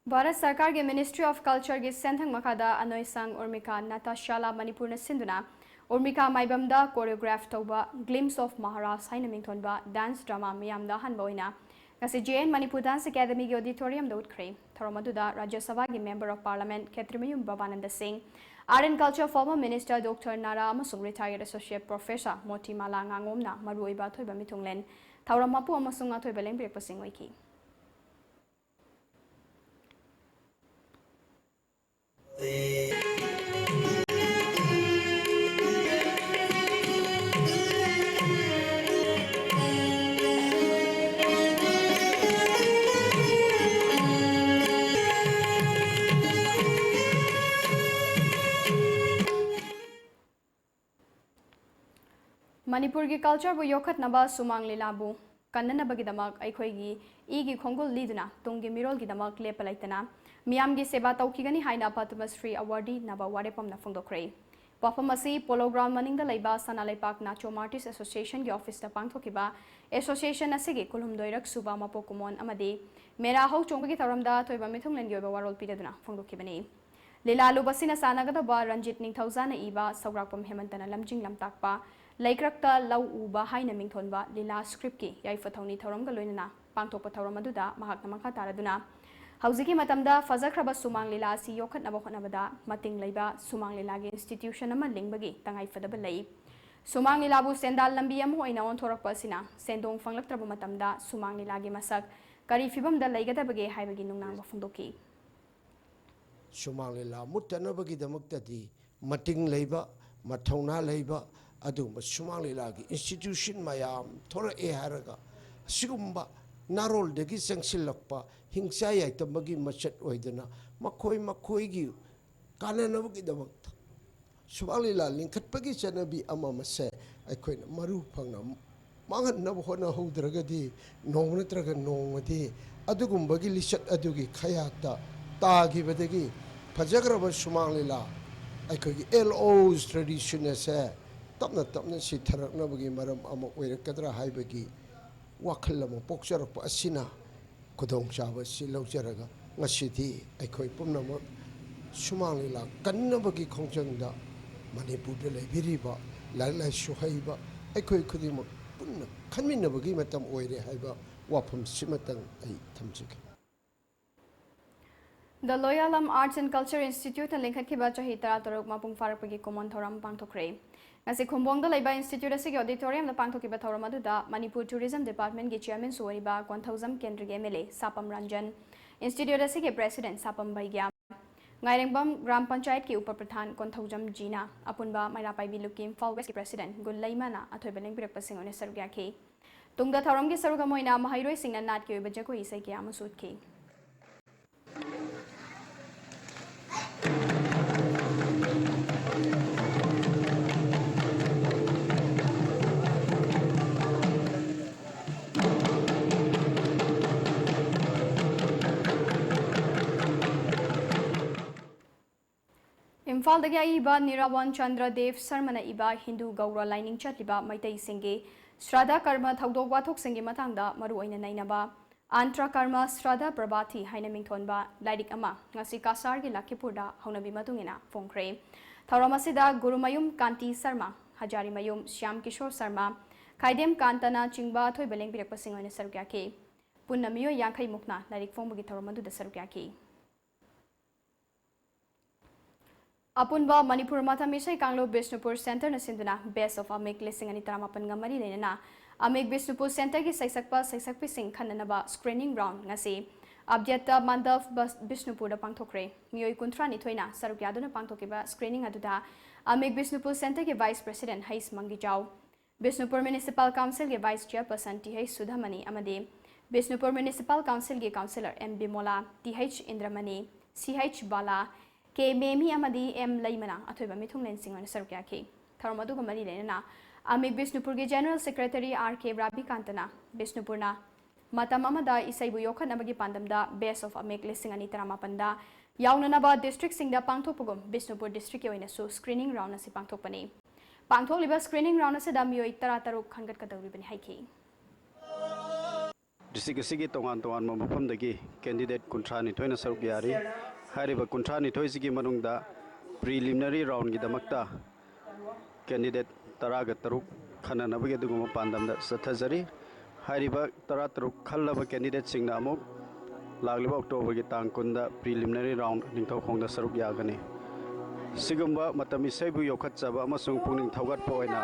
ꯚꯥꯔꯠ ꯁꯔꯀꯥꯔꯒꯤ Ministry of Cultureꯒꯤ ꯁꯦꯟꯊꯪ ꯃꯈꯥꯗ ꯑꯅꯣꯏꯁꯪ ꯎꯔꯃꯤꯀꯥ ꯅꯥꯇ꯭ꯌꯁꯥꯂꯥ ꯃꯅꯤꯄꯨꯔꯅ ꯁꯤꯟꯗꯨꯅ ꯎꯔꯃꯤꯀꯥ ꯃꯥꯏꯕꯝꯗ choreograph ꯇꯧꯕ Glimpse of Maharaj ꯍꯥꯏꯅ ꯃꯤꯡꯊꯣꯟꯕ dance drama ꯃꯤꯌꯥꯝꯗ ꯑꯍꯥꯟꯕ ꯑꯣꯏꯅ ꯉꯁꯤ ꯖꯦ ꯑꯦꯟ ꯃꯅꯤꯄꯨꯔ Dance Academyꯒꯤ auditoriumꯗ ꯎꯠꯈ꯭ꯔꯦ꯫ ꯊꯧꯔꯝ ꯑꯗꯨꯗ ꯔꯥꯖ꯭ꯌ ꯁꯚꯥꯒꯤ Member of Parliament ꯈꯦꯇ꯭ꯔꯤꯃꯌꯨꯝ ꯕꯕꯥꯅꯟꯗ ꯁꯤꯡ, Art and Culture former Minister Doctor ꯅꯥꯔꯥ ꯑꯃꯁꯨꯡ retired Associate Professor ꯃꯣꯇꯤꯃꯥꯂꯥ ꯉꯥꯉꯣꯝꯅ ꯃꯔꯨꯑꯣꯏꯕ ꯑꯊꯣꯏꯕ ꯃꯤꯊꯨꯡꯂꯦꯟ, ꯊꯧꯔꯝ ꯃꯄꯨ ꯑꯃꯁꯨꯡ ꯑꯊꯣꯏꯕ ꯂꯦꯡꯕꯤꯔꯛꯄꯁꯤꯡ ꯑꯣꯏꯈꯤ꯫ ꯃꯅꯤꯄꯨꯔꯒꯤ cultureꯕꯨ ꯌꯣꯛꯈꯠꯅꯕ, ꯁꯨꯃꯥꯡ ꯂꯤꯂꯥꯕꯨ ꯀꯟꯅꯅꯕꯒꯤꯗꯃꯛ ꯑꯩꯈꯣꯏꯒꯤ ꯏꯒꯤ ꯈꯣꯡꯒꯨꯜ ꯂꯤꯗꯨꯅ ꯇꯨꯡꯒꯤ ꯃꯤꯔꯣꯜꯒꯤꯗꯃꯛ ꯂꯦꯞꯄ ꯂꯩꯇꯅ ꯃꯤꯌꯥꯝꯒꯤ ꯁꯦꯕꯥ ꯇꯧꯈꯤꯒꯅꯤ ꯍꯥꯏꯅ ꯄꯗꯃꯁ꯭ꯔꯤ awardee ꯅꯕ ꯋꯥꯔꯦꯞꯄꯝꯅ ꯐꯣꯡꯗꯣꯛꯈ꯭ꯔꯦ꯫ ꯋꯥꯐꯝ ꯑꯁꯤ ꯄꯣꯂꯣ ꯒ꯭ꯔꯥꯎꯟ ꯃꯅꯤꯡꯗ ꯂꯩꯕ ꯁꯅꯥ ꯂꯩꯄꯥꯛ ꯅꯥꯆꯣꯝ ꯑꯥꯔꯇꯤꯁ ꯑꯦꯁꯣꯁꯤꯌꯦꯁꯟꯒꯤ ꯑꯣꯐꯤꯁꯇ ꯄꯥꯡꯊꯣꯛꯈꯤꯕ ꯑꯦꯁꯣꯁꯤꯌꯦꯁꯟ ꯑꯁꯤꯒꯤ ꯀꯨꯟꯍꯨꯝꯗꯣꯏꯔꯛ ꯁꯨꯕ ꯃꯄꯣꯛ ꯀꯨꯝꯑꯣꯟ ꯑꯃꯗꯤ ꯃꯦꯔꯥ ꯍꯧ ꯆꯣꯡꯕꯒꯤ ꯊꯧꯔꯝꯗ ꯑꯊꯣꯏꯕ ꯃꯤꯊꯨꯡꯂꯦꯟꯒꯤ ꯑꯣꯏꯕ ꯋꯥꯔꯣꯜ ꯄꯤꯗꯨꯅ ꯐꯣꯡꯗꯣꯛꯈꯤꯕꯅꯤ꯫ ꯂꯤꯂꯥ ꯂꯨꯕꯁꯤꯅ ꯁꯥꯟꯅꯒꯗꯕ ꯔꯟꯖꯤꯠ ꯅꯤꯡꯊꯧꯖꯥꯅ ꯏꯕ, ꯁꯧꯒ꯭ꯔꯥꯛꯄꯝ ꯍꯦꯃꯟꯇꯅ ꯂꯝꯖꯤꯡ ꯂꯝꯇꯥꯛꯄ, ꯂꯩꯀ꯭ꯔꯛꯇ ꯂꯧ ꯎꯕ ꯍꯥꯏꯅ ꯃꯤꯡꯊꯣꯟꯕ ꯂꯤꯂꯥ ꯁ꯭ꯀ꯭ꯔꯤꯞꯀꯤ ꯌꯥꯏꯐ ꯊꯧꯅꯤ ꯊꯧꯔꯝꯒ ꯂꯣꯏꯅꯅ ꯄꯥꯡꯊꯣꯛꯄ ꯊꯧꯔꯝ ꯑꯗꯨꯗ ꯃꯍꯥꯛꯅ ꯃꯈꯥ ꯇꯥꯔꯗꯨꯅ, ꯍꯧꯖꯤꯛꯀꯤ ꯃꯇꯝꯗ ꯐꯖꯈ꯭ꯔꯕ ꯁꯨꯃꯥꯡ ꯂꯤꯂꯥ ꯑꯁꯤ ꯌꯣꯛꯈꯠꯅꯕ ꯍꯣꯠꯅꯕꯗ ꯃꯇꯤꯡ ꯂꯩꯕ ꯁꯨꯃꯥꯡ ꯂꯤꯂꯥꯒꯤ ꯏꯟꯁꯇꯤꯇ꯭ꯌꯨꯁꯟ ꯑꯃ ꯂꯤꯡꯕꯒꯤ ꯇꯉꯥꯏꯐꯗꯕ ꯂꯩ꯫ ꯁꯨꯃꯥꯡ ꯂꯤꯂꯥꯕꯨ ꯁꯦꯟꯗꯥꯜ ꯂꯝꯕꯤ ꯑꯃ ꯑꯣꯏꯅ ꯑꯣꯟꯊꯣꯔꯛꯄ ꯑꯁꯤꯅ ꯁꯦꯟꯗꯣꯡ ꯐꯪꯂꯛꯇ꯭ꯔꯕ ꯃꯇꯝꯗ ꯁꯨꯃꯥꯡ ꯂꯤꯂꯥꯒꯤ ꯃꯁꯛ ꯀꯔꯤ ꯐꯤꯕꯝꯗ ꯂꯩꯒꯗꯕꯒꯦ ꯍꯥꯏꯕꯒꯤ ꯅꯨꯡꯅꯥꯡꯕ ꯐꯣꯡꯗꯣꯛꯈꯤ꯫ ꯁꯨꯃꯥꯡ ꯂꯤꯂꯥ ꯃꯨꯠꯇꯅꯕꯒꯤꯗꯃꯛꯇꯗꯤ ꯃꯇꯤꯡ ꯂꯩꯕ, ꯃꯊꯧꯅꯥ ꯂꯩꯕ ꯑꯗꯨꯒꯨꯝꯕ ꯁꯨꯃꯥꯡ ꯂꯤꯂꯥꯒꯤ ꯏꯟꯁꯇꯤꯇ꯭ꯌꯨꯁꯟ ꯃꯌꯥꯝ ꯊꯣꯔꯛꯑꯦ ꯍꯥꯏꯔꯒ ꯑꯁꯤꯒꯨꯝꯕ ꯅꯥꯔꯣꯜꯗꯒꯤ ꯆꯪꯁꯤꯜꯂꯛꯄ ꯍꯤꯡꯆꯥ ꯌꯥꯏꯇꯝꯕꯒꯤ ꯃꯆꯠ ꯑꯣꯏꯗꯅ ꯃꯈꯣꯏ ꯃꯈꯣꯏꯒꯤ ꯀꯥꯟꯅꯅꯕꯒꯤꯗꯃꯛꯇ ꯁꯨꯃꯥꯡ ꯂꯤꯂꯥ ꯂꯤꯡꯈꯠꯄꯒꯤ ꯆꯠꯅꯕꯤ ꯑꯃ ꯑꯃꯁꯦ ꯑꯩꯈꯣꯏꯅ ꯃꯔꯨ ꯐꯪꯅ ꯃꯥꯡꯍꯟꯅꯕ ꯍꯣꯠꯅꯍꯧꯗ꯭ꯔꯒꯗꯤ ꯅꯣꯡꯃ ꯅꯠꯇ꯭ꯔꯒ ꯅꯣꯡꯃꯗꯤ ꯑꯗꯨꯒꯨꯝꯕꯒꯤ ꯂꯤꯆꯠ ꯑꯗꯨꯒꯤ ꯈꯌꯥꯠꯇ ꯇꯥꯈꯤꯕꯗꯒꯤ ꯐꯖꯈ꯭ꯔꯕ ꯁꯨꯃꯥꯡ ꯂꯤꯂꯥ ꯑꯩꯈꯣꯏꯒꯤ ꯑꯦꯜ ꯑꯣꯁ ꯇ꯭ꯔꯦꯗꯤꯁꯟ ꯑꯁꯦ ꯇꯞꯅ ꯇꯞꯅ ꯁꯤꯊꯔꯛꯅꯕꯒꯤ ꯃꯔꯝ ꯑꯃ ꯑꯣꯏꯔꯛꯀꯗ꯭ꯔꯥ ꯍꯥꯏꯕꯒꯤ ꯋꯥꯈꯜ ꯑꯃ ꯄꯣꯛꯆꯔꯛꯄ ꯑꯁꯤꯅ ꯈꯨꯗꯣꯡꯆꯥꯕ ꯑꯁꯤ ꯂꯧꯖꯔꯒ ꯉꯁꯤꯗꯤ ꯑꯩꯈꯣꯏ ꯄꯨꯝꯅꯃꯛ ꯁꯨꯃꯥꯡ ꯂꯤꯂꯥ ꯀꯟꯅꯕꯒꯤ ꯈꯣꯡꯖꯪꯗ ꯃꯅꯤꯄꯨꯔꯗ ꯂꯩꯕꯤꯔꯤꯕ ꯂꯥꯏꯔꯤꯛ ꯂꯥꯏꯁꯨ ꯍꯩꯕ ꯑꯩꯈꯣꯏ ꯈꯨꯗꯤꯡꯃꯛ ꯄꯨꯟꯅ ꯈꯟꯃꯤꯟꯅꯕꯒꯤ ꯃꯇꯝ ꯑꯣꯏꯔꯦ ꯍꯥꯏꯕ ꯋꯥꯐꯝꯁꯤꯃꯇꯪ ꯑꯩ ꯊꯝꯖꯒꯦ꯫ The Loyalam Arts and Culture Institute ꯅ ꯂꯤꯡꯈꯠꯈꯤꯕ ꯆꯍꯤ ꯇꯔꯥꯇꯔꯨꯛ ꯃꯄꯨꯡ ꯐꯥꯔꯛꯄꯒꯤ ꯀꯨꯝꯑꯣꯟ ꯊꯧꯔꯝ ꯄꯥꯡꯊꯣꯛꯈ꯭ꯔꯦ꯫ ꯉꯁꯤ ꯈꯨꯝꯕꯣꯡꯗ ꯂꯩꯕ ꯏꯟꯁꯇꯤꯇ꯭ꯌꯨꯠ ꯑꯁꯤꯒꯤ ꯑꯣꯗꯤꯇꯣꯔꯤꯌꯝꯗ ꯄꯥꯡꯊꯣꯛꯈꯤꯕ ꯊꯧꯔꯝ ꯑꯗꯨꯗ ꯃꯅꯤꯄꯨꯔ ꯇꯨꯔꯤꯖꯝ ꯗꯤꯄꯥꯔꯠꯃꯦꯟꯒꯤ ꯆꯤꯌꯔꯃꯦꯟꯁꯨ ꯑꯣꯏꯔꯤꯕ ꯀꯣꯟꯊꯧꯖꯝ ꯀꯦꯟꯗ꯭ꯔꯒꯤ M L A Sapam Ranjan, institute ꯑꯁꯤꯒꯤ ꯄ꯭ꯔꯦꯁꯤꯗꯦꯟꯠ ꯁꯥꯄꯝ ꯕꯩꯒ꯭ꯌꯥꯝ, ꯉꯥꯏꯔꯦꯡꯕꯝ ꯒ꯭ꯔꯥꯝ ꯄꯟꯆꯥꯌꯠꯀꯤ ꯎꯄ ꯄ꯭ꯔꯙꯥꯟ ꯀꯣꯟꯊꯧꯖꯝ ꯖꯤꯅꯥ, ꯑꯄꯨꯟꯕ ꯃꯩꯔꯥ ꯄꯥꯏꯕꯤ ꯂꯨꯞꯀꯤ ꯏꯝꯐꯥꯜ ꯋꯦꯁꯀꯤ ꯄ꯭ꯔꯦꯁꯤꯗꯦꯟꯠ ꯒꯨꯜ ꯂꯩꯃꯥꯅ ꯑꯊꯣꯏꯕ ꯂꯦꯡꯕꯤꯔꯛꯄꯁꯤꯡ ꯑꯣꯏꯅ ꯁꯔꯨꯛ ꯌꯥꯈꯤ꯫ ꯇꯨꯡꯗ ꯊꯧꯔꯝꯒꯤ ꯁꯔꯨꯛ ꯑꯃ ꯑꯣꯏꯅ ꯃꯍꯩꯔꯣꯏꯁꯤꯡꯅ ꯅꯥꯠꯀꯤ ꯑꯣꯏꯕ ꯖꯒꯣꯏ ꯏꯁꯩ ꯀꯌꯥ ꯑꯃꯁꯨ ꯎꯠꯈꯤ꯫ ꯏꯝꯐꯥꯜ ꯏꯝꯐꯥꯜꯗꯒꯤ ꯑꯏꯕ ꯅꯤꯔꯥꯋꯟ ꯆꯟꯗ꯭ꯔ ꯗꯦꯕ ꯁꯔꯃꯅ ꯏꯕ ꯍꯤꯟꯗꯨ ꯒꯧꯔ ꯂꯥꯏꯅꯤꯡ ꯆꯠꯂꯤꯕ ꯃꯩꯇꯩꯁꯤꯡꯒꯤ ꯁ꯭ꯔꯥꯗ ꯀꯔꯃ ꯊꯧꯗꯣꯛ ꯋꯥꯊꯣꯛꯁꯤꯡꯒꯤ ꯃꯇꯥꯡꯗ ꯃꯔꯨꯑꯣꯏꯅ ꯅꯩꯅꯕ ꯑꯟꯇ꯭ꯔ ꯀꯔꯃ ꯁ꯭ꯔꯥꯗ ꯄ꯭ꯔꯚꯥꯊꯤ ꯍꯥꯏꯅ ꯃꯤꯡꯊꯣꯟꯕ ꯂꯥꯏꯔꯤꯛ ꯑꯃ ꯉꯁꯤ ꯀꯁꯥꯔꯒꯤ ꯂꯈꯤꯄꯨꯔꯗ ꯍꯧꯅꯕꯤ ꯃꯇꯨꯡ ꯏꯟꯅ ꯐꯣꯡꯈ꯭ꯔꯦ꯫ ꯊꯧꯔꯝ ꯑꯁꯤꯗ ꯒꯨꯔꯨꯃꯌꯨꯝ ꯀꯥꯟꯇꯤ ꯁꯔꯃ, ꯍꯖꯥꯔꯤꯃꯌꯨꯝ ꯁ꯭ꯌꯥꯝ ꯀꯤꯁꯣꯔ ꯁꯔꯃ, ꯈꯥꯏꯗꯦꯝ ꯀꯥꯟꯇꯅ ꯆꯤꯡꯕ ꯑꯊꯣꯏꯕ ꯂꯦꯡꯕꯤꯔꯛꯄꯁꯤꯡ ꯑꯣꯏꯅ ꯁꯔꯨꯛ ꯌꯥꯈꯤ꯫ ꯄꯨꯟꯅ ꯃꯤꯑꯣꯏ ꯌꯥꯡꯈꯩ ꯃꯨꯛꯅ ꯂꯥꯏꯔꯤꯛ ꯐꯣꯡꯕꯒꯤ ꯊꯧꯔꯝ ꯑꯗꯨꯗ ꯁꯔꯨꯛ ꯌꯥꯈꯤ꯫ ꯑꯄꯨꯟꯕ ꯃꯅꯤꯄꯨꯔ ꯃꯇꯝ ꯏꯁꯩ ꯀꯥꯡꯂꯨꯞ ꯕꯤꯁꯅꯨꯄꯨꯔ ꯁꯦꯟꯇꯔꯅ ꯁꯤꯟꯗꯨꯅ Best of ꯑꯃꯤꯛ ꯂꯤꯁꯤꯡ ꯑꯅꯤ ꯇꯔꯥꯃꯥꯄꯟꯒ ꯃꯔꯤ ꯂꯩꯅꯅ ꯑꯃꯤꯛ ꯕꯤꯁꯅꯨꯄꯨꯔ ꯁꯦꯟꯇꯔꯒꯤ ꯁꯩꯁꯛꯄ ꯁꯩꯁꯛꯄꯤꯁꯤꯡ ꯈꯟꯅꯅꯕ screening round ꯉꯁꯤ ꯑꯕ꯭ꯌꯠꯇ ꯃꯟꯗꯞ ꯕꯁ ꯕꯤꯁꯅꯨꯄꯨꯔꯗ ꯄꯥꯡꯊꯣꯛꯈ꯭ꯔꯦ꯫ ꯃꯤꯑꯣꯏ ꯀꯨꯟꯊ꯭ꯔꯥ ꯅꯤꯊꯣꯏꯅ ꯁꯔꯨꯛ ꯌꯥꯗꯨꯅ ꯄꯥꯡꯊꯣꯛꯈꯤꯕ screening ꯑꯗꯨꯗ ꯑꯃꯤꯛ ꯕꯤꯁꯅꯨꯄꯨꯔ ꯁꯦꯟꯇꯔꯒꯤ Vice President ꯍꯩꯁ ꯃꯪꯒꯤꯖꯥꯎ, ꯕꯤꯁꯅꯨꯄꯨꯔ Municipal Councilꯒꯤ Vice Chairperson T H Sudhamani ꯑꯃꯗꯤ ꯕꯤꯁꯅꯨꯄꯨꯔ Municipal Councilꯒꯤ Councillor M Bimola, T H Indramani, C H ꯕꯥꯂꯥ, ꯀꯦ ꯃꯦꯃꯤ ꯑꯃꯗꯤ ꯑꯦꯝ ꯂꯩꯃꯅ ꯑꯊꯣꯏꯕ ꯃꯤꯊꯨꯡꯂꯦꯟꯁꯤꯡ ꯑꯣꯏꯅ ꯁꯔꯨꯛ ꯌꯥꯈꯤ꯫ ꯊꯧꯔꯝ ꯑꯗꯨꯒ ꯃꯔꯤ ꯂꯩꯅꯅ ꯑꯃꯤꯛ ꯕꯤꯁꯅꯨꯄꯨꯔꯒꯤ General Secretary ꯑꯥꯔ ꯀꯦ ꯔꯥꯕꯤꯀꯥꯟꯇꯅ ꯕꯤꯁꯅꯨꯄꯨꯔꯅ ꯃꯇꯝ ꯑꯃꯗ ꯏꯁꯩꯕꯨ ꯌꯣꯛꯈꯠꯅꯕꯒꯤ ꯄꯥꯟꯗꯝꯗ Best of ꯑꯃꯤꯛ ꯂꯤꯁꯤꯡ ꯑꯅꯤ ꯇꯔꯥꯃꯥꯄꯟꯗ ꯌꯥꯎꯅꯅꯕ districtꯁꯤꯡꯗ ꯄꯥꯡꯊꯣꯛꯄꯒꯨꯝ ꯕꯤꯁꯅꯨꯄꯨꯔ districtꯀꯤ ꯑꯣꯏꯅꯁꯨ screening round ꯑꯁꯤ ꯄꯥꯡꯊꯣꯛꯄꯅꯤ꯫ ꯄꯥꯡꯊꯣꯛꯂꯤꯕ screening round ꯑꯁꯤꯗ ꯃꯤꯑꯣꯏ ꯇꯔꯥ ꯇꯔꯨꯛ ꯈꯟꯒꯠꯀꯗꯧꯔꯤꯕꯅꯤ ꯍꯥꯏꯈꯤ꯫ District ꯑꯁꯤꯒꯤ ꯇꯣꯉꯥꯟ ꯇꯣꯉꯥꯟꯕ ꯃꯐꯝꯗꯒꯤ candidate ꯀꯨꯟꯊ꯭ꯔꯥ ꯅꯤꯊꯣꯏꯅ ꯁꯔꯨꯛ ꯌꯥꯔꯤ꯫ ꯍꯥꯏꯔꯤꯕ ꯀꯨꯟꯊ꯭ꯔꯥ ꯅꯤꯊꯣꯏꯁꯤꯒꯤ ꯃꯅꯨꯡꯗ preliminary roundꯒꯤꯗꯃꯛꯇ candidate ꯇꯔꯥꯒ ꯇꯔꯨꯛ ꯈꯟꯅꯅꯕꯒꯤ ꯑꯗꯨꯒꯨꯝꯕ ꯄꯥꯟꯗꯝꯗ ꯆꯠꯊꯖꯔꯤ꯫ ꯍꯥꯏꯔꯤꯕ ꯇꯔꯥ ꯇꯔꯨꯛ ꯈꯜꯂꯕ candidateꯁꯤꯡꯅ ꯑꯃꯨꯛ ꯂꯥꯛꯂꯤꯕ Octoberꯒꯤ ꯇꯥꯡ ꯀꯨꯟꯗ preliminary round ꯅꯤꯡꯊꯧꯈꯣꯡꯗ ꯁꯔꯨꯛ ꯌꯥꯒꯅꯤ꯫ ꯁꯤꯒꯨꯝꯕ ꯃꯇꯝ ꯏꯁꯩꯕꯨ ꯌꯣꯛꯈꯠꯆꯕ ꯑꯃꯁꯨꯡ ꯄꯨꯛꯅꯤꯡ ꯊꯧꯒꯠꯄ ꯑꯣꯏꯅ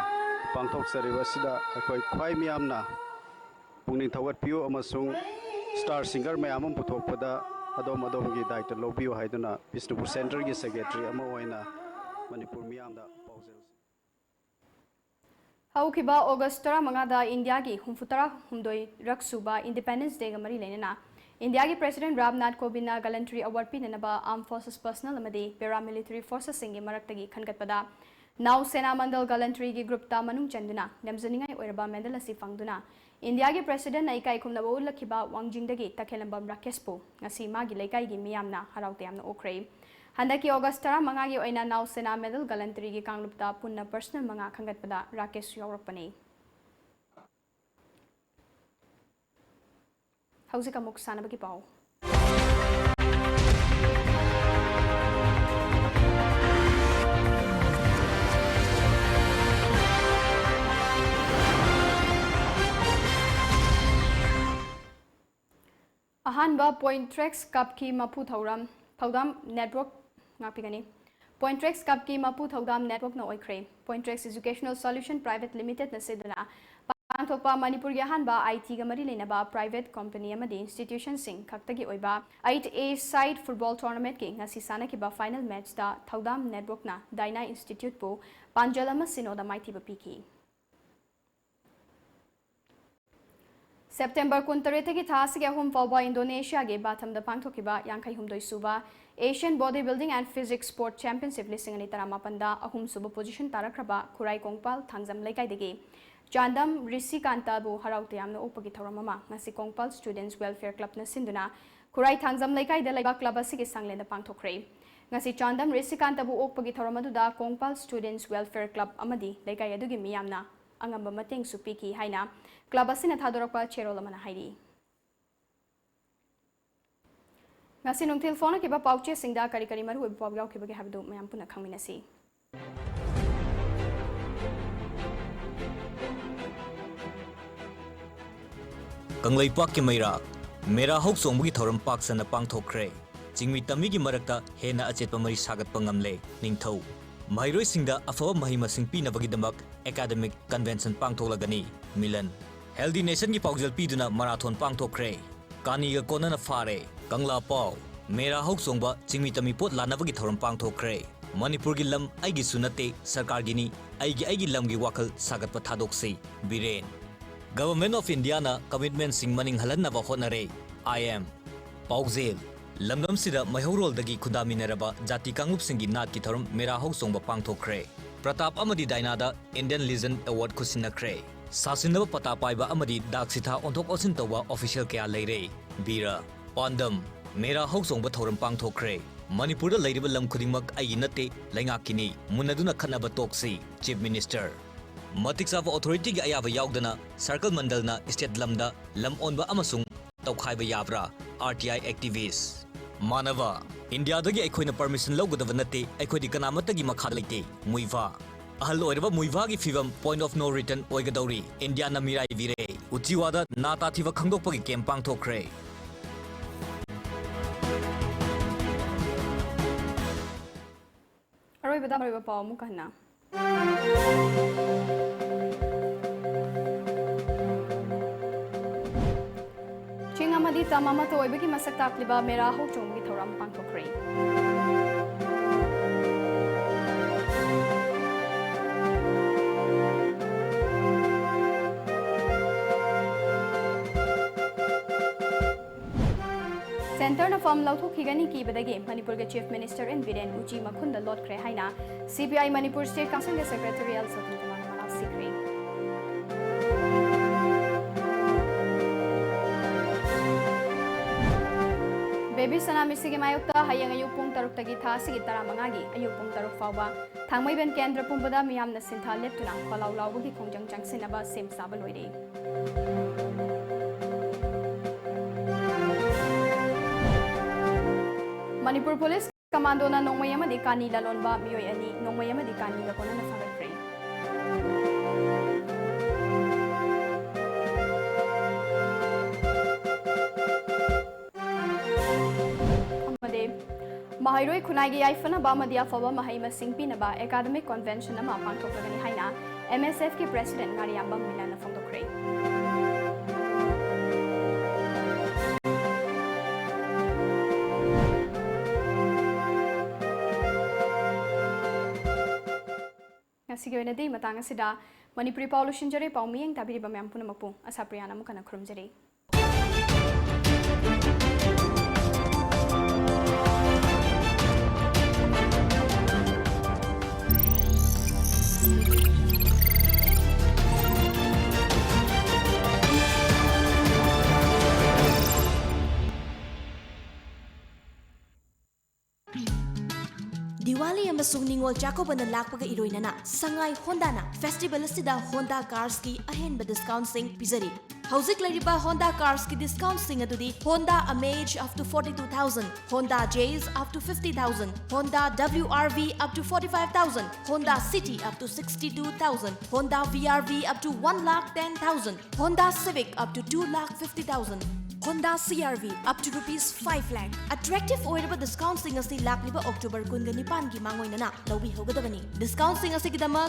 ꯄꯥꯡꯊꯣꯛꯆꯔꯤꯕ ꯑꯁꯤꯗ ꯑꯩꯈꯣꯏ ꯈ꯭ꯋꯥꯏ ꯃꯤꯌꯥꯝꯅ ꯄꯨꯛꯅꯤꯡ ꯊꯧꯒꯠꯄꯤꯌꯨ ꯑꯃꯁꯨꯡ star singer ꯃꯌꯥꯝ ꯑꯃ ꯄꯨꯊꯣꯛꯄꯗ ꯑꯗꯣꯝ ꯑꯗꯣꯝꯒꯤ ꯗꯥꯏꯇ ꯂꯧꯕꯤꯌꯨ ꯍꯥꯏꯗꯨꯅ ꯕꯤꯁꯅꯨꯄꯨꯔ centreꯒꯤ secretary ꯑꯃ ꯑꯣꯏꯅ ꯃꯅꯤꯄꯨꯔ ꯃꯤꯌꯥꯝꯗ ꯄꯥꯎꯖꯦꯜ꯫ ꯍꯧꯈꯤꯕ August ꯇꯔꯥꯃꯉꯥꯗ ꯏꯟꯗꯤꯌꯥꯒꯤ ꯍꯨꯝꯐꯨꯇꯔꯥ ꯍꯨꯝꯗꯣꯏꯔꯛ ꯁꯨꯕ Independence Dayꯒ ꯃꯔꯤ ꯂꯩꯅꯅ ꯏꯟꯗꯤꯌꯥꯒꯤ President Ramnath ꯀꯣꯕꯤꯟꯗꯅ Gallantry Award ꯄꯤꯅꯅꯕ Armed Forces personnel ꯑꯃꯗꯤ Paramilitary Forcesꯁꯤꯡꯒꯤ ꯃꯔꯛꯇꯒꯤ ꯈꯟꯒꯠꯄꯗ ꯅꯥꯎ ꯁꯦꯅꯥ ꯃꯟꯗꯜ Gallantryꯒꯤ groupꯇ ꯃꯅꯨꯡ ꯆꯟꯗꯨꯅ ꯂꯦꯝꯖꯅꯤꯡꯉꯥꯏ ꯑꯣꯏꯔꯕ medal ꯑꯁꯤ ꯐꯪꯗꯨꯅ ꯏꯟꯗꯤꯌꯥꯒꯤ Presidentꯅ ꯏꯀꯥꯏ ꯈꯨꯝꯅꯕ ꯎꯠꯂꯛꯈꯤꯕ ꯋꯥꯡꯖꯤꯡꯗꯒꯤ ꯇꯈꯦꯜꯂꯝꯕꯝ ꯔꯥꯀꯦꯁꯄꯨ ꯉꯁꯤ ꯃꯥꯒꯤ ꯂꯩꯀꯥꯏꯒꯤ ꯃꯤꯌꯥꯝꯅ ꯍꯔꯥꯎ ꯇꯌꯥꯝꯅ ꯑꯣꯛꯈ꯭ꯔꯦ꯫ ꯍꯟꯗꯛꯀꯤ ꯑꯣꯒꯁ ꯇꯔꯥꯃꯉꯥꯒꯤ ꯑꯣꯏꯅ ꯅꯥꯎꯁꯦꯅꯥ ꯃꯦꯗꯜ ꯒꯂꯟꯇꯔꯤꯒꯤ ꯀꯥꯡꯂꯨꯞꯇ ꯄꯨꯟꯅ ꯄꯔꯁꯅꯦꯜ ꯃꯉꯥ ꯈꯟꯒꯠꯄꯗ ꯔꯥꯀꯦꯁꯁꯨ ꯌꯥꯎꯔꯛꯄꯅꯤ꯫ ꯍꯧꯖꯤꯛ ꯑꯃꯨꯛ ꯁꯥꯟꯅꯕꯒꯤ ꯄꯥꯎ꯫ ꯑꯍꯥꯟꯕ ꯄꯣꯏꯟꯇ꯭ꯔꯦꯛꯁ ꯀꯞꯀꯤ ꯃꯄꯨ ꯊꯧꯔꯝ ꯊꯧꯗꯥꯝ ꯅꯦꯠꯋꯔꯛ ꯉꯥꯛꯄꯤꯒꯅꯤ꯫ ꯄꯣꯏꯟꯇ꯭ꯔꯦꯛꯁ ꯀꯞꯀꯤ ꯃꯄꯨ ꯊꯧꯗꯥꯝ ꯅꯦꯠꯋꯔꯛꯅ ꯑꯣꯏꯈ꯭ꯔꯦ꯫ ꯄꯣꯏꯟꯇ꯭ꯔꯦꯛꯁ ꯏꯖꯨꯀꯦꯁꯅꯦꯜ ꯁꯣꯂꯨꯁꯟ ꯄ꯭ꯔꯥꯏꯚꯦꯠ ꯂꯤꯃꯤꯇꯦꯗꯅ ꯁꯤꯟꯗꯨꯅ ꯄꯥꯡꯊꯣꯛꯄ ꯃꯅꯤꯄꯨꯔꯒꯤ ꯑꯍꯥꯟꯕ ꯑꯥꯏ ꯇꯤꯒ ꯃꯔꯤ ꯂꯩꯅꯕ ꯄ꯭ꯔꯥꯏꯚꯦꯠ ꯀꯝꯄꯅꯤ ꯑꯃꯗꯤ ꯏꯟꯁꯇꯤꯇ꯭ꯌꯨꯁꯟꯁꯤꯡ ꯈꯛꯇꯒꯤ ꯑꯣꯏꯕ ꯑꯩꯠ ꯑꯦ ꯁꯥꯏꯠ ꯐꯨꯠꯕꯣꯜ ꯇꯣꯔꯅꯥꯃꯦꯟꯠꯀꯤ ꯉꯁꯤ ꯁꯥꯟꯅꯈꯤꯕ ꯐꯥꯏꯅꯦꯜ ꯃꯦꯠꯆꯇ ꯊꯧꯗꯥꯝ ꯅꯦꯠꯋꯔꯛꯅ ꯗꯥꯏꯅꯥ ꯏꯟꯁꯇꯤꯇ꯭ꯌꯨꯠꯄꯨ ꯄꯥꯟꯖꯜ ꯑꯃ ꯁꯤꯅꯣꯗ ꯃꯥꯏꯊꯤꯕ ꯄꯤꯈꯤ꯫ ꯁꯦꯞꯇꯦꯝꯕꯔ ꯀꯨꯟꯇꯔꯦꯠꯇꯒꯤ ꯊꯥ ꯑꯁꯤꯒꯤ ꯑꯍꯨꯝ ꯐꯥꯎꯕ ꯏꯟꯗꯣꯅꯦꯁꯤꯌꯥꯒꯤ ꯕꯥꯊꯝꯗ ꯄꯥꯡꯊꯣꯛꯈꯤꯕ ꯌꯥꯡꯈꯩ ꯍꯨꯝꯗꯣꯏ ꯁꯨꯕ Asian body building and physique sport championship ꯂꯤꯁꯤꯡ ꯑꯅꯤ ꯇꯔꯥꯃꯥꯄꯟꯗ ꯑꯍꯨꯝꯁꯨꯕ ꯄꯣꯖꯤꯁꯟ ꯇꯥꯔꯛꯈ꯭ꯔꯕ ꯈꯨꯔꯥꯏ ꯀꯣꯡꯄꯥꯜ ꯊꯥꯡꯖꯝ ꯂꯩꯀꯥꯏꯗꯒꯤ ꯆꯥꯟꯗꯝ ꯔꯤꯁꯤꯀꯥꯟꯇꯕꯨ ꯍꯔꯥꯎ ꯇꯌꯥꯝꯅ ꯑꯣꯛꯄꯒꯤ ꯊꯧꯔꯝ ꯑꯃ ꯉꯁꯤ ꯀꯣꯡꯄꯥꯜ ꯁ꯭ꯇꯨꯗꯦꯟꯠꯁ ꯋꯦꯜꯐꯤꯌꯔ ꯀ꯭ꯂꯕꯅ ꯁꯤꯟꯗꯨꯅ ꯈꯨꯔꯥꯏ ꯊꯥꯡꯖꯝ ꯂꯩꯀꯥꯏꯗ ꯂꯩꯕ ꯀ꯭ꯂꯕ ꯑꯁꯤꯒꯤ ꯁꯪꯂꯦꯟꯗ ꯄꯥꯡꯊꯣꯛꯈ꯭ꯔꯦ꯫ ꯉꯁꯤ ꯆꯥꯟꯗꯝ ꯔꯤꯁꯤꯀꯥꯟꯇꯕꯨ ꯑꯣꯛꯄꯒꯤ ꯊꯧꯔꯝ ꯑꯗꯨꯗ ꯀꯣꯡꯄꯥꯜ ꯁ꯭ꯇꯨꯗꯦꯟꯠꯁ ꯋꯦꯜꯐꯤꯌꯔ ꯀ꯭ꯂꯕ ꯑꯃꯗꯤ ꯂꯩꯀꯥꯏ ꯑꯗꯨꯒꯤ ꯃꯤꯌꯥꯝꯅ ꯑꯉꯝꯕ ꯃꯇꯦꯡꯁꯨ ꯄꯤꯈꯤ ꯍꯥꯏꯅ ꯀ꯭ꯂꯕ ꯑꯁꯤꯅ ꯊꯥꯗꯣꯔꯛꯄ ꯆꯦꯔꯣꯜ ꯑꯃꯅ ꯍꯥꯏꯔꯤ꯫ ꯉꯁꯤ ꯅꯨꯡꯊꯤꯜ ꯐꯣꯡꯂꯛꯈꯤꯕ ꯄꯥꯎꯆꯦꯁꯤꯡꯗ ꯀꯔꯤ ꯀꯔꯤ ꯃꯔꯨꯑꯣꯏꯕ ꯄꯥꯎ ꯌꯥꯎꯈꯤꯕꯒꯦ ꯍꯥꯏꯕꯗꯨ ꯃꯌꯥꯝ ꯄꯨꯟꯅ ꯈꯪꯃꯤꯟꯅꯁꯤ꯫ ꯀꯪꯂꯩꯄꯥꯛꯀꯤ ꯃꯩꯔꯥ, ꯃꯦꯔꯥ ꯍꯧ ꯆꯣꯡꯕꯒꯤ ꯊꯧꯔꯝ ꯄꯥꯛ ꯁꯟꯅ ꯄꯥꯡꯊꯣꯛꯈ꯭ꯔꯦ꯫ ꯆꯤꯡꯃꯤ ꯇꯝꯃꯤꯒꯤ ꯃꯔꯛꯇ ꯍꯦꯟꯅ ꯑꯆꯦꯠꯄ ꯃꯔꯤ ꯁꯥꯒꯠꯄ ꯉꯝꯂꯦ꯫ ꯅꯤꯡꯊꯧ꯫ ꯃꯍꯩꯔꯣꯏꯁꯤꯡꯗ ꯑꯐꯕ ꯃꯍꯩ ꯃꯁꯤꯡ ꯄꯤꯅꯕꯒꯤꯗꯃꯛ ꯑꯦꯀꯥꯗꯃꯤꯛ ꯀꯟꯚꯦꯟꯁꯟ ꯄꯥꯡꯊꯣꯛꯂꯒꯅꯤ꯫ ꯃꯤꯂꯟ꯫ ꯍꯦꯜꯗꯤ ꯅꯦꯁꯟꯒꯤ ꯄꯥꯎꯖꯦꯜ ꯄꯤꯗꯨꯅ ꯃꯔꯥꯊꯣꯟ ꯄꯥꯡꯊꯣꯛꯈ꯭ꯔꯦ꯫ ꯀꯥꯅꯤꯒ ꯀꯣꯟꯅꯅ ꯐꯥꯔꯦ꯫ ꯀꯪꯂꯥ ꯄꯥꯎ꯫ ꯃꯦꯔꯥ ꯍꯧ ꯆꯣꯡꯕ ꯆꯤꯡꯃꯤ ꯇꯝꯃꯤ ꯄꯣꯠ ꯂꯥꯟꯅꯕꯒꯤ ꯊꯧꯔꯝ ꯄꯥꯡꯊꯣꯛꯈ꯭ꯔꯦ꯫ ꯃꯅꯤꯄꯨꯔꯒꯤ ꯂꯝ ꯑꯩꯒꯤꯁꯨ ꯅꯠꯇꯦ, ꯁꯔꯀꯥꯔꯒꯤꯅꯤ꯫ ꯑꯩꯒꯤ, ꯑꯩꯒꯤ ꯂꯝꯒꯤ ꯋꯥꯈꯜ ꯁꯥꯒꯠꯄ ꯊꯥꯗꯣꯛꯁꯤ꯫ ꯕꯤꯔꯦꯟ꯫ Government of Indiaꯅ commitmentꯁꯤꯡ ꯃꯅꯤꯡ ꯍꯜꯍꯟꯅꯕ ꯍꯣꯠꯅꯔꯦ꯫ ꯑꯥꯏ ꯑꯦꯝ꯫ ꯄꯥꯎꯖꯦꯜ꯫ ꯂꯝꯗꯝꯁꯤꯗ ꯃꯩꯍꯧꯔꯣꯜꯗꯒꯤ ꯈꯨꯟꯗꯥꯃꯤꯟꯅꯔꯕ ꯖꯥꯇꯤ ꯀꯥꯡꯂꯨꯞꯁꯤꯡꯒꯤ ꯅꯥꯠꯀꯤ ꯊꯧꯔꯝ ꯃꯦꯔꯥ ꯍꯧ ꯆꯣꯡꯕ ꯄꯥꯡꯊꯣꯛꯈ꯭ꯔꯦ꯫ ꯄ꯭ꯔꯇꯥꯞ ꯑꯃꯗꯤ ꯗꯥꯏꯅꯥꯗ Indian Legend Award ꯈꯨꯠꯁꯤꯟꯅꯈ꯭ꯔꯦ꯫ ꯁꯥꯁꯤꯟꯅꯕ ꯄꯇꯥ ꯄꯥꯏꯕ ꯑꯃꯗꯤ ꯗꯥꯛ ꯁꯤꯊꯥ ꯑꯣꯟꯊꯣꯛ ꯑꯣꯟꯁꯤꯟ ꯇꯧꯕ official ꯀꯌꯥ ꯂꯩꯔꯦ꯫ ꯕꯤꯔ꯫ ꯄꯥꯟꯗꯝ꯫ ꯃꯦꯔꯥ ꯍꯧ ꯆꯣꯡꯕ ꯊꯧꯔꯝ ꯄꯥꯡꯊꯣꯛꯈ꯭ꯔꯦ꯫ ꯃꯅꯤꯄꯨꯔꯗ ꯂꯩꯔꯤꯕ ꯂꯝ ꯈꯨꯗꯤꯡꯃꯛ ꯑꯩꯒꯤ ꯅꯠꯇꯦ, ꯂꯩꯉꯥꯛꯀꯤꯅꯤ꯫ ꯃꯨꯟꯅꯗꯨꯅ ꯈꯠꯅꯕ ꯇꯣꯛꯁꯤ, Chief Minister꯫ ꯃꯇꯤꯛ ꯆꯥꯕ authority ꯒꯤ ꯑꯌꯥꯕ ꯌꯥꯎꯗꯅ circle ꯃꯟꯗꯜꯅ state ꯂꯝꯗ ꯂꯝ ꯑꯣꯟꯕ ꯑꯃꯁꯨꯡ ꯇꯧꯈꯥꯏꯕ ꯌꯥꯕ꯭ꯔꯥ? R T I activist꯫ ꯃꯥꯟꯅꯕ, ꯏꯟꯗꯤꯌꯥꯗꯒꯤ ꯑꯩꯈꯣꯏꯅ permission ꯂꯧꯒꯗꯕ ꯅꯠꯇꯦ, ꯑꯩꯈꯣꯏꯗꯤ ꯀꯅꯥꯃꯠꯇꯒꯤ ꯃꯈꯥꯗ ꯂꯩꯇꯦ꯫ ꯃꯨꯏꯚꯥ꯫ ꯑꯍꯜ ꯑꯣꯏꯔꯕ ꯃꯨꯏꯚꯥꯒꯤ ꯐꯤꯚꯝ point of no return ꯑꯣꯏꯒꯗꯧꯔꯤ꯫ ꯏꯟꯗꯤꯌꯥꯅ ꯃꯤꯔꯥꯏꯕꯤꯔꯦ꯫ ꯎꯆꯤꯋꯥꯗ ꯅꯥ ꯇꯥꯊꯤꯕ ꯈꯪꯗꯣꯛꯄꯒꯤ camp ꯄꯥꯡꯊꯣꯛꯈ꯭ꯔꯦ꯫ ꯑꯔꯣꯏꯕꯗ ꯃꯔꯨꯑꯣꯏꯕ ꯄꯥꯎ ꯑꯃꯨꯛ ꯍꯟꯅ꯫ ꯆꯤꯡ ꯑꯃꯗꯤ ꯇꯝ ꯑꯃꯠꯇ ꯑꯣꯏꯕꯒꯤ ꯃꯁꯛ ꯇꯥꯛꯂꯤꯕ ꯃꯦꯔꯥ ꯍꯧ ꯆꯣꯡꯕꯒꯤ ꯊꯧꯔꯝ ꯄꯥꯡꯊꯣꯛꯈ꯭ꯔꯦ꯫ Centre ꯅ ꯐꯝ ꯂꯧꯊꯣꯛꯈꯤꯒꯅꯤ ꯀꯤꯕꯗꯒꯤ ꯃꯅꯤꯄꯨꯔꯒꯤ Chief Minister N ꯕꯤꯔꯦꯟ ꯎꯆꯤ ꯃꯈꯨꯟꯗ ꯂꯣꯠꯈ꯭ꯔꯦ ꯍꯥꯏꯅ C P I Manipur State Council ꯒꯤ Secretary ꯑꯦꯜ ꯁꯣꯇꯟ ꯀꯨꯃꯥꯔꯅ ꯃꯅꯥ ꯁꯤꯈ꯭ꯔꯦ꯫ ꯕꯦꯕꯤ ꯁꯅꯥꯃꯤꯁꯤꯒꯤ ꯃꯥꯌꯣꯛꯇ ꯍꯌꯦꯡ ꯑꯌꯨꯛ ꯄꯨꯡ ꯇꯔꯨꯛꯇꯒꯤ ꯊꯥ ꯑꯁꯤꯒꯤ ꯇꯔꯥꯃꯉꯥꯒꯤ ꯑꯌꯨꯛ ꯄꯨꯡ ꯇꯔꯨꯛ ꯐꯥꯎꯕ ꯊꯥꯡꯃꯩꯕꯟ ꯀꯦꯟꯗ꯭ꯔ ꯄꯨꯝꯕꯗ ꯃꯤꯌꯥꯝꯅ ꯁꯤꯟꯊꯥ ꯂꯦꯞꯇꯨꯅ ꯈꯣꯜꯂꯥꯎ ꯂꯥꯎꯕꯒꯤ ꯈꯣꯡꯖꯪ ꯆꯪꯁꯤꯟꯅꯕ ꯁꯦꯝ ꯁꯥꯕ ꯂꯣꯏꯔꯦ꯫ ꯃꯅꯤꯄꯨꯔ ꯄꯨꯂꯤꯁ ꯀꯃꯥꯟꯗꯣꯅ ꯅꯣꯡꯃꯩ ꯑꯃꯗꯤ ꯀꯥꯅꯤ ꯂꯂꯣꯟꯕ ꯃꯤꯑꯣꯏ ꯑꯅꯤ ꯅꯣꯡꯃꯩ ꯑꯃꯗꯤ ꯀꯥꯅꯤꯒ ꯀꯣꯟꯅꯅ ꯐꯥꯒꯠꯈ꯭ꯔꯦ꯫ ꯑꯃꯗꯤ ꯃꯍꯩꯔꯣꯏ ꯈꯨꯟꯅꯥꯏꯒꯤ ꯌꯥꯏꯐꯅꯕ ꯑꯃꯗꯤ ꯑꯐꯕ ꯃꯍꯩ ꯃꯁꯤꯡ ꯄꯤꯅꯕ academic convention ꯑꯃ ꯄꯥꯡꯊꯣꯛꯂꯒꯅꯤ ꯍꯥꯏꯅ M S F ꯀꯤ President ꯉꯥꯔꯤꯌꯥꯝꯕꯝ ꯃꯤꯂꯟꯅ ꯐꯣꯡꯗꯣꯛꯈ꯭ꯔꯦ꯫ ꯉꯁꯤꯒꯤ ꯑꯣꯏꯅꯗꯤ ꯃꯇꯥꯡ ꯑꯁꯤꯗ ꯃꯅꯤꯄꯨꯔꯤ ꯄꯥꯎ ꯂꯣꯏꯁꯤꯟꯖꯔꯦ꯫ ꯄꯥꯎ ꯃꯤꯠꯌꯦꯡ ꯇꯥꯕꯤꯔꯤꯕ ꯃꯌꯥꯝ ꯄꯨꯝꯅꯃꯛꯄꯨ ꯑꯁꯥꯄ꯭ꯔꯤꯌꯥꯅ ꯑꯃꯨꯛ ꯍꯟꯅ ꯈꯨꯔꯨꯝꯖꯔꯤ꯫ ꯗꯤꯋꯥꯂꯤ ꯑꯃꯁꯨꯡ ꯅꯤꯉꯣꯜ ꯆꯥꯛꯀꯧꯕꯅ ꯂꯥꯛꯄꯒ ꯏꯔꯣꯏꯅꯅ ꯁꯉꯥꯏ ꯍꯣꯟꯗꯥꯅ ꯐꯦꯁꯇꯤꯚꯦꯜ ꯑꯁꯤꯗ ꯍꯣꯟꯗꯥ ꯀꯥꯔꯁꯀꯤ ꯑꯍꯦꯟꯕ ꯗꯤꯁꯀꯥꯎꯟꯁꯤꯡ ꯄꯤꯖꯔꯤ꯫ ꯍꯧꯖꯤꯛ ꯂꯩꯔꯤꯕ ꯍꯣꯟꯗꯥ ꯀꯥꯔꯁꯀꯤ ꯗꯤꯁꯀꯥꯎꯟꯁꯤꯡ ꯑꯗꯨꯗꯤ Honda Amaze up to forty two thousand, Honda Jazz up to fifty thousand, Honda W R V up to forty five thousand, Honda City up to sixty two thousand, Honda V R V up to one lakh ten thousand, Honda Civic up to two lakh fifty thousand, Honda C R V up to rupees five lakh꯫ Attractive ꯑꯣꯏꯔꯕ ꯗꯤꯁꯀꯥꯎꯟꯁꯤꯡ ꯑꯁꯤ ꯂꯥꯛꯂꯤꯕ October ꯀꯨꯟꯒ ꯅꯤꯄꯥꯟꯒꯤ ꯃꯥꯡꯑꯣꯏꯅꯅ ꯂꯧꯕꯤꯍꯧꯒꯗꯕꯅꯤ꯫ ꯗꯤꯁꯀꯥꯎꯟꯁꯤꯡ ꯑꯁꯤꯒꯤꯗꯃꯛ